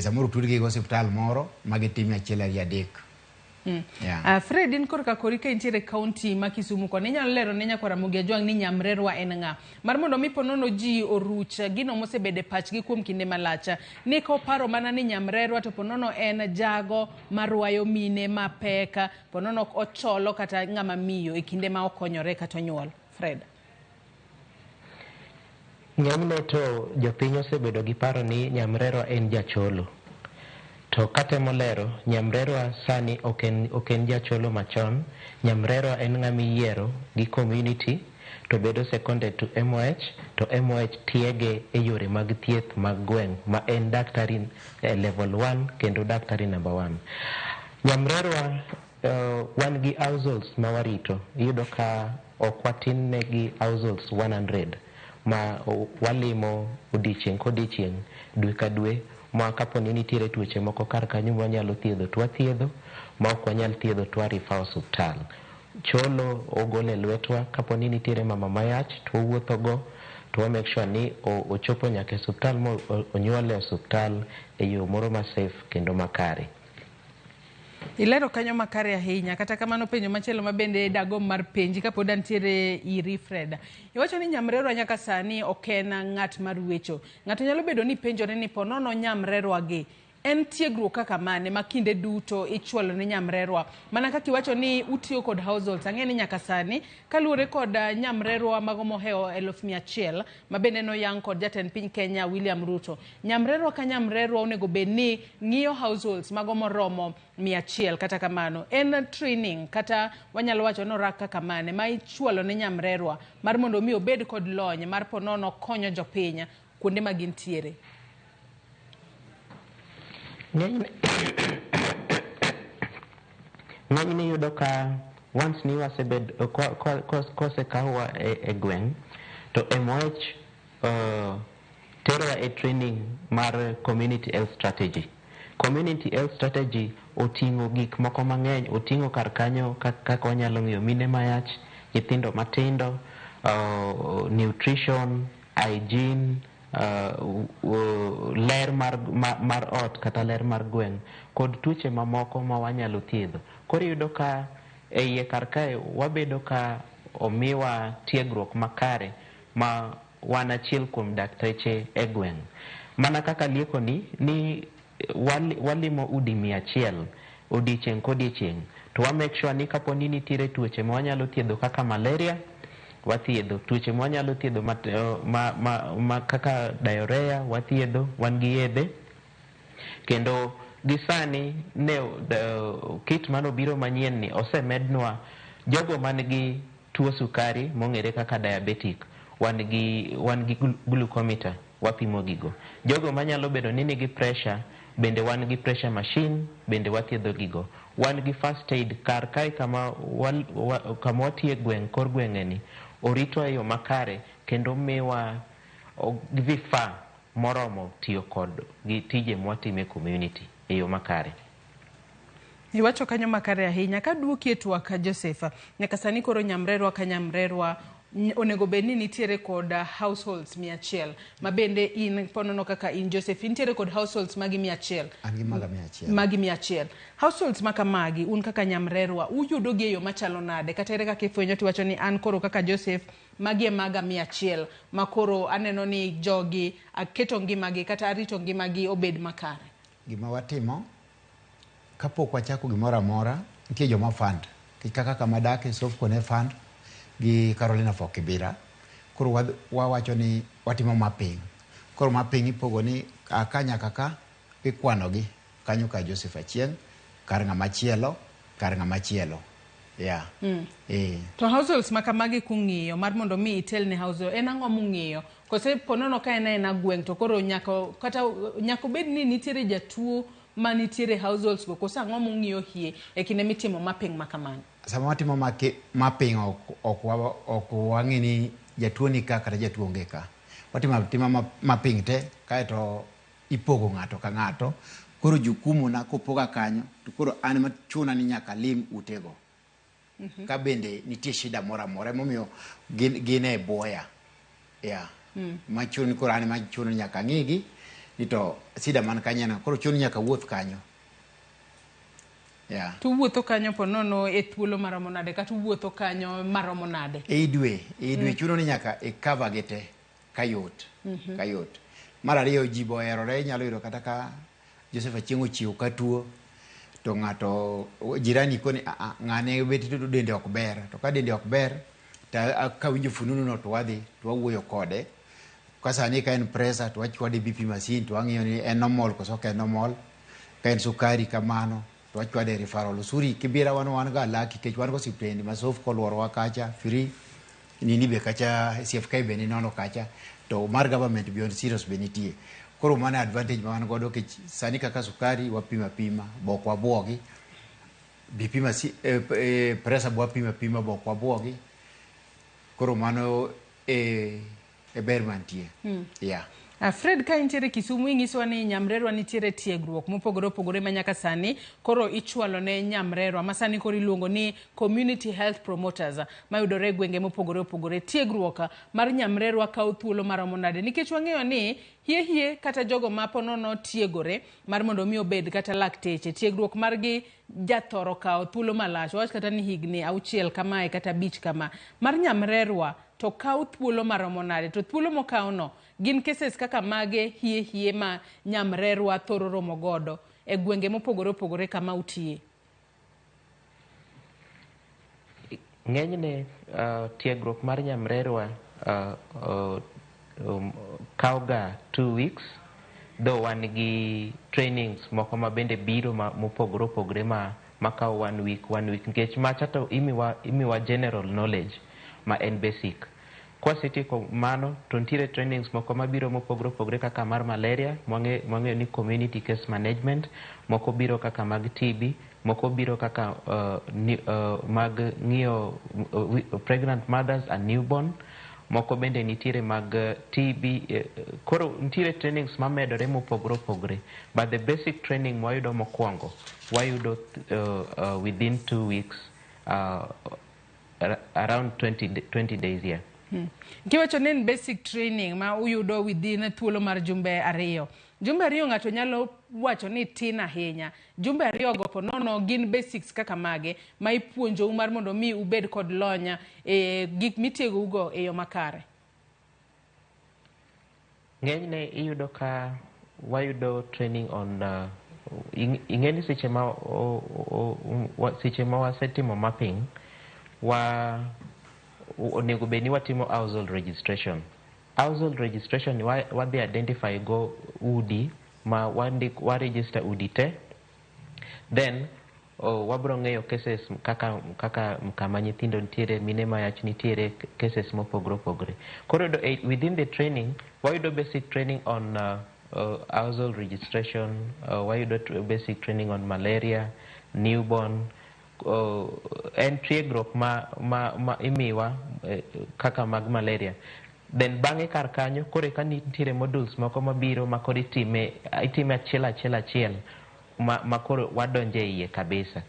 Samoro tudgi gi osiptal moro ma gitime 1 2 3. Yeah. Fred, in korka kori ka intiere kaunti ma Kisumu koni, inyalo lero ne nyakwar Ramogi Ajwang' ni nyamrerwa en ng'a? Mar mondo mi ponono ji oruch gino mosebedo e pachgi kuom kinde malach, ni koparo mana ni nyamrerwa to ponono en jago marwayo mine mapek, ponono ocholo kata ng'ama miyo e kinde ma okonyore kata onyuol. Fred. Ng'enyne to jopiny osebedo gi paro ni nyamrerwa en jacholo. To katemo lero, nyamrerwa sani ok en jacholo machon. Nyamrerwa en ng'ama iyiero gi community to bedo seconded to MOH, to MOH tiege e yore mag thieth mag gweng' ma en daktari e level 1 kendo daktari number 1. Nyamrerwa wan gi households ma warito. Iyudo ka ok watin ne gi households 100 ma walimo odiechieng' kodiechieng', dwe ka dwe, ma kapo ni nitiere tuoche moko kar kanyo ma wanyalo thiedho to wathiedho, ma ok wanyal thiedho to wa-refer osuptal. Cholo ogolo e lwetwa, kapo ni nitiere mama mayach to wawuotho go to wa make sure ni ochopo nyaka e osuptal ma onyuole e osuptal e yo moro ma safe kendo makare. Ilero kanyo makare ahinya. Kata kamano penjo machielo ma bende dagomb mar penji kapod antiere iri Fred. Iwacho ni nyamrerwa nyaka sani ok en ng'at mar wecho. Ng'ato nyalo bedo ni penjore ni ponono nyamrerwa gi en tiegruok kaka mane ma kinde duto ichwalo ne nyamrerwa. Mana kaka iwacho ni utiyo kod households, ang'e ni nyaka sani kaluwore kod nyamrerwa mago mohewo 100,000 ma bende noyang kod jatend piny Kenya William Ruto. Nyamrerwa ka nyamrerwa onego bed ni ng'iyo households mago moromo 100. Kata kamano en training kata wanyalo wacho ni orak kaka mane ma ichwalo ne nyamrerwa mar mondo mi obed kod lony mar ponono konyo jopiny kuonde ma gintiere. Ng'enyne iyudo ka once ni wasebed kosekawwa e gweng' to MOH terowa e training mar community health strategy. Community health strategy oting'o gik moko mang'eny, oting'o kar kanyo kaka wanyalo ng'iyo mine mayach, nyithindo matindo, nutrition, hygiene, ler mar ot kata ler mar gweng' kod tuoche mamoko ma wanyalo thiedho. Koro iyudo ka e iye kar kae wabedo ka omiwa tiegruok makare ma wan achiel kuom dakteche e gweng'. Mana kaka lieko ni walimo udi 100 odiechieng' kodiechieng', to wa make sure ni kapo ni nitiere tuoche ma wanyalo thiedho kaka malaria, wathiedho tuoche ma wanyalo thiedho ma kaka diarrhea, wathiedho, wan gi yedhe. Kendo gi sani ne kit manobiro manyien ni osemednwa jogo man gi tuo sukari mong'ere kaka diabetic, wan gi glucometer wapimo gigo. Jogo manyalo bedo ni nigi pressure bende wan gi pressure machine bende wathiedho gigo. Wan gi first aid kar kae kama watiye gweng' kor gweng'e ni oritwa e yo makare kendo miwa vifaa moromo tiyo kod gi tije mwatimo e community e yo makare. Iwacho kanyo makare ahinya. Kaduoki e twak Joseph, nyaka sani koro nyamrerwa ka nyamrerwa onego bed ni nitiere kod households 100 ma bende in ponono kaka in Joseph intiere kod households magi 100. An gi maga 100. Magi 100. Households maka magi un kaka nyamrerwa uyudo gi e yo machalo nade? Kata ere kaka ifwenyo tiwacho ni an koro kaka Joseph magi e maga 100 ma koro aneno ni jogi aketo ngimagi kata arito ngimagi obed makare. Gima watimo kapok wachako gimoro amora, nitie joma fund. Kaka kama adake, Sofco ne fund, gi Carolina for Kibera. Koro wawacho ni watimo mapping. Koro mapping ipogo ni ka nyaka ka ikwanogi kanyo ka Joseph Achieng, kar ng'ama chielo, kar ng'ama chielo. Yeah. To households ma kamagi kung'iyo mar mondo mi itel ne household en ang'o mung'iyo? Kose ponono ka en aena gweng' to koro nyaka kata nyaka obed ni nitiere jatuo ma nitiere households go, koso ang'o mung'iyo hie e kinde mitimo mapping ma kamano? Sama watimo mapping ok wang'i ni jatuo ni ka kata jatuo onge ka. Watimo atima mapping te kaeto ipogo ng'ato ka ng'ato. Koro jukumu na kopoga kanyo to koro an machuna ni nyaka lim utego. Ka bende nitie shida moro amora emomiyo gin e buoya. Yeah. Machuno ni koro an machuno nyaka ng'igi ni to shida man kanyo en ang'o. Koro chuno nyaka wuoth kanyo. Yeah. To uwuotho kanyo ponono e thuolo maromo nade kata uwuotho kanyo maromo nade? E dwe chuno ni nyaka e cover gi te kayot. Kayot. Mar ariyo ji bo oherore, inyalo yudo kata ka Joseph Achieng' ochiew ka tuo to ng'ato jirani koni a ng'ane bet to dende ok ber, to ka dende ok ber to kawinjo fununu no to wadhi to wawuoyo kode. Ka sani ka en pressure to wachwade BP machine to wang'iyo ni en normal koso ok en normal. Ka en sukari kamano to wachwade e referral. Usuri Kibera wan ga lucky nikech wan go osiptende ma sof koluorowa kacha free nini be kacha CFK be ni nono kacha to mar government beyond serious be nitie. Koro mano e advantage ma wan godo nikech sani kaka sukari wapimo apima bok wabuogi, BP pressure be wapimo apima bok wabuogi. Koro mano e ber mantie. Yeah. Fred, ka intiere Kisumu ing'isowa ni Nyamrerwa nitiere tiegruok mopogore opogore ma nyaka sani koro ichwalo ne Nyamrerwa ma sani koro iluongo ni Community Health Promoters mayudore e gwenge mopogore opogore. Tiegruok mar Nyamrerwa kawo thuolo maromo nade? Nikech wang'eyo ni hie kata jogo ma ponono tiegore mar mondo mi obed kata lakteche, tiegruok margi jathoro kawo thuolo malach, wawach kata ni higni 6 kamae kata 5 kama. Mar Nyamrerwa to kawo thuolo maromo nade? To thuolo mokawo no gin cases kaka mage hie ma Nyamrerwa thoro romo godo e gwenge mopogore opogore kama utiye? Ng'enyne tiegruok mar Nyamrerwa kawo ga 2 weeks, though wan gi trainings moko ma bende biro mopogore opogore ma kawo 1 week 1 week nikech macha to imiwa general knowledge ma en basic. Kwasetieko mano to nitiere trainings moko mabiro mopogore opogore kaka mar malaria mwang'eyo ni community case management, moko biro kaka mag TB, moko biro kaka mag ng'iyo pregnant mothers and newborn, moko bende nitiere mag TB. Koro nitiere trainings mamedore mopogore opogore, but the basic training mwayudo mokwongo wayudo within 2 weeks, around 20 days here. Kiwacho ni en basic training ma uyudo within thuolo mar jumbe 2. Jumbe 2 ng'ato nyalo wacho ni tin ahinya. Jumbe 2 go ponono gin basics kaka mage ma ipuonjou mar mondo mi ubed kod lony e gik mitiegou e yo makare? Ng'enyne iyudo ka wayudo training on ing'eni seche ma wasetimo mapping wa onego bed ni watimo household registration. Household registration wadhi identify go udi ma wa register udi te, then wabro ng'eyo cases kaka kama nyithindo nitiere, mine mayach nitiere, cases mopogore opogore. Koro within the training wayudo basic training on household registration, wayudo basic training on malaria, newborn, en tiegruok ma imiwa kaka mag malaria. Then bang'e kar kanyo koro eka nitiere modules moko mabiro ma koro itime achiel achiel achiel ma koro wadonje iye kabisa.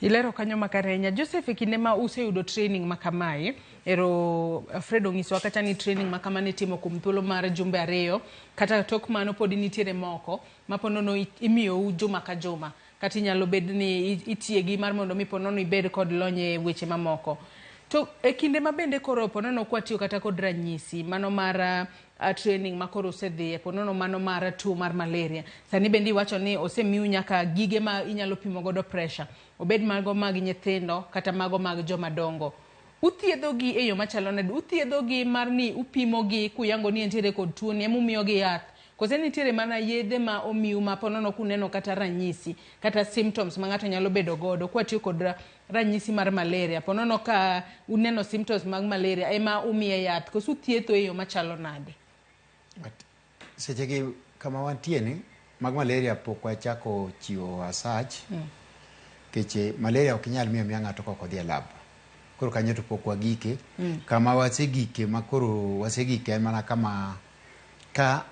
Ilero kanyo makare ahinya. Joseph, e kinde ma useyudo training ma kamae, ero Fred onyisowa kata ni training ma kama nitimo kuom thuolo mar jumbe 2, kata tok mano pod nitiere moko ma ponono imiyou juma ka juma, kata inyalo bed ni itiegi mar mondo mi ponono ibed kod lony e weche mamoko. To e kinde ma bende koro ponono kwatiyo kata kod ranyisi mano mar training ma koro osedhiye, ponono mano mar tuo mar malaria, sani bende iwacho ni osemiu nyaka gige ma inyalo pimo godo pressure, obed mago mag nyithindo kata mago mag joma dongo. Uthiedhogi e yo machalo nade? Uthiedhogi mar ni upimogi kuyango ni entiere kod tuoni ema umiyogi yath? Kose nitiere mana yedhe ma omiu ma ponono kuneno kata ranyisi kata symptoms ma ng'ato nyalo bedo godo kwatiyo kod ranyisi mar malaria, ponono ka uneno symptoms mag malaria ema umiye yath, koso uthietho e yo machalo nade? Sechegi kama wantie ni mag malaria pok wachako chiwo asach nikech malaria ok inyal miyo miya ng'ato kok odhi e lab. Koro kanyo to pok wagike. Kama wasegike, ma koro wasegike en mana kama ka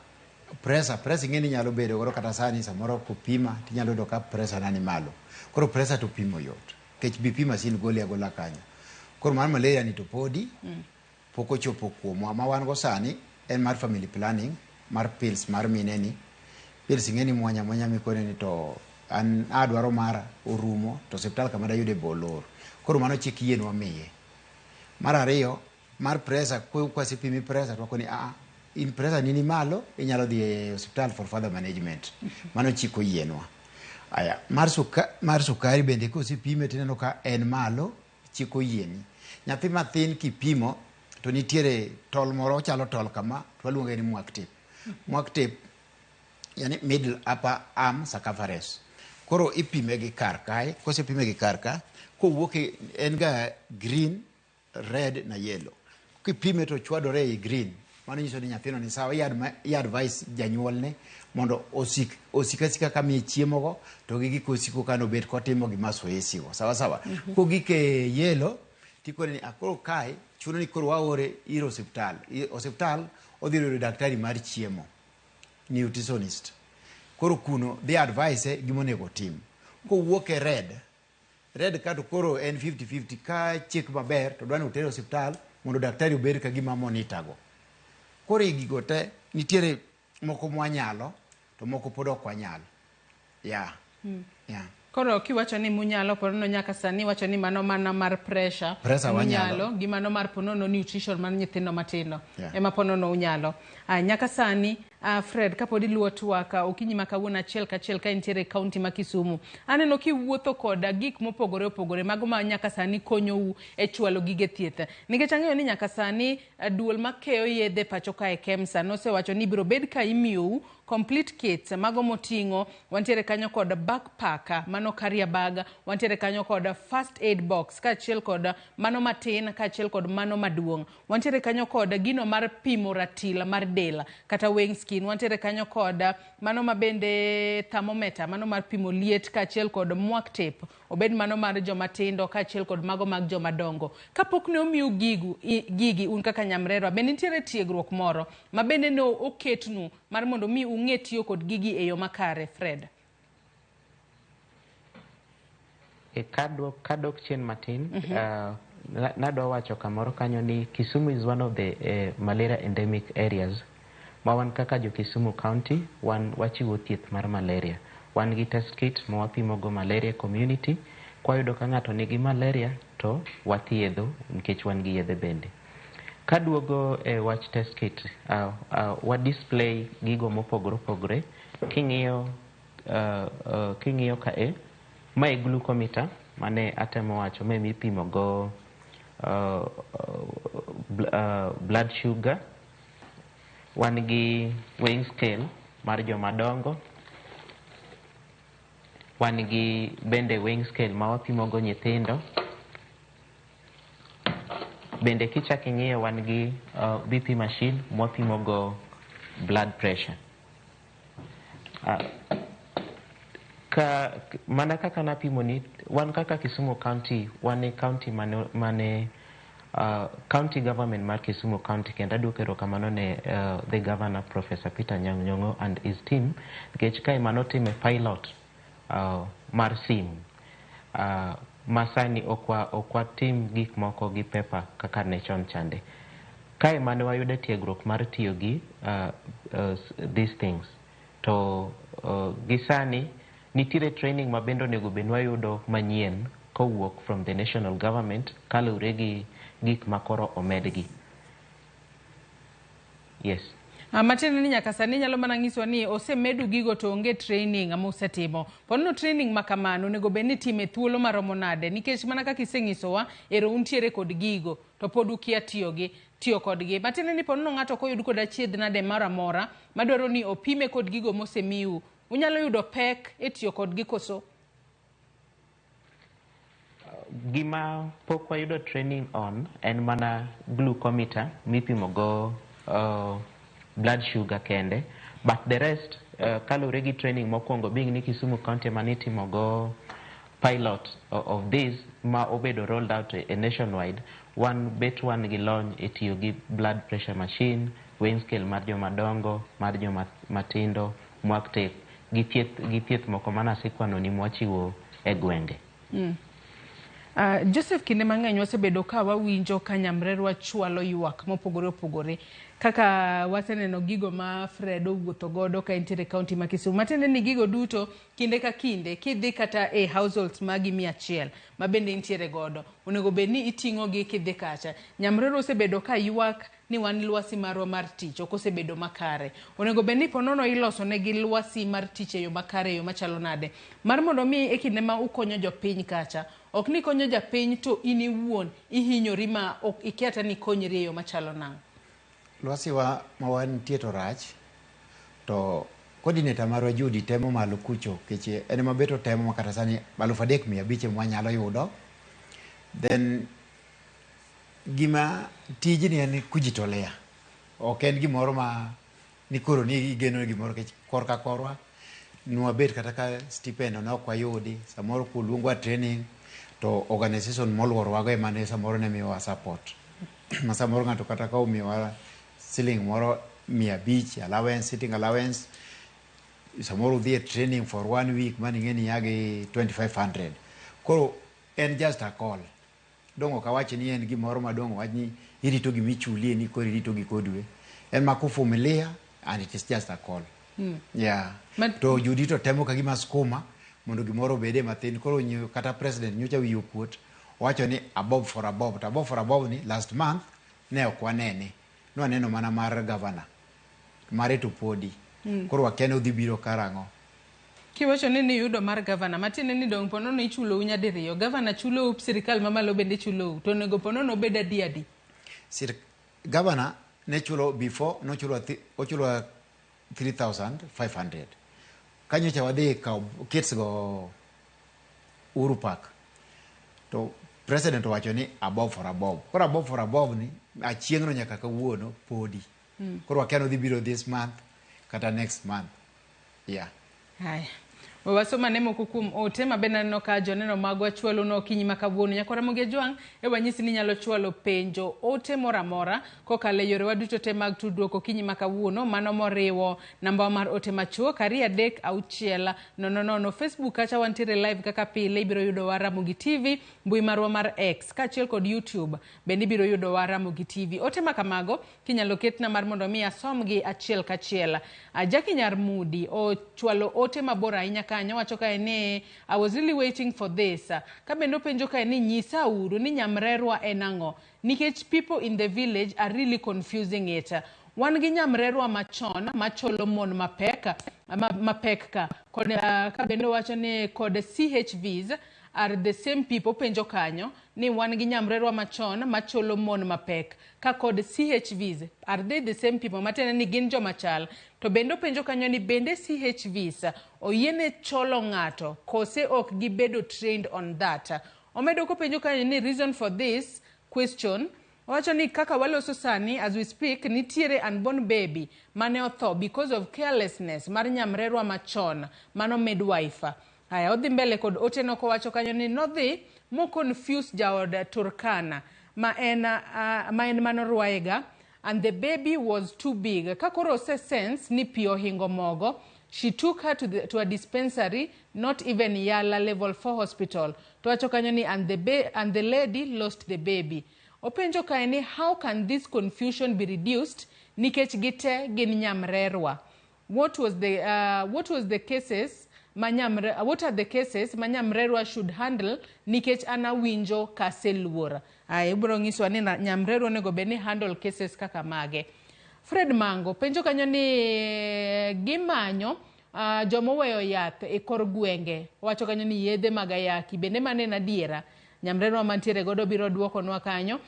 pressure ing'e ni nyalo bedo godo kata sani samoro kopima tinyalo yudo ka pressure na ni malo. Koro pressure to pimo yot nikech BP machine goli agola kanyo. Koro mar malaria ni to podi pok ochopo kuomwa. Ma wan go sani en mar family planning, mar pills mar mine ni. Pills ing'e ni mwanya mwanya mikone ni to an adwaro mara orumo to osiptal kama dayude be olor. Koro mano chik yienwa miye. Mar ariyo, mar pressure, kwasepimi pressure to wakoni aa, in pressure ni malo, inyalo dhi e osiptal for further management. Mano chik oyienwa. Aya, mar sukari bende kosepime tineno ka en malo, chik oyieni. Nyathi mathin kipimo to nitiere tol moro ochalo tol kama to waluonge ni MUAC tape. MUAC tape yani middle upper arm circumference. Koro ipime gi kar kae, kosepime gi kar ka, kowuok en ga green, red na yellow. Kipime to chwadore ei green, mano nyiso ni nyathino ni sawa. I advise janyuolne mondo osik asika kamiye chiemo go to gi gik osiko kanobet kotimo gi mazoezi go. Sawa sawa. Kogik e yellow, tikone ni koro kae chuno ni koro waore ir osiptal. Osiptal odhi yudo daktari mar chiemo, nutritionist. Koro kuno dhi advise gima onego otim. Kowuok e red ka to koro en 50-50 ka chik maber to dwa ni otere osiptal mondo daktari obed ka gima monitor go. Koro e gigo te nitiere moko mwanyalo to moko pod ok wanyal. Yeah. Yeah. Koro kiwacho ni munyalo ponono nyaka sani iwacho ni mano mana mar pressure. Pressure wanyalo. Munyalo gi mano mar ponono nutrition mar nyithindo matindo. Yeah. Ema ponono unyalo. Nyaka sani Fred, kapod iluwo twak okinyi ma kawuono achiel kachiel ka intiere e kaunti ma Kisumu, aneno kiwuotho koda gik mopogore opogore mago ma nyaka sani konyou e chwalo gige thieth, nikech ang'eyo ni nyaka sani duol makeyo yedhe pacho kae KEMSA nosewacho ni ibiro bed ka imiyou complete kits mago moting'o. Wantiere kanyo kod backpack, mano carrier bag, wantiere kanyo kod first aid box kaachiel kod mano matin kaachiel kod mano maduong', wantiere kanyo kod gino mar pimo ratil mar del kata weighing skin, wantiere kanyo kod mano mabende thermometer, mano mar pimo liet kaachiel kod MUAC tape, obed mano mar joma tindo kaachiel kod mago mag joma dongo. Kapok ne omiu gigu gigi un kaka nyamrerwa, bende nitiere tiegruok moro ma bende ne oketnu mar mondo mi ung'e tiyo kod gigi e yo makare, Fred? E kadok chien matin, nadwa wacho kamoro kanyo ni Kisumu is one of the malaria endemic areas ma wan kaka jo Kisumu County wan wachiwo thieth mar malaria. Wan gi test kit ma wapimo go malaria community. Kwayudo ka ng'ato nigi malaria to wathiedho nikech wan gi yedhe bende. Kaduogo e wach test kit, wa display gigo mopogore opogore. King'iyo ka e mae glucometer mane atemo wacho, mae mipimo go blood sugar. Wan gi weighing scale mar joma dongo, wan gi bende weighing scale ma wapimo go nyithindo bende. Kichak ing'iyo, wan gi BP machine mwapimo go blood pressure. Ka mana kaka napimo ni wan kaka Kisumu County, wan e county mane county government mar Kisumu County, kendo aduoko erokamano ne the governor, Professor Peter Anyang' Nyong'o, and his team, nikech kae manotime pilot mar sim ma sani ok watim gik moko gi paper kaka ne chon chande. Kae mane wayude tiegruok mar tiyo gi these things to gi sani nitiere training ma bende onego bed ni wayudo manyien kowuok from the national government kaluwore gi gik ma koro omedgi. Yes. Ah, matiende ni nyaka sani nyalo mana nyiswa ni osemedu gigo to onge training musetimo. Ponono training ma kamano onego bed ni itime thuolo maromo nade? Nikech mana kaka isenyisowa, ero untiere kod gigo to pod ukia tiyogi tiyo kodgi. Matiende ni ponono ng'ato ok oyud kod achiedh nade moro amora madwaro ni opime kod gigo mosemiu, unyalo yudo pek e tiyo kodgi koso? Gima pok wayudo training on en mana glucometer mipimo go blood sugar kende, but the rest, kaluwore gi training mokwongo, being ni Kisumu County ema nitimo go pilot of this ma obedo rolled out e nationwide, wan bet wan gi lony e tiyo gi blood pressure machine, weighing scale mar joma dongo, mar joma matindo, MUAC tape gi thieth moko mana asekwano ni mwachiwo e gwenge. Joseph, kinde mang'eny wasebedo ka wawinjo ka nyamrerwa chwalo ywak mopogore opogore kaka waseneno gigo ma Fred owuotho godo ka entiere e kaunti ma Kisumu. Matiende ni gigo duto kinde ka kinde kidhi kata e households magi 100 ma bende intiere godo, onego bed ni iting'o gi kidhi kacha. Nyamrerwa osebedo ka ywak ni wan lwasi marwa mar tich ok osebedo makare. Onego bed ni ponono iloso negi lwasi mar tich e yo makare, e yo machalo nade? Mar mondo mi e kinde ma ukonyo jopiny kacha, ok ni konyo japiny to in iwuon ihinyori ma ok ikia kata ni ikonyri e yo machalo nang'o. Lwasi wa ma wantie to rach, to coordinator marwa Judy temo malo kucho nikech en ema bet otemo ma kata sani 3500 ema wanyalo yudo. Then gima tijni en kujitolea, ok en gimoro ma ni koro ni igeno gimoro, nikech korka korwa nwabet kata ka stipend ne ok wayudi. Samoro koluongwa training to organization moluorowago ema ne samoro ne miyowa support, ma samoro ng'ato kata ka omiyowa siling moro 500 allowance, sitting allowance, samoro udhi e training for one week maning'e ni ya gi 2500. Koro en just a call. Dong' ok awach ni en gimoro madong' wach ni irito gimichulie ni koro irito giko dwe. En ma kuvumilia and it is just a call. Yeah. To Judy to temo ka gima skuma mondo gimoro obede mathin. Koro kata president nyocha wiye okuot owacho ni abob for abob, to abob for abob ni last month ne ok wanene, nwaneno mana mar governor mare to podi. Koro wakia ni odhi biro karang'o. Kiwacho ni niyudo mar gavana, matiende ni dong' ponono ichulou nyadiriyo. Gavana chulou, sirikal mamalo bende chulou. To onego ponono obed adi adi? Governor ne chulo before, nochulo ochulo 3500. Ka nyocha wadhi kawo kits go Uhuru Park, to president owacho ni above for above. Koro above for above ni achieng'no nyaka kawuono podi. Koro wakia ni odhi biro this month kata next month. Yeah. Haya. We wasom ane moko kuom ote ma bende aneno ka joneno magwa chwalo no okinyi ma kawuono. Nyakwar Ramogi Ajwang', e wanyisi ni inyalo chwalo penjo, ote moro amora kokalo e yorewa duto te mag tudruok okinyi ma kawuono, mano moriwo namba mar ote machuok 23600. Facebook kacha wantiere live kaka pile, ibiro yudowa Ramogi TV, mbui marwa mar X kaachiel kod YouTube bende ibiro yudowa Ramogi TV. Ote ma kamago kinyalo ketna mar mondo mi asomgi achiel kachiel. Jackie Nyar Mudi ochwalo ote mabor ahinya kanyo, wacho kae ni "I was really waiting for this." Ka bende openjo kae ni nyisa uru ni nyamrerwa en ang'o, nikech people in the village are really confusing it. Wan gi nyamrerwa machon macholo mon mapek mapek ka kod ka bende owacho ni kod CHVs are the same people. Penjo kanyo ni wan gi nyamrerwa machon macholo mon mapek ka kod CHVs, are they the same people? Matiende ni gin joma chal. To bende openjo kanyo ni bende CHVs oyiene cholo ng'ato kose ok gibedo trained on that? Omedo kopenjo kanyo ni reason for this question, owacho ni kaka waloso sani, as we speak, nitiere unborn baby mane otho because of carelessness mar nyamrerwa machon, mano midwife. Haya, odhi mbele kod oteno kowacho kanyo ni nodhi mo confuse jaod Turkana ma en manorwayega and the baby was too big. Ka koro ose sense ni pi ohingo mogo, she took her to a dispensary, not even Yala level 4 hospital. To wacho kanyo ni and the lady lost the baby. Openjo kae ni how can this confusion be reduced, nikech gite gin nyamrerwa? What was the cases ma nyamre, what are the cases ma nyamrerwa should handle, nikech an awinjo kaseluor. Aya, ibiro nyiswa ni nyamrerwa onego bed ni handle cases kaka mage. Fred Mango penjo kanyo ni gimanyo jomoweyo yath e kor gwenge. Owacho kanyo ni yedhe mag ayaki bende mano en adiera. Nyamrerwa mantiere godo biro duokonwa kanyo.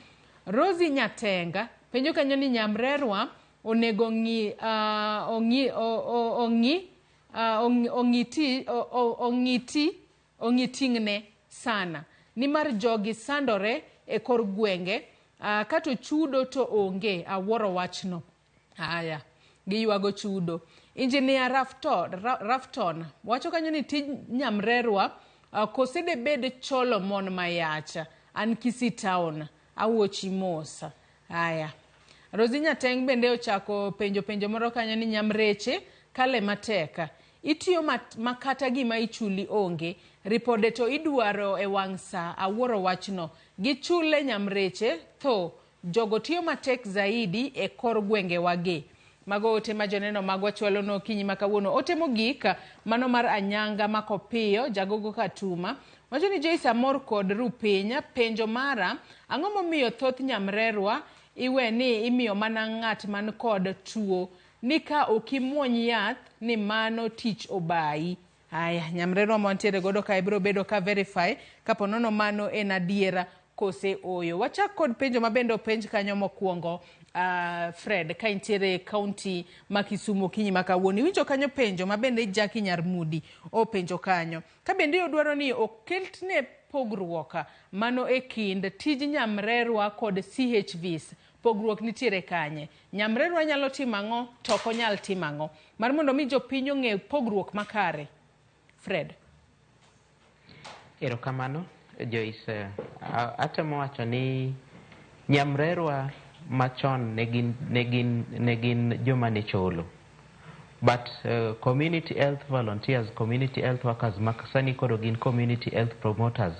Rosie Nyatenga penjo kanyo ni nyamrerwa onego ng'i ong'i ong'i ong'i ong'iti ong'i ting'ne sana nimar jogi sandore e kor gwenge kato chudo to onge. Awuoro wachno. Haya, giywago chudo. Engineer Rafton wacho kanyo ni tij nyamrerwa kose debed cholo mon mayach. An Kisii town awuochi mos. Haya, Rosie Nyateng bende ochako penjo moro kanyo ni nyamreche kale matek. Itiyo makata gima ichuli onge. Ripode to idwaro e wang' sa. Awuoro wachno. Gichule nyamreche tho. Jogo tiyo matek zaidi e kor gwenge wagi. Mago ote ma joneno magwa chwalo no okinyi ma kawuono. Ote mogik mano mar Anyanga Makopiyo Jagogo Katuma wacho ni Joyce amor kod Rupiny. Penjo mara, ang'o momiyo thoth nyamrerwa iwe ni imiyo mana ng'at man kod tuo ni ka ok imuony yath ni mano tich obayi? Aya, nyamrerwa mantiere godo kae biro bedo ka verify kapo nono mano en adiera kose oyo. Wachak kod penjo mabende openj kanyo mokwongo. Fred, ka intiere county ma Kisumu okinyi ma kawuono, iwinjo kanyo penjo mabende Jackie Nyarmudi openjo kanyo. Ka bende odwaro ni oketne pogruok mano e kind tij nyamrerwa kod CHVs. Pogruok nitiere kanye? Nyamrerwa nyalo timo ang'o to ok onyal timo ang'o? Mar mondo mi jopiny ong'e pogruok makare. Fred. Erokamano Joyce. Atemo wacho ni nyamrerwa machon ne gin joma ne cholo. But community health volunteers, community health workers ma sani koro gin community health promoters,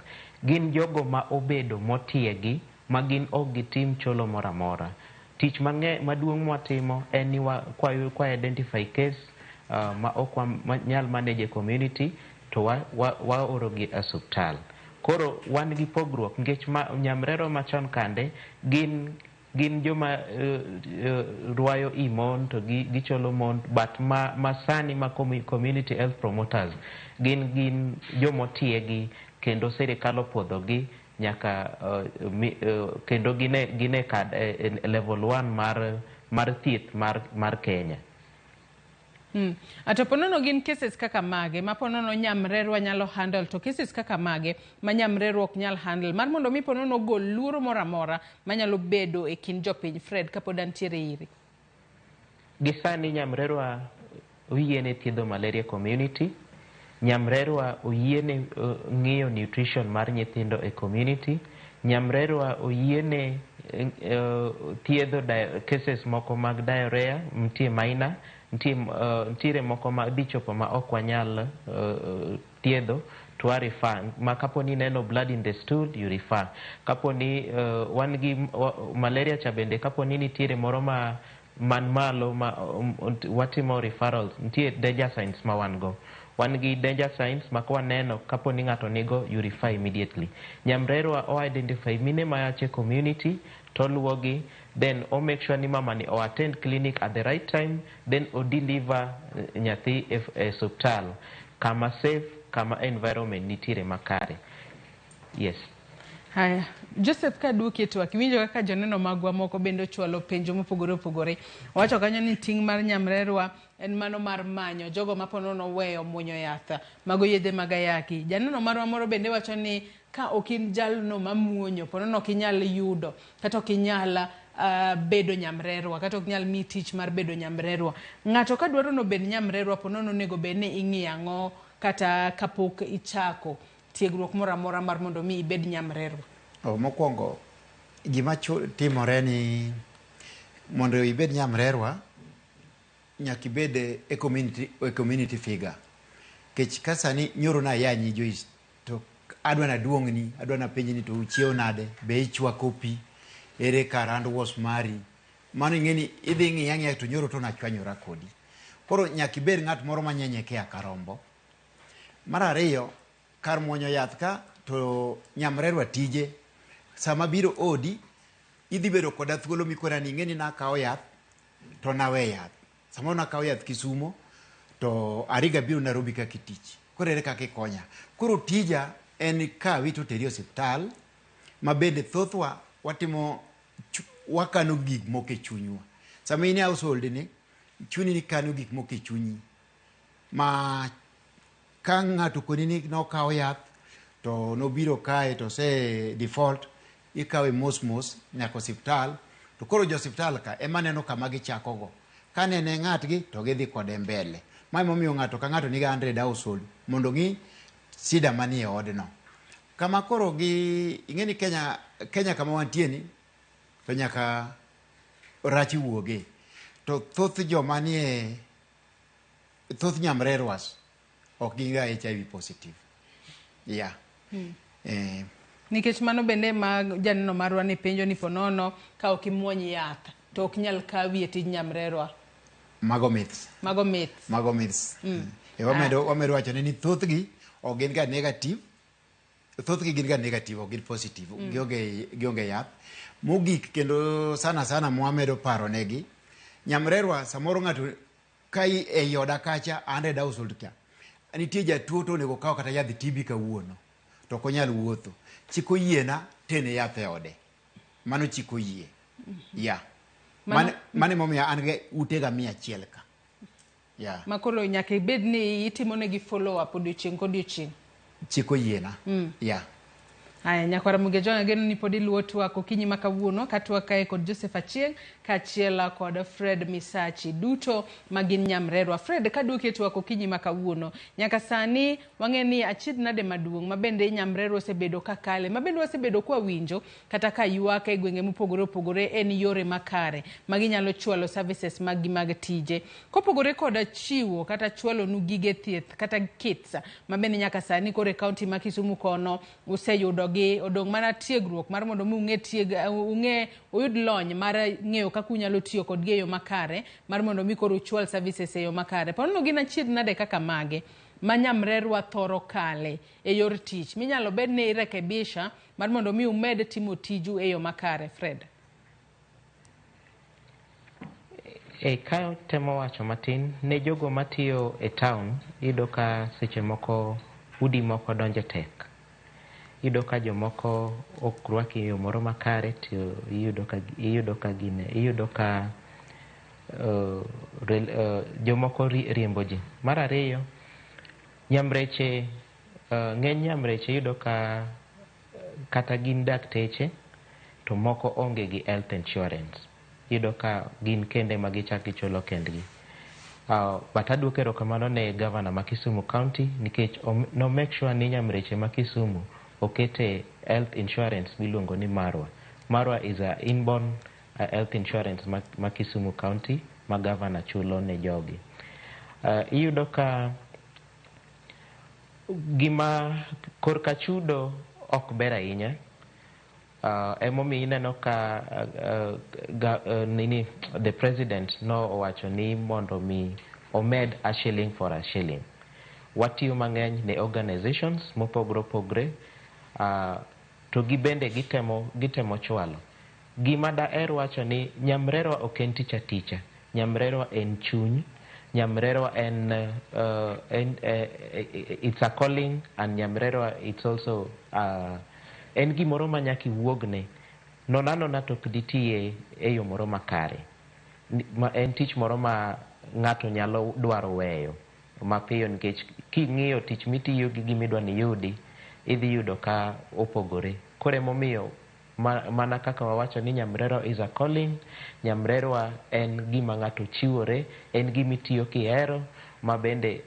gin jogo ma obedo motiegi ma gin ok gitim cholo moro amora. Tich maduong' mwatimo en ni kwa identify case ma ok nyal manage e community to waoro gi e osuptal. Koro wan gi pogruok nikech nyamrerwa machon kande gin joma rwayo i mon to gicholo mon, but ma sani ma community health promoters gin jomotiegi kendo sirikal opuodhogi nyaka kendo gine kad level 1 mar thieth mar Kenya. Ato ponono gin cases kaka mage ma ponono nyamrerwa nyalo handle to cases kaka mage ma nyamrerwa ok nyal handle mar mondo mi ponono gol luoro moro amora manyalo bedo e kind jopiny. Fred, kapod antiere iri. Gi sani nyamrerwa oyiene thiedho malaria community, nyamrerwa oyiene ng'iyo nutrition mar nyithindo e community, nyamrerwa oyiene thiedho cases moko mag diarrhea, nitie minor, nitiere moko ma dhi chopo ma ok wanyal thiedho to wa refer. Ma kapo ni ineno blood in the stool, you refer. Kapo ni wan gi malaria cha bende, kapo ni nitiere moro ma man malo ma watimo referrals, nitie danger signs ma wan go. Wan gi danger signs ma kwaneno kapo ni ng'ato nigo, you refer immediately. Nyamrerwa o identify mine mayach e community to luwogi, then o make sure ni mama ni o attend clinic at the right time, then o deliver nyathi e osuptal kama safe, kama environment nitiere makare. Yes. Haya, Joseph, kaduoki e twak, iwinjo kaka joneno magwa moko bende ochwalo penjo mopogore opogore. Owacho kanyo ni ting' mar nyamrerwa en mano mar manyo jogo ma ponono oweyo muonyo yath mago yedhe mag ayaki. Janeno marwa moro bende wacho ni ka ok in jalno mamuonyo, ponono ok inyal yudo kata ok inyal bedo nyamrerwa kata ok nyal miyi tich mar bedo nyamrerwa. Ng'ato ka dwaro nobed nyamrerwa, ponono onego bed ni ing'iyo ang'o kata kapok ichako tiegruok moro amora mar mondo mi ibed nyamrerwa? Mokwongo gima timore ni mondo ibed nyamrerwa nyaka ibed e community figure. Kech ka sani nyoro na yanyi Joyce to adwa na duong'ni, adwa na penjni to uchiew nade, be ichwako pi, ere kar hand wash mari. Mano ing'e ni idhi ng'iya ng'iya to nyoro to nachwanyora kodi. Koro nyaka ibed ng'at moro manyenyekea ka rombo. Mar ariyo, kar muonyo yath ka to nyamrerwa tije sama biro odi idhi bedo koda thuolo mikona ni ing'e ni nakawo yath to nawe yath. Samoro nakawo yath Kisumo to ariga biro Nairobi kaka tich. Koro ere kaka ikonya? Koro tija en kawi to teri e osiptal ma bende thothwa watimo wakano gik moko e chunywa. Sama in e household ni, chuni ni kano gik moko e chunyi. Ma ka ng'ato koni ni nokawo yath to nobiro kae to ose default, ikawe mos mos nyaka osiptal. To koro jo osiptal ka ema neno kama gichakogo. Ka nene ng'atgi to gidhi kode mbele. Ma emomiyo ng'ato ka ng'ato nigi 100 household mondo ong'i shida manie odno. Kama koro gi ing'e ni Kenya, Kenya kama wantie ni to nyaka rach wuoge. To thoth joma nie thoth nyamrerwas ok gin ga HIV positive. Yeah. Nikech mano bende ma janeno marwa ni penjo ni ponono ka ok imuony yath to ok nyal kawi e tij nyamrerwa. Mago myths. Mago myths. Mago myths. Wamedo wacho ni thothgi ok gin ga negative. Thothgi gin ga negative, ok gin positive. Gionge yath. Mogik kendo sana sana mwamedo paro negi. Nyamrerwa samoro ng'ato ka ei oda kacha 100 household ka. Nitie jatuo to onego kaw kata yadh TB kawuono. To ok onyal wuotho. Chik oyiena tene yath e ode. Mano chik oyie. Yeah. Mano emomiyo an gi utega 100 ka. Yeah. Ma koro nyaka ibed ni itimo negi follow up odiochieng' kodiochieng'. Chik oyiena. Yeah. Aya, nyakwara Mugejo, ageno ni pod iluwo twak okinyi ma kawuono ka twak kae kod Joseph Achieng' kaachiel kod Fred Misachi duto ma gin nyamrerwa. Fred, kaduoki e twak okinyi ma kawuono, nyaka sani wang'e ni achiedh nade maduong' ma bende nyamrerwa osebedo ka kale, ma bende wasebedo kwa winjo kata ka ywak e gwenge mopogore opogore en yore makare ma ginyalo chwalo services mag gi mag tije. Kopogore kod chiwo kata chwalonu gige thieth kata kits ma bende nyaka sani koro e kaunti ma Kisumu kono useyudo gi odong' mana tiegruok mar mondo mi ung'e tieg ung'e uyud lony mar ng'eyo kaka unyalo tiyo kodgi e yo makare mar mondo mi koro uchwal services e yo makare. Ponono gin achiedh nade kaka mage ma nyamrerwa thoro kale e yor tich minyalo bed ni irekebisha mar mondo mi umed timo tiju e yo makare, Fred? Ka temo wacho matin ne jogo matiyo e town, iyudo ka seche moko udi moko donje tek. Iyudo ka jomoko ok rwaki e yo moro makare to iyudo ka jomoko riembo ji. Mar ariyo, nyamreche ng'eny nyamreche iyudo ka kata gin dakteche to moko onge gi health insurance. Iyudo ka gin kende ma gichak gichulo kendgi. But aduoko erokamano ne gavana ma Kisumu County nikech no make sure ni nyamreche ma Kisumu okete health insurance miluongo ni Marwa. Marwa is a inborn health insurance ma Kisumu County ma gavana chulo ne jogi. Iyudo ka gima korka chudo ok ber ahinya. Emomiyo ineno ka nini the president no owacho ni mondo mi omed a shilling for a shilling. Watiyo mang'eny ne organizations mopogore opogore to gibende gitemo chwalo. Gima daher wacho ni nyamrerwa ok en tich aticha. Nyamrerwa en chuny. Nyamrerwa en it's a calling, and nyamrerwa it's also en gimoro ma nyaka iwuogne. Nona nona to ok ditiye e yo moro makare. Ma en tich moro ma ng'ato nyalo dwaro weyo mapiyo nikech king'iyo tich mitiyo gi gimidwa ni iyudi, idhi yudo ka opogore. Koro emomiyo mana kaka wawacho ni nyamrerwa is a calling, nyamrerwa en gima ng'ato chiwore, en gima itiyo kihero, ma bende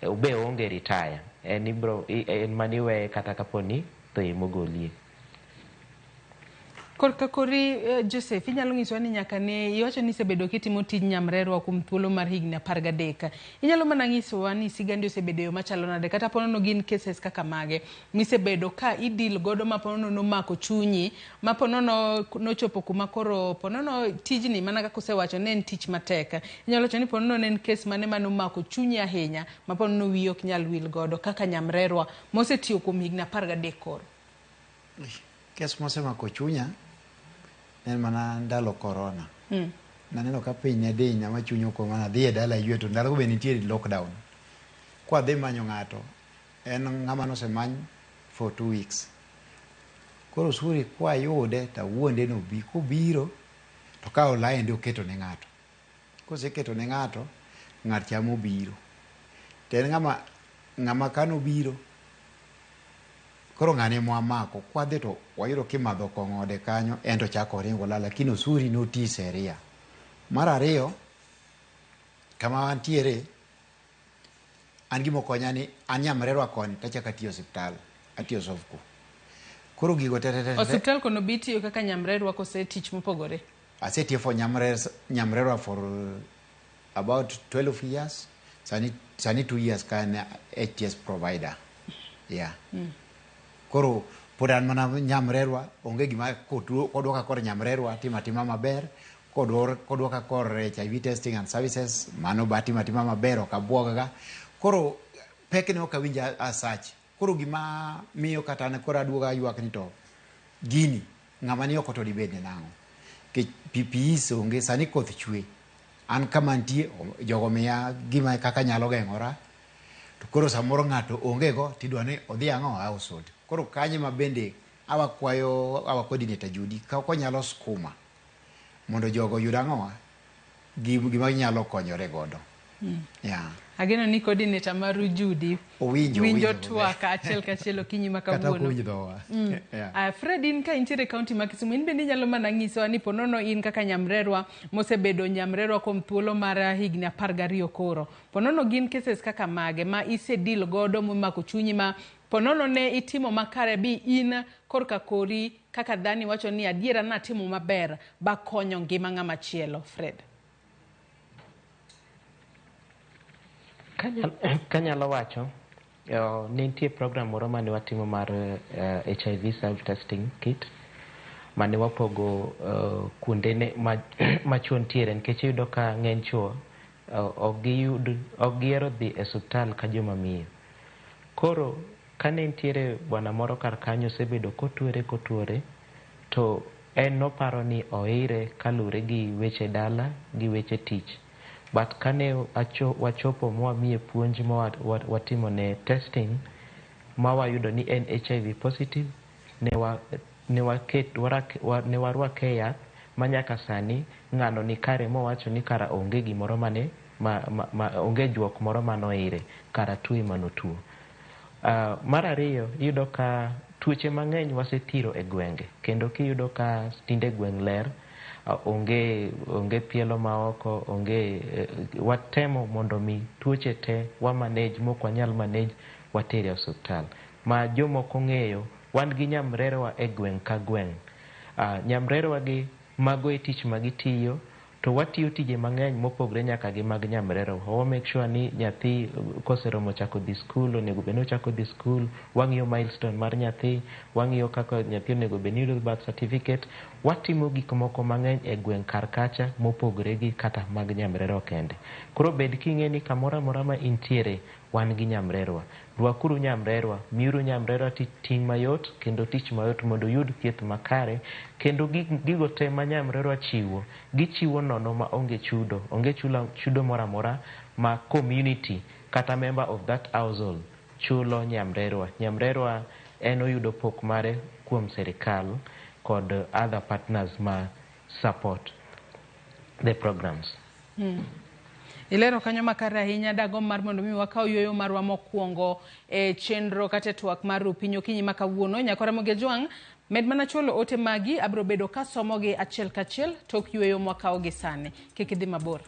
be oonge retire. En ibro en maniweye kata kapo ni tho emogolie. Korka kori Joseph, inyalo nyisowa ni nyaka ne iwacho ni isebedo kitimo tij nyamrerwa kuom thuolo mar higni 13. Inyalo mana nyisowa ni sigandi osebedo e yo machalo nade kata ponono gin cases kaka mage misebedo ka i-deal godo ma ponono nomako chunyi ma ponono nochopo kuma koro ponono tijni mana kaka usewacho ne en tich matek. Inyalo wacho ni ponono ne en case mane manomako chunyi ahinya ma ponono wiyi ok nyal wil godo kaka nyamrerwa mosetiyo kuom higni 13 koro. Kes mosemako chunya en mana ndalo corona. Naneno ka piny ne diny ma chuny okoma nadhi e dala aywe to ndalogo be nitie lockdown. Kwadhi manyo ng'ato, en ng'ama nosemany for 2 weeks. Koro Osuri kwayude tawuonde nobi, kobiro to kawo lainde oketo ne ng'ato. Koseketo ne ng'ato, ng'at cha mobiro. To en ng'ama kanobiro, koro ng'ane mwamako, kwadhi to wayudo kimadho kong'o ode kanyo, en to chako oringo olal, lakini Osuri noti seria. Mar ariyo, kama wantiere, an gima okonya ni an nyamrerwa koni tachako atiyo osiptal, atiyo Sofco. Koro gigo te te te te. Osiptal kono be itiyo kaka nyamrerwa kose tich mopogore? Asetiyo for nyamrerwa for about 12 years. Sani 2 years ka an HTS provider. Yeah. Koro pod an mana nyamrerwa, onge gima koduoka kor nyamrerwa, timo atima maber. Koduoka kor HIV testing and services, mano ba timo atima maber, ok abuogaga. Koro pek ne ok awinj as such. Koro gima miyo kata an koro aduoga aywak ni to gini ng'ama ni oko to dibed ne nang'o? Nikech PPEs onge, sani koth chwe. An kama antie, jogo miya gima kaka nyalo geng'ora. To koro samoro ng'ato onge go, tidwa ni odhi ang'o household. Koro kanyo ma bende awakwayo our coordinator Judy, ka konyalo skuma mondo jogo oyud ang'o gima ginyalo konyore godo. Yeah. Ageno ni coordinator maru Judy winjo twak achiel kachiel okinyi ma kawuono. Kata ok owinj dhowa. Yeah. Fred, in ka intiere e county ma Kisumu, in bende inyalo mana nyisowa ni ponono in kaka nyamrerwa mosebedo nyamrerwa kuom thuolo mar higni 12 koro. Ponono gin cases kaka mage ma isedeal godo momako chunyi ma ponono ne itimo makare bi in korka kori kaka dhani wacho ni adiera natimo maber ba konyo ngima ng'ama chielo, Fred? Kanyalo wacho, ne nitie program moro mane watimo mar HIV self-testing kit mane wapogo kuonde ma chuo nitiere, nikech iyudo ka ng'eny chuo ok gihero dhi e osiptal ka joma miyo. Koro kane nitiere bwana moro kar kanyo osebedo kotuore, to en noparo ni oire kaluwore gi weche dala gi weche tich. But kane wachopo mwamiye puonj ma watimo ne testing ma wayudo ni en HIV positive, ne warwake yath ma nyaka sani ng'ano ni kare mowacho ni kara onge gimoro mane onge juok moro manoire, kara tuo manotuo. Mar ariyo, iyudo ka tuoche mang'eny wasethiro e gwenge, kendo kiyudo ka tinde gweng' ler, onge pielo maoko, onge watemo mondo mi tuoche te wa manage, mok wanyal manage watere osiptal. Ma jomoko ng'eyo, wan gi nyamrerwa e gweng' ka gweng'. Nyamrerwa gi mago e tich ma gitiyo, to watiyo tije mang'eny mopogre nyaka gi mag nyamrerwa. Wa make sure ni nyathi koseromo chako dhi skul, onego bed ni ochako dhi skul, wang'iyo milestone mar nyathi, wang'iyo kaka nyathi onego bed ni yudo birth certificate. Watimo gik moko mang'eny e gweng' kar kacha mopogre gi kata mag nyamrerwa kende. Koro bed king'e ni kamoro amora ma intiere, wan gi nyamrerwa. Rwakuru nyamrerwa, miuru nyamrerwa ting' mayot kendo tich mayot mondo uyud thieth makare, kendo gigo te ma nyamrerwa chiwo, gichiwo nono ma onge chudo, onge chudo moro amora ma community kata member of that household chulo nyamrerwa. Nyamrerwa en oyudo pok mare kuom sirikal kod other partners ma support the programs. Ilero kanyo makare ahinya. Dagomb mar mondo mi wakaw yueyo marwa mokwongo e chenro kata e twak mar Rupiny okinyi ma kawuono. Nyakora Ramogi Ajwang', med mana chwalo ote magi, abiro bedo kasomogi achiel kachiel tok yueyo mwakawo gi sani. Kik idhi mabor.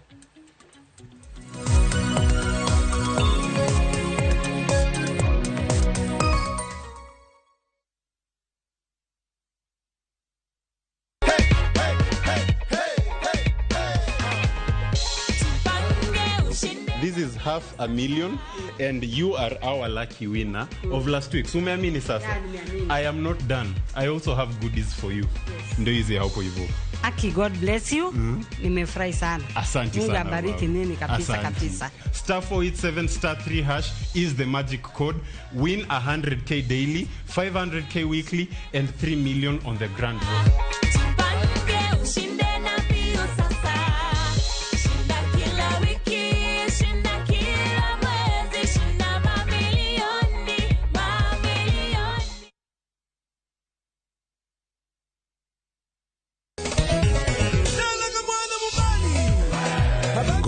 This is 500,000 and you are our lucky winner of last week. So umeamini sasa? Yeah, I am not done. I also have goodies for you. Yes. Ndio hizi hapo hivyo. Aki, God bless you. Nimefurahi sana. Asante Mungu sana. abariki nini kabisa. Asante. Kabisa. *487 *3# is the magic code. Win 100K daily, 500K weekly and 3 million on the grand draw.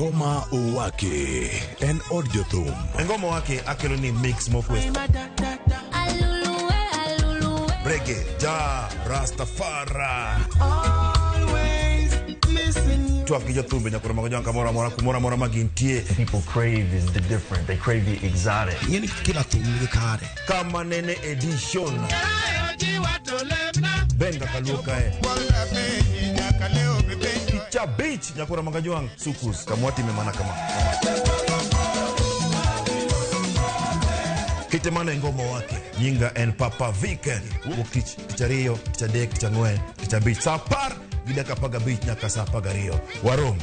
Ngoma Owake en od jothum. Ngoma Owake akelo ni mix mokwe. Reggae, ja, Rastafari. Twak gi jothumbe nyakoro mago jang kamoro amora kumoro amora ma gintie. People crave is the different. They crave the exotic. Ing'eni kila thum nigi kare. Kama nene edition. Benga kaluo kae. Picha beach nyakoro mago jwang' sukus kamwatime mana kama. Kite mana e Ngoma Owake. Nyinga en Papa Viken. Wuok tich, tich ariyo, tich adek, tich ang'wen, tich abich. Saa 10 gi dakika 15 nyaka saa 12. Warom.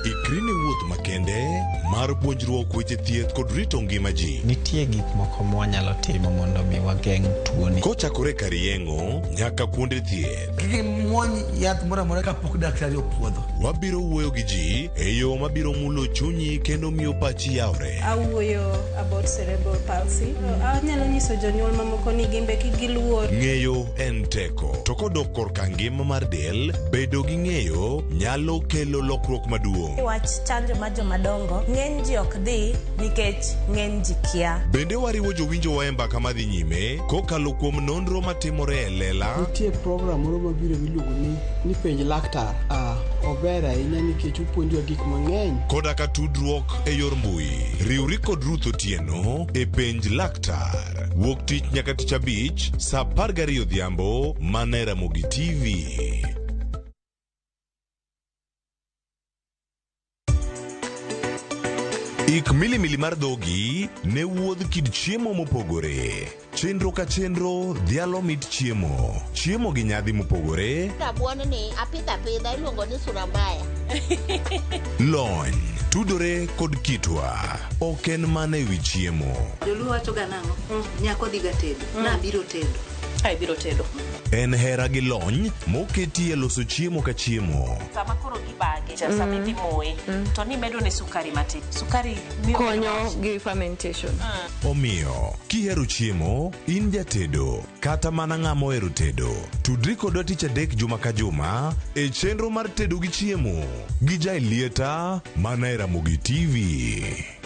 Ikri ne wuoth makende mar puonjruok weche thieth kod rito ngima ji. Nitie gik moko mwanyalo timo mondo mi wageng' tuoni. Kochakore kar yeng'o nyaka kuonde thieth. Kik imuony yath moro amora kapok daktari opuodho. Wabiro wuoyo gi ji e yo mabiro mulo chunyi kendo miyo pachi yawre. Awuoyo about cerebral palsy. Anyalo nyiso jonyuol mamoko ni gin be kik giluor. Ng'eyo en teko. To kodok korka ngima mar del, bedo gi ng'eyo nyalo kelo lokruok maduong'. Wach chanjo mar jomadongo, ng'eny ji ok dhi nikech ng'eny ji kia. Bende wariwo jowinjowa e mbaka madhi nyime kokalo kuom nonro matimore e lela. Nitie program moro mabiro miluongo ni penj laktar. Ober ahinya nikech opuonjowa gik mang'eny. Koda ka tudruok e yor mbui. Riwri kod Ruth Otieno e penj laktar. Wuok tich nyaka tich abich saa 12 odhiambo mana e Ramogi TV. Ik milimili mar dhogi ne wuodh kit chiemo mopogore. Chenro ka chenro dhialo mit chiemo. Chiemo gi nyadhi mopogore. Rabuon ni apidho apidha iluongo ni sura mbaya. Lony tudore kod kitwa. Ok en mana ewi chiemo. Joluo wacho ga nang'o? Nyako dhi ga tedo. Nabiro tedo. Ai biro tedo. En hera gi lony moketi e loso chiemo ka chiemo. Sama koro gibage, sama idhi moye, to nimedo ne sukari matin. Sukari miyo konyo gi fermentation. Omiyo, kihero chiemo, in jatedo, kata mana ng'ama ohero tedo, tudri kodwa tich adek juma ka juma e chenro mar tedo gi chiemo gi Jaelieta mana e Ramogi TV.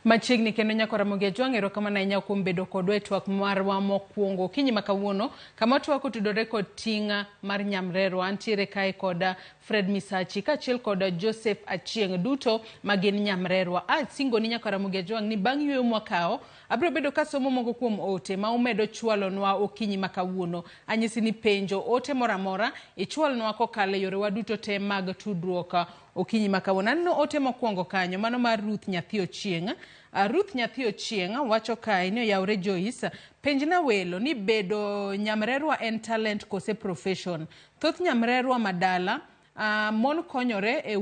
Machiegni kendo nyako Ramogi Ajwang', erokamano ahinya kuom bedo kodwa e twak marwa mokwongo okinyi ma kawuono, kama twak otudore kod ting' mar nyamrerwa. Antiere kae kod Fred Misachi kaachiel kod Joseph Achieng', duto magin nyamrerwa. Asingoni nyako Ramogi Ajwang' ni bang' yueyo mwakawo, abiro bedo kasomo moko kuom ote ma umedo chwalonwa okinyi ma kawuono. Anyisi ni penjo ote moro amora ichwalnwa kokalo e yorewa duto te mag tudruok okinyi ma kawuono. Aneno ote mokwongo kanyo, mano mar Ruth Nyathi Ochieng'. Ruth Nyathi Ochieng' wacho kae ni oyawre Joyce, penjna welo ni bedo nyamrerwa en talent kose profession? Thoth nyamrerwa madala mon konyore e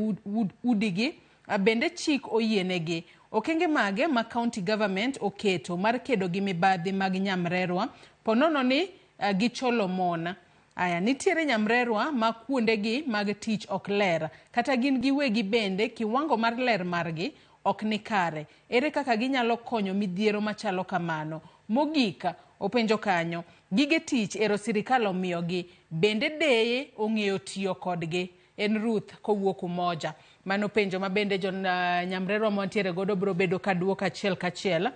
udigi, bende chik oyienegi. Okenge mage ma county government oketo mar kedo gi mibadhi mag nyamrerwa ponono ni gicholo mon? Aya, nitiere nyamrerwa ma kuondegi mag tich ok ler, kata gin giwegi bende kiwango mar ler margi ok ni kare. Ere kaka ginyalo konyo midhiero machalo kamano? Mogik, openjo kanyo, gige tich ero sirikal omiyogi, bende deye ong'eyo tiyo kodgi? En Ruth kowuok Umoja. Mano penjo ma bende jo nyamrerwa mwantiere godo biro bedo kaduoko achiel kachiel.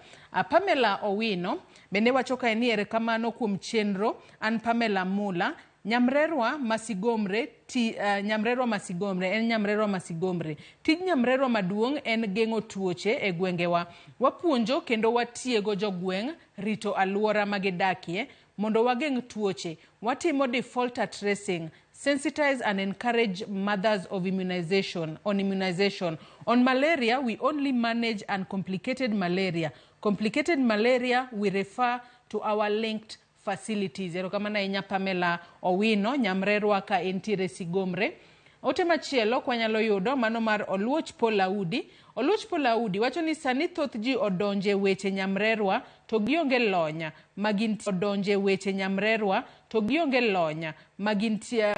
Pamela Owino bende wacho kae ni erokamano kuom chenro. An Pamela Mula Nyamrerwa Masigomre ti, Nyamrerwa Masigomre en Nyamrerwa Masigomre. Tij Nyamrerwa maduong' en geng'o tuoche e gwengewa. Wapuonjo kendo watiego jogweng' rito aluora ma gidakie mondo wageng' tuoche. Watimo defaulter tracing, sensitize and encourage mothers of immunization on immunization. On malaria, we only manage uncomplicated malaria. Complicated malaria, we refer to our linked facilities. Erokamano ahinya Pamela Owino, Nyamrerwa ka entiere Sigomre. Ote machielo kwanyalo yudo mano mar Oluoch Paul Audi. Oluoch Paul Audi wacho ni sani thoth ji odonje weche nyamrerwa to gionge lony magin odonje weche nyamrerwa to gionge lony magintie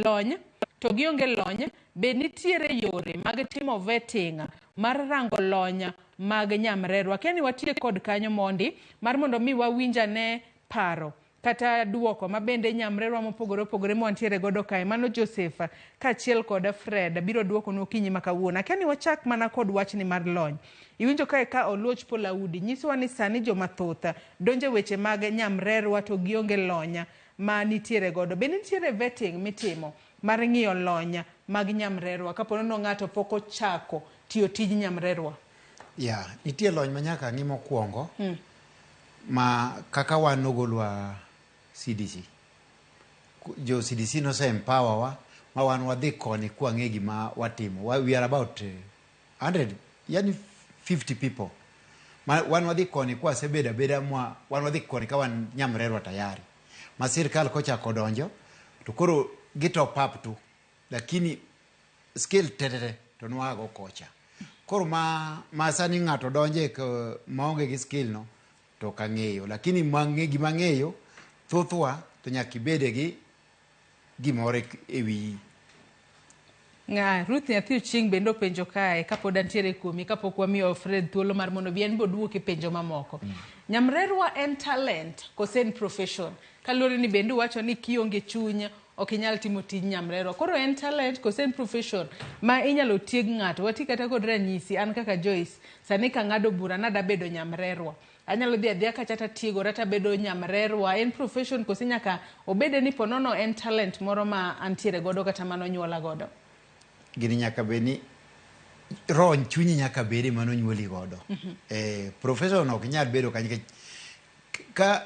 lony to gionge lony. Be nitiere yore mag timo vetting mar rango lony mag nyamrerwa? Kia ni watiek kod kanyo mondi mar mondo mi wawinj ane paro kata duoko ma bende nyamrerwa mopogore opogore mwantiere godo kae. Mano Joseph kaachiel kod Fred biro duokonwa okinyi ma kawuono. Akia ni wachak mana kod wachni mar lony. Iwinjo kae ka Oluoch Paul Audi nyisowa ni sani joma thoth donje weche mag nyamrerwa to gionge lony ma nitiere godo. Be nitiere vetting mitimo mar ng'iyo lony mag nyamrerwa kapo nono ng'ato pok ochako tiyo tij nyamrerwa? Ya, nitie lony ma nyaka ng'i mokwongo ma kaka wan nogolwa CDC. Jo CDC nose empower wa ma wan wadhi koni kwang'e gima watimo. We are about 100, yani 50 people. Ma wan wadhi koni kwasebedo abeda mwa wan wadhi koni ka wan nyamrerwa tayari. Ma sirkal kochako donjo to koro gi top up tu. Lakini skill tetete to nwago kocha. Koro ma sani ng'ato donje maonge gi skill no to ok ang'eyo. Lakini gima ang'eyo thothwa to nyaka ibede gi gimoro e wiyi. Ng'a Ruth nyathi Ochieng' bende openjo kae kapod antiere kuomi kapok wamiyo Fred thuolo mar mondo bi en be oduoki penjo mamoko. Nyamrerwa en talent kose en profession? Kaluwore ni bende uwacho ni kionge chuny ok inyal timo tij nyamrerwa. Koro en talent kose en profession ma inyalo tieg ng'ato? Wati kata kod ranyisi an kaka Joyce sani kang'ado bura nada bedo nyamrerwa. Anyalo dhi adhiya kacha tatiegora tabedo nyamrerwa. En profession kose nyaka obede ni ponono en talent moro ma antiere godo kata manonyuola godo? Gini nyaka bed ni roho chunyi nyaka bede manonyuoli godo. Profession ok nyal bedo kanyo nikech ka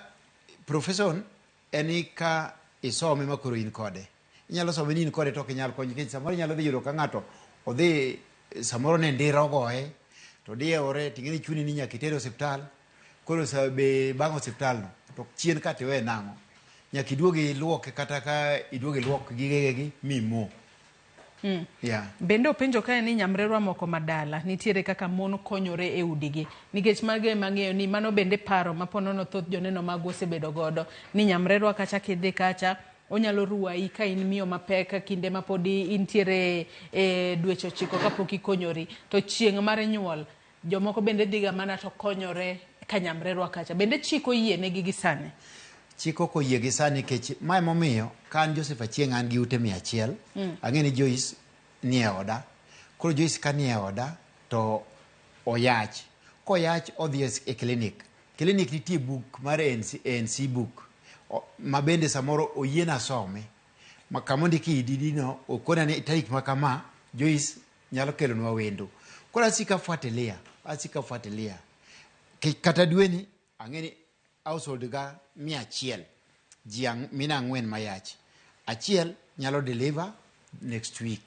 profession en ni ka isome ma koro in kode. Inyalo some ni in kode to ok inyal konyo nikech samoro inyalo dhi yudo ka ng'ato odhi samoro ne ndira ogoye to diewore ting'e ni chuni ni nyaka itere osiptal. Koro sa be bang' osiptal no to chien ka tiwe nang'o? Nyaka iduog iluoke kata ka iduog iluok gigegi mimo. Yeah. Bende openjo kae ni nyamrerwa moko madala nitiere kaka mon konyore e udigi nikech mago ema ang'eyo ni mano bende paro ma ponono thoth joneno magwa osebedo godo ni nyamrerwa kacha kidhi kacha onyalo rwayi ka in miyo mapek kinde ma pod intiere e dweche 9 kapok ikonyori to chieng' mar nyuol jomoko bende dhiga mana to konyore ka nyamrerwa kacha bende chik oyie negi gi sani. Chik ok oyie gi sani nikech mae momiyo ka an Joseph Achieng' an gi ute 100. Ang'e ni Joyce nie oda. Koro Joyce ka nie oda to oyach. Koyach odhi e clinic. Clinic nitie buk mar ANC, ANC book ma bende samoro oyiena some. Ma kama ondiki EDD no okona ni tarik ma kama Joyce nyalo kelonwa wendo. Koro asiko afuatilia, asiko afuatilia. Kata dweni ang'e ni household ga 100 ji mine ang'wen mayach. Achiel nyalo deliver next week.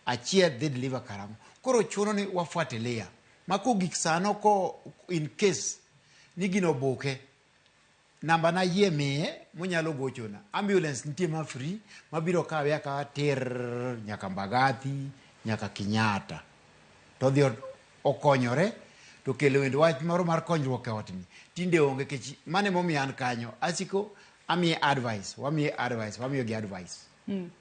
Achiel dhi deliver karang'o. Koro chuno ni wafuatilia. Ma kogik sano ko in case ni gino obuke namba na yie miye monyalo gochona. Ambulance nitie ma free mabiro kawe akawa tir nyaka Mbagathi nyaka Kenyatta. To odhi okonyore to kelo wend wach moro mar konyruok e otni tinde onge kech mano emomiyo an kanyo asiko amiye advice wamiye advice wamiyo gi advice.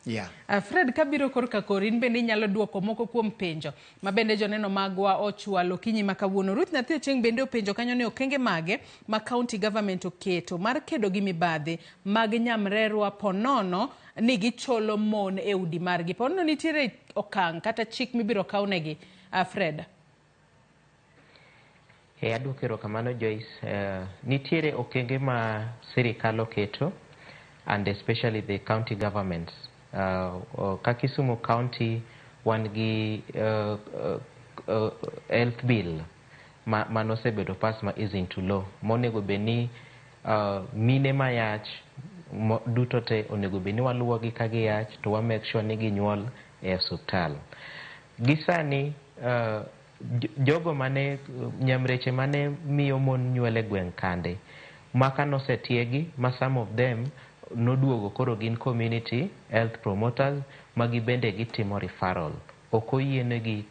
Yeah. Fred kabiro korka kori in bende inyalo duoko moko kuom penjo ma bende joneno magwa ochwalo okinyi ma kawuono. Ruth Nyathi Ochieng' bende openjo kanyo ni okenge mage ma county government oketo mar kedo gi mibadhi mag nyamrerwa ponono ni gicholo mon e udi margi. Ponono nitiere okang' kata chik mibiro kawnegi. Fred. Aduoko erokamano Joyce. Nitiere okenge ma sirikal oketo. and especially the county governments. Ka Kisumu County wan gi health bill ma manosebedo pass ma is into law monego bed ni mine mayach duto te onego bed ni waluwogi ka giyach to wa make sure ni ginyuol e osuptal. Gi sani jogo mane nyamreche mane miyo mon nyuol e gweng' kande maka nosetiegi ma some of them noduogo koro gin community health promoters ma gibende gitimo referral. Ok oyienegi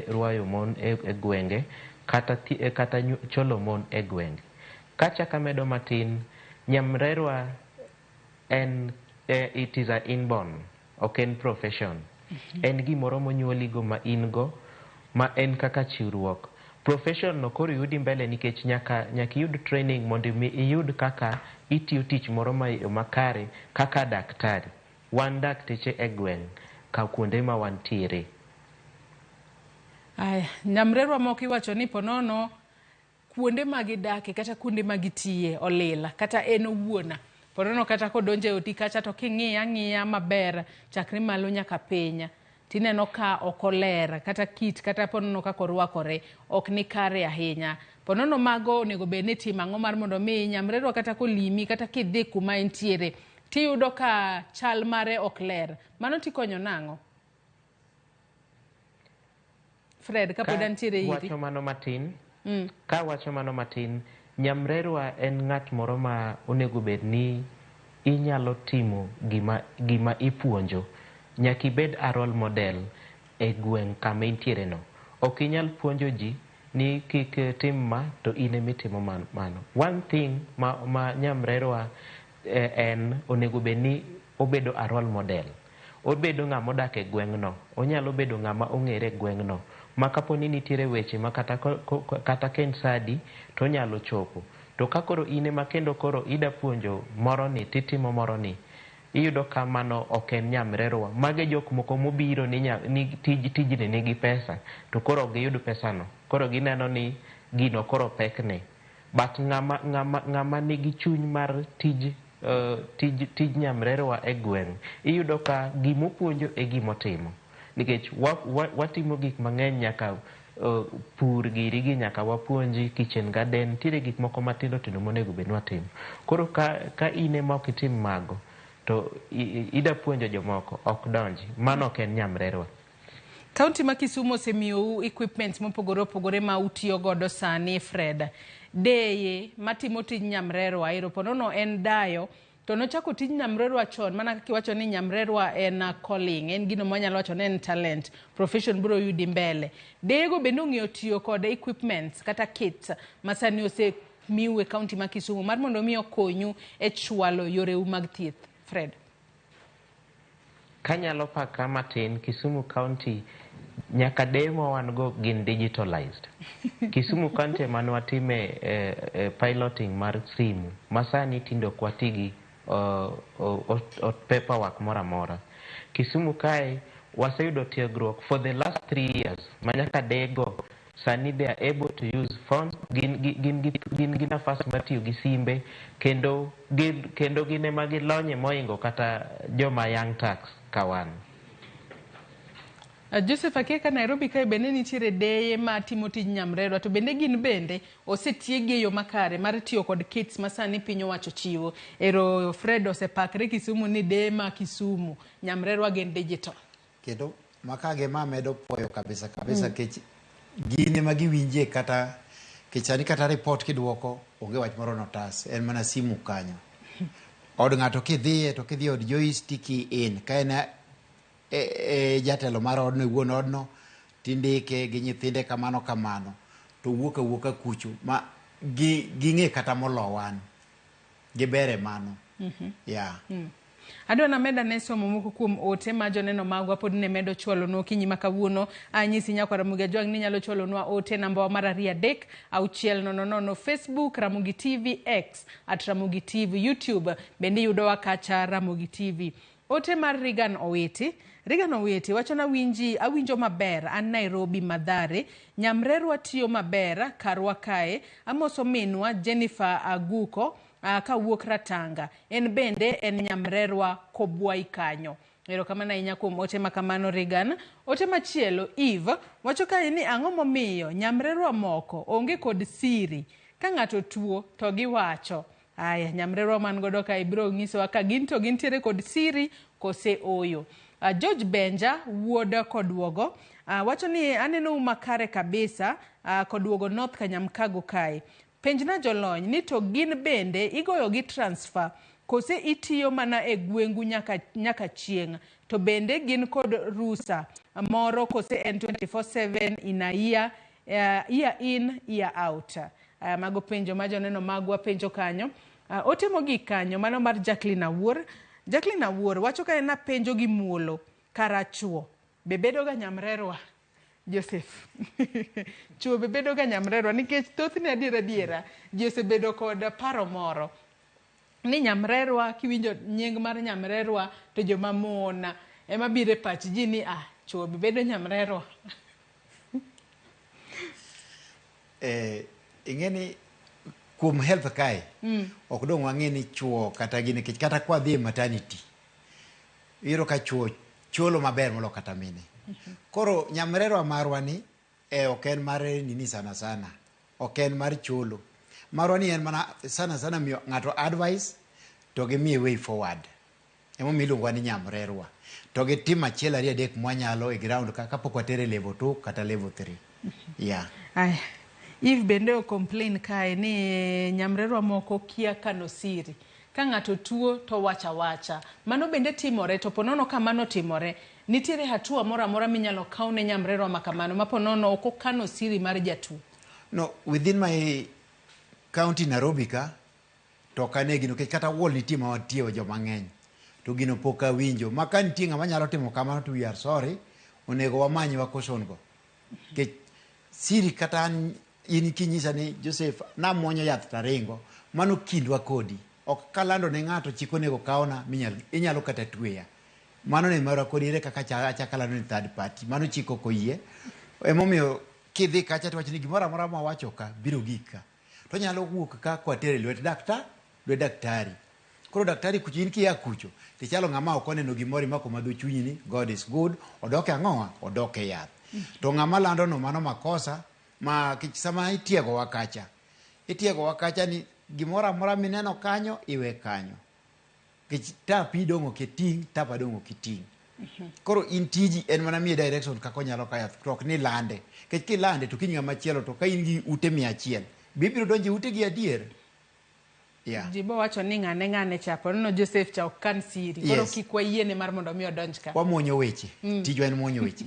rwayo mon e gwenge kata cholo mon e gwenge. Kachako amedo matin, nyamrerwa en it is a inborn, ok en profession. En gimoro monyuoligo ma in go ma en kaka chiwruok. Profession no koro iyudi mbele nikech nyaka iyud training mondo mi iyud kaka itiyo tich moro makare kaka daktari. Wan dakteche e gweng' ka kuonde ma wantiere. Aya, nyamrerwa moko iwacho ni ponono kuonde ma gidake kata kuonde ma gitiye olil kata en owuon. Ponono kata kodonjo e odi kacha to king'iye ang'iya maber chakre malo nyaka piny tineno ka ok oler kata kit kata ponono kaka orwakore ok ni kare ahinya. Ponono mago onego bed ni timo ang'o mar mondo mi nyamrerwa kata kolimi kata kidhi kuma entiere tiyudo ka chal mare ok ler. Mano tikonyo nang'o? Fred, kapod antiere iri. Wacho mano matin. Ka wacho mano matin, nyamrerwa en ng'at moro ma onego bed ni inyalo timo gima ipuonjo. Nyaka ibed a role model e gweng' kama intiere no. Ok inyal puonjo ji ni kik tim ma to in ema itimo mano. One thing ma nyamrerwa en onego bed ni obedo a role model. Obedo ng'ama odak e gweng'no. Onyalo bedo ng'ama ong'ere e gweng'no. Ma kapo ni nitiere weche ma kata ka en sa adi to onyalo chopo. To ka koro in ema kendo koro ida puonjo moro ni titimo moro ni, iyudo ka mano ok en nyamrerwa. Mage jok moko mobiro ni tijni nigi pesa to koro ok giyud pesano. Koro gineno ni gino koro pekne. But ng'ama nigi chuny mar tij nyamrerwa e gweng', iyudo ka gimopuonjo e gimotimo. Nikech watimo gik mang'eny nyaka pur giri gi nyaka wapuonji kitchen garden, nitiere gik moko matindo tindo monego bed ni watimo. Koro ka in ema ok itim mago to ida puonjo jomoko ok donji. Mano ok en nyamrerwa. Kaunti ma Kisumu osemiyou equipment mopogore opogore ma utiyo godo sani, Fred. Deye matimo tij nyamrerwa ero ponono en dayo to nochako tij nyamrerwa chon mana kaka iwacho ni nyamrerwa en calling, en gino mwanyalo wacho ni en talent, profession biro yudi mbele. Deyego bende ong'eyo tiyo kod equipments kata kits ma sani osemiu e kaunti ma Kisumu mar mondo mi okonyu e chwalo yoreu mag thieth, Fred. Kanyalo pakra matin, Kisumu County nyaka deye ma wan go gin digitalized. Kisumu County ema watime piloting mar simu ma sani tinde ok wati gi paperwork moro amora. Kisumu kae waseyudo tiegruok for the last 3 years ma nyaka dego sani they are able to use phones, gin gi nafas mar tiyo gi simbe kendo gin ema gilonye moingo kata joma young tax ka wan. Joseph, akia ka Nairobi kae bende nitiere deye ma timo tij nyamrerwa to bende gin bende osetiegi e yo makare mar tiyo kod kits ma sani piny owacho chiwo. Ero Fred osepakre Kisumu ni deye ma Kisumu nyamrerwa gin digital. Kendo makage ma medo puoyo kabisa kabisa kech gin ema giwinje kata kech sani kata report kiduoko onge wach moro notas en mana simu kanyo. Od ng'ato kidhiye to kidhi od Joyce tiki in ka en jatelo mar odno wuon odno tindike gi nyithinde kamano kamano to wuok awuoka kucho ma ging'e kata molo wan gibere mano. Yeah. Adwa nameda ne somo moko kuom ote ma joneno magwa pod ne medo chwalonwa okinyi ma kawuono. Anyisi nyakwar Ramogi Ajwang' ni nyalo chwalonwa ote namba mar 2 3 6 0 0 Facebook Ramogi TV, X at Ramogi TV, YouTube bende iyudowa kacha Ramogi TV. Ote mar Regan Owiti. Regan Owiti wacho na awinjo maber an Nairobi Mathare, nyamrerwa tiyo maber karwa kae. Amoso minwa Jennifer Aguko Kawuok Ratanga. En bende en nyamrerwa Kobwai kanyo. Erokamano ahinya kuom ote ma kamano Regan. Ote machielo Eve wacho kae ni ang'o momiyo nyamrerwa moko onge kod siri. Ka ng'ato tuo to giwacho. Aya, nyamrerwa man godo kae biro nyisowa ka gin to gintiere kod siri kose ooyo. George Benja wuod Koduogo wacho ni aneno makare kabisa Koduogo North Kanyamkago kae. Penjna jolony ni to gin bende igoyo gi transfer kose itiyo mana e gwengu nyaka chieng', to bende gin kod rusa moro kose en 24/7 in a year, year in year out. Mago penjo ma joneno magwa penjo kanyo. Ote mogik kanyo mano mar Jacqueline Awuor. Jacqueline Awuor wacho ka en apenjo gi muolo kara chuo be bedo ga nyamrerwa. Joseph chuo be bedo ga nyamrerwa nikech thothne adiera ji osebedo kod paro moro ni nyamrerwa, kiwinjo nying mar nyamrerwa to joma mon ema biro e pach ji ni chuo be bedo nyamrerwa. Ing'e ni kuom health kae ok dong' wang'e ni chuo kata gini, nikech kata kwa dhi e maternity iyudo ka chuo cholo maber molo kata mine. Koro nyamrerwa marwa ni ok en mar nini sana sana, ok en mar cholo. Marwa ni en mana sana sana miyo ng'ato advice to gimiye way forward. Emomiyo iluongowa ni nyamrerwa. To gitim achiel ariyo adek mwanyalo e ground ka kapok watere level 2 kata level 3. Yeah. Aya. Eve bende o complain kae ni nyamrerwa moko kia kano siri. Ka ng'ato tuo to wacha wacha. Mano bende timore, to ponono ka mano timore, nitiere hatua moro amora minyalo kaw ne nyamrerwa ma kamano ma ponono ok okano siri mar jatuo. No, within my county Nairobi ka, to ok ane gino, nikech kata wall nitie ma watiyo joma ng'eny. To gino pok awinjo. Ma ka nitie ng'ama nyalo timo kamano to we are sorry, onego wamany wa caution go. Nikech siri kata an in kinyisa ni Joseph namuonyo yath taringo, mano kindwa kodi. Ok kalando ne ng'ato chik onego kawna, inyalo kata tweya. Mano ne marwa kodi, ere kaka achako alando ni third party. Mano chik ok oyie. Emomiyo kidhi kacha to wacho ni gimoro amora mawacho ka biro gik ka. To nyalo wuok ka kwatere e lwet lwet daktari. Koro daktari kucho in kia kucho, tichalo ng'ama ok oneno gimoro imako madho chunyi ni God is good, odok e ang'owa? Odok e yath. To ng'ama lando no mano makosa, ma sama itiegowa kacha. Itiegowa kacha ni gimoro amora mineno kanyo, iwe kanyo. Nikech tap idong' ok iting', tap adong' ok iting'. Koro in tiji en mana miye direction kaka onyalo kayo yath, to ok ni lande. Nikech kilande to kiny ng'ama chielo to ka in gi ute 100, be ibiro donjo e ute gi adier? Yeah. Ji bo wacho ni ng'ane ng'ane cha, ponono Joseph cha ok kan siri. Koro Yes. kik wayiene mar mondo mi odonj ka. Wamuonyo weche. Tijwa en muonyo weche.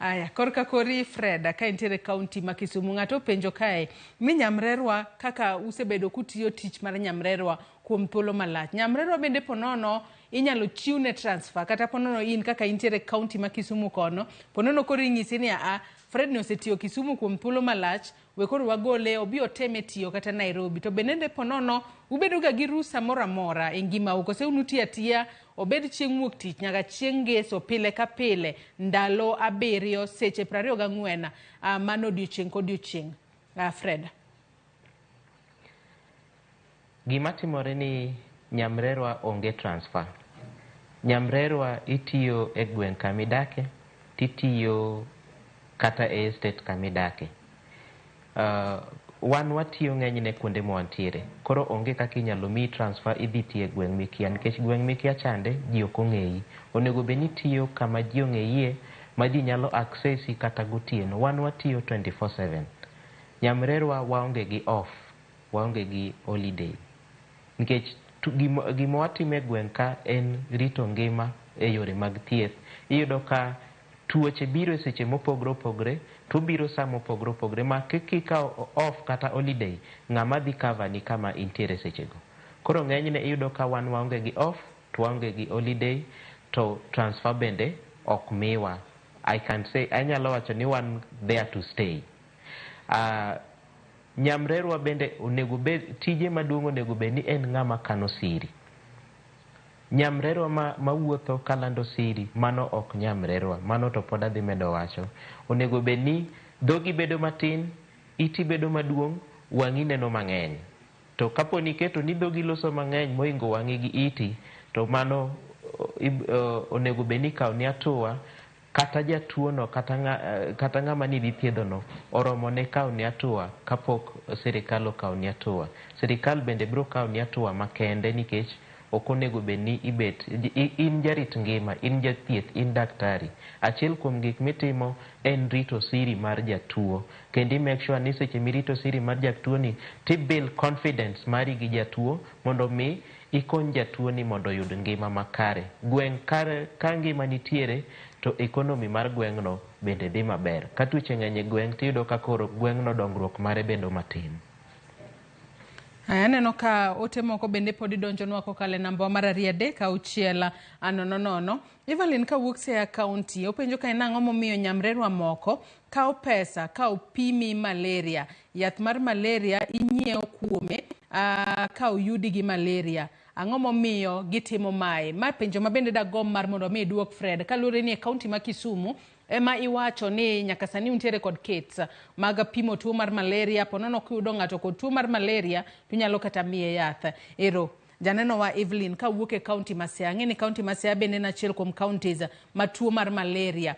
Aya, korka kori Freda, ka intiere kaunti ma Kisumu, ng'ato openjo kae ni nyamrerwa kaka usebedo kutiyo tich mar nyamrerwa kuom thuolo malach. Nyamrerwa bende ponono inyalo chiwne transfer, kata ponono in kaka intiere kaunti ma Kisumu kono, ponono koro inyisi ni a Fred ni osetiyo Kisumu kuom thuolo malach, we koro wagole obi oteme tiyo kata Nairobi. To bende ponono ubedo ga gi rusa moro amora e ngimau, kose un utiyo atiya obed chieng' wuok tich nyaka chieng' ngeso pile ka pile ndalo 7 seche 24, mano odiochieng' kodiochieng'. Fred. Gima timore ni nyamrerwa onge transfer. Nyamrerwa itiyo e gweng' kamidake, titiyo kata e estate kamidake. Wan watiyo ng'enyne kuonde mwantiere. Koro onge kaka inyalo miyi transfer idhi tiyo e gweng' mikia, nikech gweng' mikia chande ji ok ong'eyi. Onego bed ni itiyo kama ji ong'eyie, ma ji nyalo accessi kata gotieno. Wan watiyo 24/7. Nyamrerwa waonge gi off, waonge gi holiday. Nikech gima watimo e gweng' ka en rito ngima e yore mag thieth. Iyudo ka tuoche biro e seche mopogore opogore, to biro sa mopogore opogore, ma kikawo off kata holiday, ng'ama dhi cover ni kama intiere sechego. Koro ng'enyne iyudo ka wan waonge gi off, to waonge gi holiday, to transfer bende ok miwa. I can say, anyalo wacho ni wan there to stay. Nyamrerwa bende onego bed, tije maduong' onego bed ni en ng'ama kano siri. Nyamrerwa mawuotho kalando siri, mano ok nyamrerwa, mano to pod adhi medo wacho. Onego bed ni dhogi bedo matin, iti bedo maduong', wang'i neno mang'eny. To kapo ni iketo ni dhogi loso mang'eny mohingo wang'i gi iti, to mano onego bed ni ikawo ni hatua kata jatuo no kata ng'ama nidhi thiedho no oromo ne kawo ni hatua kapok sirikal okawo ni hatua. Sirikal bende biro kawo ni hatua makende nikech ok onego bed ni ibet in jarit ngima, in jathieth, in daktari. Achiel kuom gik mitimo en rito siri mar jatuo, kendo i make sure ni seche mirito siri mar jatuo ni ti build confidence mari gi jatuo mondo mi ikony jatuo ni mondo oyud ngima makare. Gweng' ka ngima nitiere to economy mar gweng'no bende dhi maber. Ka tuoche ng'eny e gweng' tiyudo ka koro gweng'no dongruok mare bendo matin. Aya, aneno ka ote moko bende pod idonjonwa kokalo e namba mar 2 3 6 0 0. Evelyn kawuok Siaya County openjo ka en ang'o momiyo nyamrerwa moko kawo pesa ka opimi malaria. Yath mar malaria inyiewo kuome ka oyudi gi malaria. Ang'o momiyo gitimo mae? Ma penjo ma bende dagomb mar mondo mi iduok Fred. Kaluwore ni e kaunti ma Kisumu ema iwacho ni nyaka sani untiere kod kits mag pimo tuo mar malaria. Po nono kiyudo ng'ato kod tuo mar malaria to inyalo kata miye yath. Ero janeno wa Evelyn kawuok e kaunti ma Siaya. Ang'e ni kaunti ma Siaya bende en achiel kuom counties ma tuo mar malaria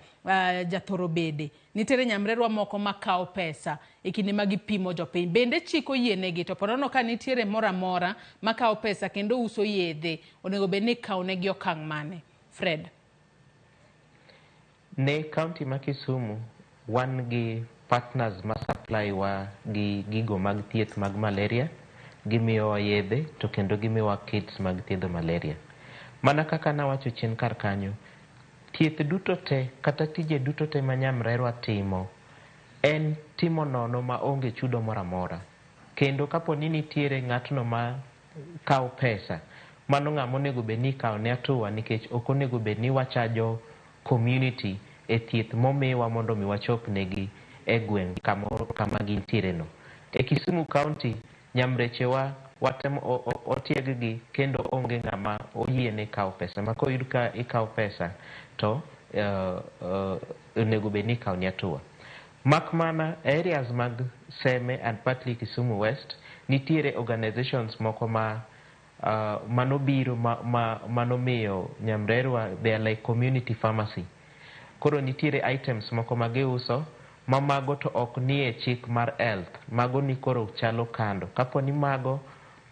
jathoro bede. Nitiere nyamrerwa moko makawo pesa e kinde ma gipimo jopiny. Bende chik oyienegi to ponono ka nitiere moro amora makawo pesa kendo uso yedhe, onego bed ni ikawonegi okang' mane? Fred. Ne kaunti ma Kisumu wan gi partners ma supply wa gi gigo mag thieth mag malaria, gimiyowa yedhe to kendo gimiyowa kits mag thiedho malaria. Mana kaka nawacho chien kar kanyo, thieth duto te kata tije duto te ma nyamrerwa timo en timo nono ma onge chudo moro amora. Kendo kapo ni nitiere ng'atno ma kawo pesa, mano ng'ama onego bed ni ikawo ne hatua nikech ok onego bed ni wachajo community e thieth momiwa mondo mi wachop negi e gweng' kamoro kama gintiere no. E Kisumu County, nyamrechewa watemo otieg gi kendo onge ng'ama oyiene kawo pesa. Ma koyud ka ikawo pesa to onego bed ni ikawo ni hatua. Mak mana areas mag Seme and partly Kisumu West, nitiere organizations moko ma manobiro manomiyo nyamrerwa, they are like community pharmacy. Koro nitiere items moko ma giuso ma mago to ok nie chik mar health, mago ni koro chalo kando. Kapo ni mago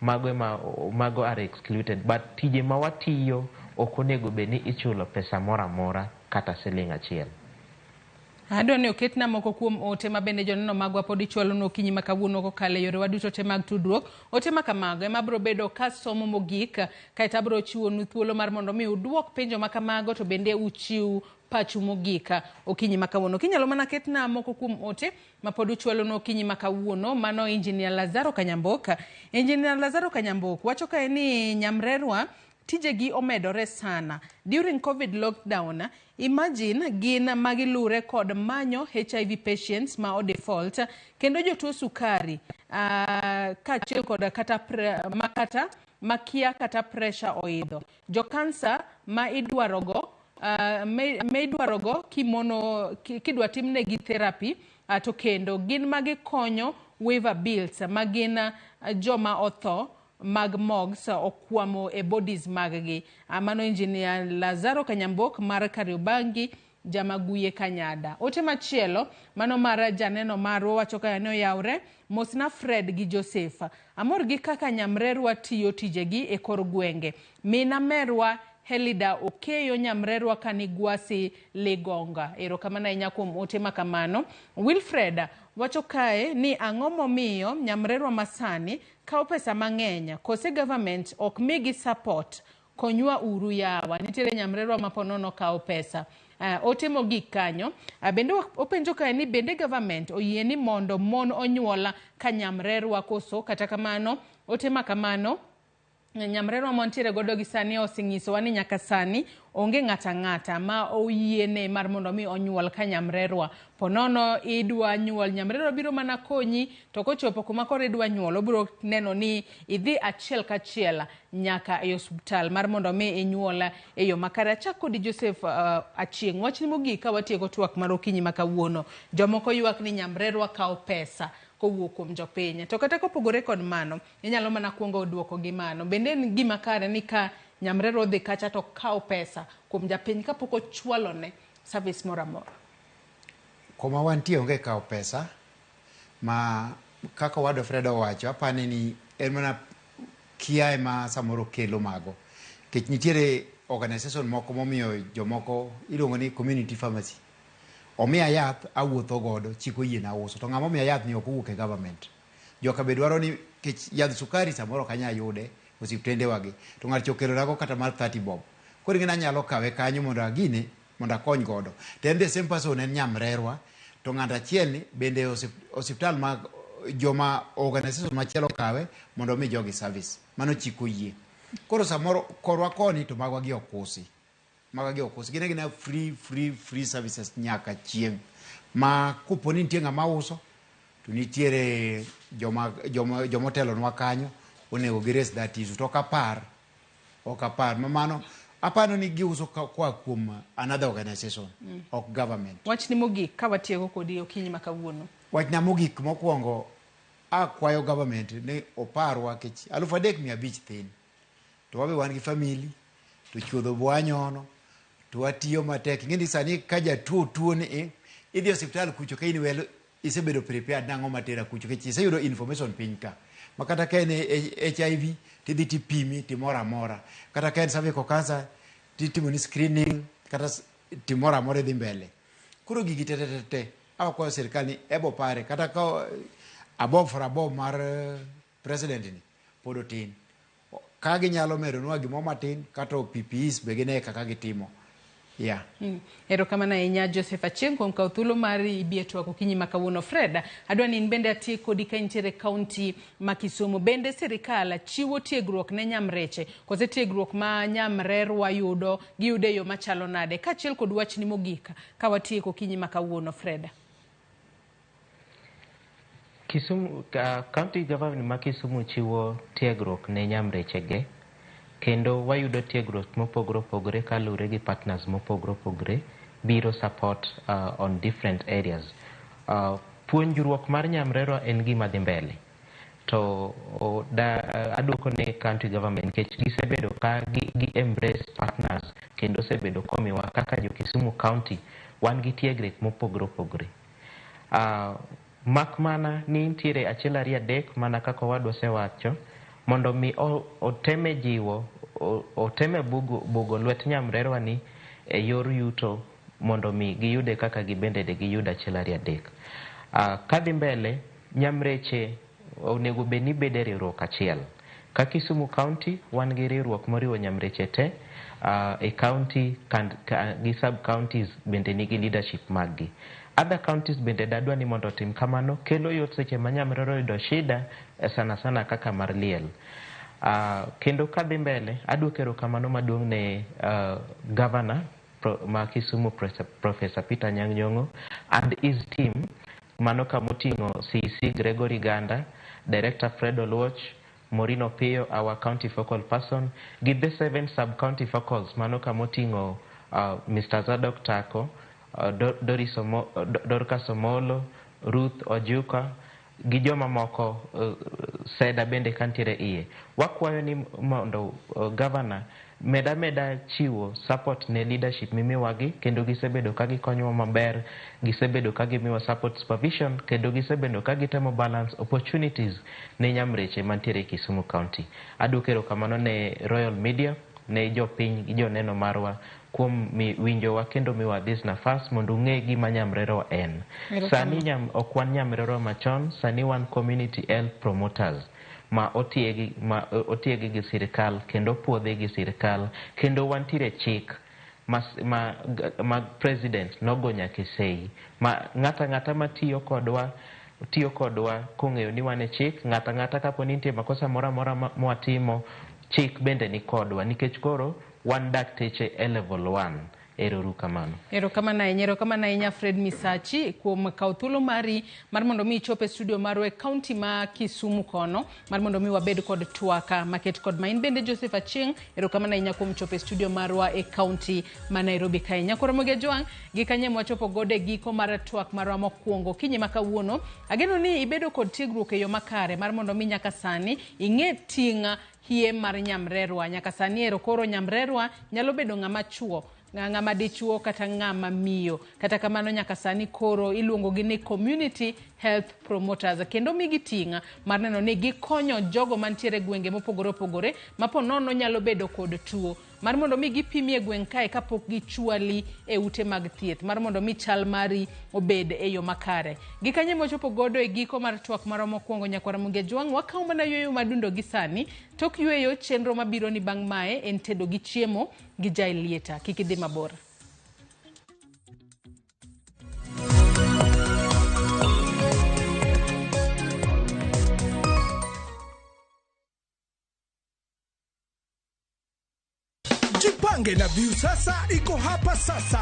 ema mago are excluded, but tije ma watiyo ok onego bed ni ichulo pesa moro amora kata siling achiel. Adwa ni oketna moko kuom ote ma bende joneno magwa pod ichwalonwa okinyi ma kawuono kokalo e yorewa duto te mag tudruok. Ote ma kamago ema biro bedo ka somo mogik, kaeto abiro chiwonu thuolo mar mondo mi uduok penjo ma kamago to bende uchiw pachu mogik okinyi ma kawuono. Kinyalo mana ketna moko kuom ote ma pod uchwalonwa okinyi ma kawuono, mano Engineer Lazaro Kanyambok. Engineer Lazaro Kanyambok wacho kae ni nyamrerwa tijegi omedore sana. During COVID lockdown, imagine gin magilure kod manyo HIV patients ma o default kendo jotuo sukari kaachiel kod kata makata makia kata pressure oidho. Jo kansa ma idwarogo ma idwarogo kimono kidwa timnegi therapy to kendo gin magikonyo waiver bills ma gin joma otho mag morgues okwamo e bodies mag-gi. Mano Engineer Lazaro Kanyambok mar Kariobangi Jamaguye Kanyada. Ote machielo mano mar janeno marwa wacho ka ne oyawre mosna Fred gi Joseph. Amor gi kaka nyamrerwa tiyo tijegi e kor gwenge. Mina merwa Helida Okeyo nyamrerwa Kanigwasi Ligonga. Erokamano ahinya kuom ote makamano. Wilfred wacho kae ni ang'o momiyo nyamrerwa masani kawo pesa mang'eny kose government ok migi support, konywa uru yawa. Nitiere nyamrerwa ma ponono kawo pesa. Ote mogik kanyo bende openjo kae ni bende government oyie ni mondo mon onyuola ka nyamrerwa koso kata kamano ote makamano nyamrerwa mantiere godo gi sani osenyisowa ni nyaka sani onge ng'ata ng'ata ma oyiene mar mondo mi onyuol ka nyamrerwa. Ponono idwa nyuol, nyamrerwa biro mana konyi, to kochopo kuma koro idwa nyuol, obiro neno ni idhi achiel kachiel nyaka e osuptal mar mondo mi inyuol e yo makare. Achak kodi Joseph Achieng', wachni mogik ka watieko twak mar okinyi ma kawuono. Jomoko ywak ni nyamrerwa kawo pesa. kowuok kuom jopiny. To kata kopogore kod mano, inyalo mana kuongo duoko gi mano. Bende en gima kare ni ka nyamrerwa odhi kacha to kawo pesa kuom japiny kapok ochwalone service moro amora? Kuma wantie onge kawo pesa ma kaka owadwa Fred owacho, apani ni en mana kia ema samoro kelo mago. Nikech nitiere organization moko momiyo jomoko iluongo ni community pharmacy. Omiya yath awuotho godo, chik oyiena uso. To ng'ama omiya yath ni ok owuok e government. Joka be dwaro ni kech yadh sukari samoro ok anyal yude osiptende wagi. To ng'ato okelonago kata mar 30 bob. Koro ing'e ni anyalo kawe kanyo mondo agine mondo akony godo. To en the same person en nyamrerwa. To ng'ato achiel ni bende osiptal mag joma organization machielo kawe mondo omi jogi service. Mano chik oyie. Koro samoro korwa koni to magwa gi ok usi. Magwa gi ok usi. Gin agina free free free services nyaka chieng'. Ma kopo ni nitie ng'ama uso to nitiere joma joma jomotelonwa kanyo onego gi raise that issue. To ok apar ok apar ma mano aparo ni giuso koa kuom another organization ok government. Wachni mogik ka watieko kodi okinyi ma kawuono. Wachna mogik mokwongo akwayo government ni oparwa kech 3500 thin. To wabe wan gi family to chuodho be wanyono to watiyo matek. Ing'e ni sani ka jatuo tuo ni i idhi e osiptal kucho ka in well isebedo prepared nang'o matera kucho kech iseyudo information piny ka. Ma kata ka en HIV tidhi tipimi timoro amora. Kata ka en cervical cancer titimoni screening kata timoro amora idhi mbele. Koro gigi te te te te akwayo sirikal ni ebo pare kata ka above for above mar president ni pod otin. Ka ginyalo medonwa gimoro matin kata PPEs be gine kaka gitimo. Yeah. Erokamano ahinya Joseph Achieng' kuom kawo thuolo mari ibi e twak okinyi ma kawuono. Fred, adwa ni in bende atiek kodi ka intiere kaunti ma Kisumu. Bende sirikal chiwo tiegruok ne nyamreche kose tiegruok ma nyamrerwa yudo giyudo e yo machalo nade? Kaachiel kod wachni mogik ka watieko okinyi ma kawuono, Fred. Kisumu, county government ma Kisumu chiwo tiegruok ne nyamrechege kendo wayudo tiegruok mopogore opogore kaluwore gi partners mopogore opogore biro support on different areas. Puonjruok mar nyamrerwa en gima dhi mbele to aduoko ne county government nikech gisebedo ka gi embrace partners kendo osebedo komiwa kaka jo Kisumu county wan gi tiegruok mopogore opogore. Mak mana ni nitiere achiel ariyo adek mana kaka owadwa osewacho mondo mi oteme jiwo oteme bugo lwet nyamrerwa ni e yor yuto mondo mi giyude kaka gibende de giyud achiel ariyo adek. Kadhi mbele nyamreche onego bed ni bedo e riwruok achiel. Ka Kisumu county wan gi riwruok moriwo nyamreche te e county gi sub counties bende nigi leadership mag gi. Other counties bende dadwa ni mondo otim kamano kelo yot seche ma nyamrerwa oyudo shida sana sana kaka mar liel. Kendo kadhi mbele aduoko erokamano maduong' ne governor ma Kisumu Professor Peter Anyang' Nyong'o and his team mano kamoting'o CEC Gregory Ganda, Director Fred Oluoch, Maureen Opiyo, our county focal person, gi the 7 sub-county focals mano kamoting'o Mr. Zadok Tako, Dorcas Omolo, Ruth Ojuka, gi joma moko seda bende kantiere iye. Wakwayo ni mondo governor meda meda chiwo support ne leadership mimiwagi kendo gisebedo ka gikonyowa maber, gisebedo ka gimiwa support supervision kendo gisebedo ka gitemo balance opportunities ne nyamreche mantiere Kisumu County. Aduoko erokamano ne Royal Media, ne jopiny gi joneno marwa kuom winjowa kendo miwa this nafas mondo ung'e gima nyamrerwa en. Sani ok wan nyamrerwa machon, sani wan community health promoters ma otiegi gi sirikal kendo puodhi gi sirikal kendo wantiere chik ma president nogo nyaka e sei ma ng'ata ng'ata matiyo kodwa tiyo kodwa kong'eyo ni wan e chik, ng'ata ng'ata kapo ni nitie makosa moro amora mwatimo, chik bende ni kodwa nikech koro wan dakteche e level 1 Ero uru kamano. Erokamano ahinya, erokamano ahinya Fred Misachi kuom kawo thuolo mari mar mondo mi ichop e studio marwa e kaunti ma Kisumu kono mar mondo mi wabed kod twaka maket kod ma. In bende Joseph Achieng', erokamano ahinya kuom chopo e studio marwa e kaunti ma Nairobi kae. Nyakoromogi Ajwang', gi kanye mwachopo godo e giko mar twak marwa mokwongo okinyi ma kawuono. Ageno ni ibedo kod tiegruok e yo makare mar mondo mi nyaka sani ing'e ting' hie mar nyamrerwa. Nyaka sani ero koro nyamrerwa nyalo bedo ng'ama chuo, ng'ama dichuo kata ng'ama miyo. Kata kamano nyaka sani koro iluongo gi ni community health promoters, kendo migi ting' mar neno ni gikonyo jogo mantiere e gwenge mopogore opogore ma po nono nyalo bedo kod tuo, mar mondo mi gipimi e gweng' kae kapok gichwali e ute mag thieth, mar mondo mi chal mari obed e yo makare. Gi kanye mwachopo godo e giko mar twak marwa mokwongo, nyakwar Ramogi Ajwang', wakawo mana yueyo madundo gi sani. Tok yueyo, chenro mabiro ni bang' mae en tedo gi chiemo gi Jaelieta. Kik idhi mabor. Jipange na Viusasa iko hapa sasa.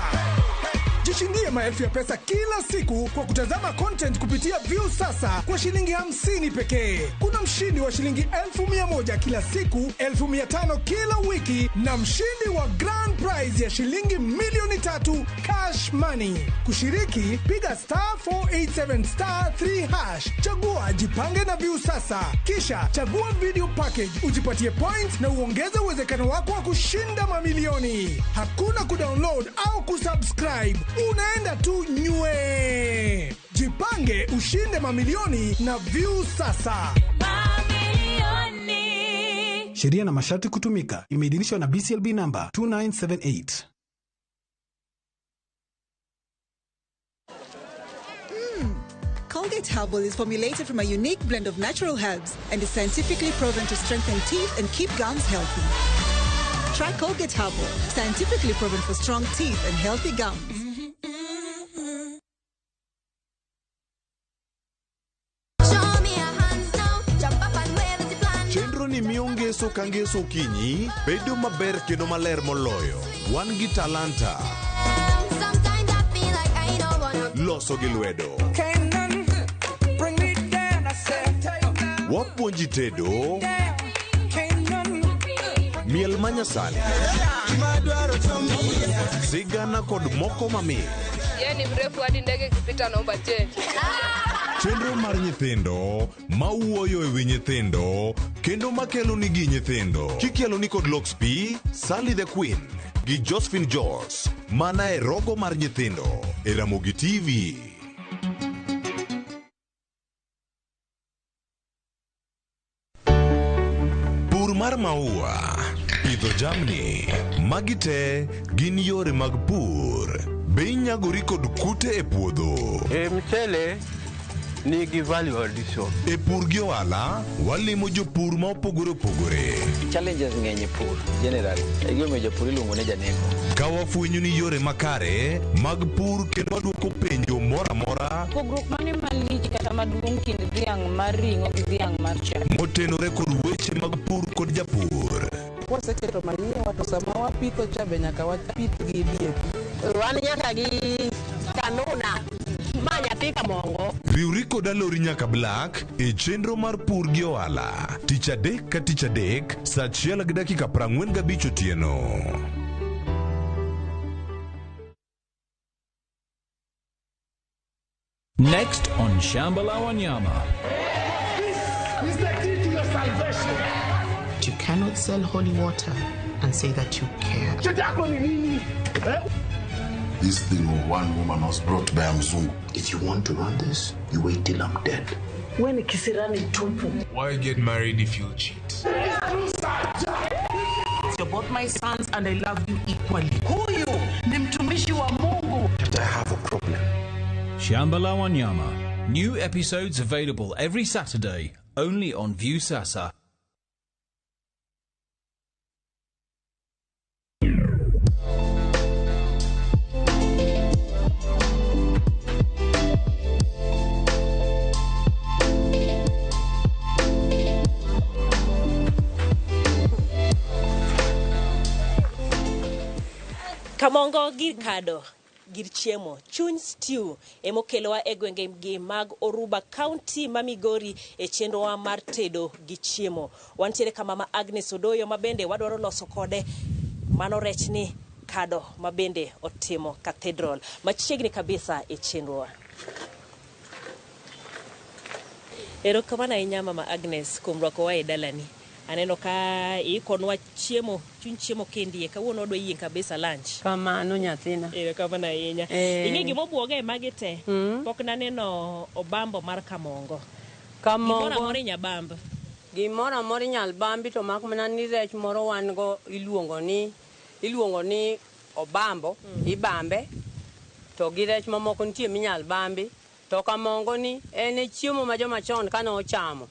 Jishindie maelfu ya pesa kila siku kwa kutazama content kupitia Viusasa kwa shilingi 50 pekee. Kuna mshindi wa shilingi 1,100 kila siku, 5,000 kila wiki na mshindi wa grand prize ya shilingi 3,000,000 cash money. Kushiriki, piga star 487 star 3 hash. Chagua Jipange na Viusasa. Kisha chagua video package, ujipatie points na uongeze uwezekano wako wa kushinda mamilioni. Hakuna kudownload au kusubscribe. Unaenda tu nywe. Jipange ushinde mamilioni na Viusasa. Sheria na masharti kutumika. Imeidhinishwa na BCLB number 2978. Colgate Herbal is formulated from a unique blend of natural herbs and is scientifically proven to strengthen teeth and keep gums healthy. Try Colgate Herbal, scientifically proven for strong teeth and healthy gums. Chenro ni miyo ngeso ka ngeso okinyi bedo maber kendo maler moloyo. Wan gi talanta, loso gi lwedo, wapuonji tedo, miel manyasani, sigana kod moko mamit. Yeye ni mrefu hadi ndege ikipita naomba change. Chenro mar nyithindo mawuoyo e wi nyithindo kendo makelo nigi nyithindo kikielo ni kod Lox P, Sally the Queen gi Josephine Jos mana e rogo mar nyithindo e Ramogi TV. Pur mar maua, pidho jamni, magi te gin yore mag pur. Be inyagori kod kute e puodho? E mchele nigi value addition. E pur gi ohala, walimo jopur ma opogore opogore. Challenges ng'eny e pur generally. E gimomiyo japur iluongo ni janeko. Ka wafwenyo ni yore makare mag pur kendo waduoko penjo moro amora Pogruok mane malich kata maduong' kind dhiang' mar ring'o gi dhiang' mar chak? motenore kod weche mag pur kod japur. Waseketo manyiwa to sama wapitho cha be nyaka wapith gi DAP. Wan nyaka gi kanuna ma nyathi kamongo. Riwri kod Alori nyaka Black e chenro mar pur gi ohala tich adek ka tich adek saa 1:45 otieno. Next on Shamba La Wanyama. This is the key to your salvation. You cannot sell holy water and say that you care. This thing of one woman was brought by a Mzungu. If you want to run this, you wait till I'm dead. When kisirani tupu. Why get married if you'll cheat? You're both my sons and I love you equally. Huyu ni mtumishi wa Mungu. I have a problem. Shamba La Wanyama. New episodes available every Saturday, only on Viusasa. Kamongo gir kado gir chiemo chuny stew emokelowa e gwenge gi mag Oruba County ma Migori e chenrowa mar tedo gi chiemo. Wantiere ka mama Agnes Odoyo ma bende wadwaro loso kode mano rech ni kado ma bende otimo cathedral machiegni kabisa e chenrowa. Erokamano ahinya mama Agnes kuom rwakowa e dalani. Aneno ka iikonwa chiemo, chuny chiemo kendie. Kawuono wadwa yieng' kabisa lunch. Kamano nyathina. Erokamano ahinya. Eh. Ing'e gima obwoga e magi te? Pok naneno obambo mar kamongo. Kamongo. Gimoro amora inya bamb. Gimoro amora inyal bambi to mak mana ni rech moro wan go iluongo ni iluongo ni obambo, ibambe to gi rech mamoko nitie minyal bambi. To kamongo ni en e chiemo ma joma chon kane ochamo.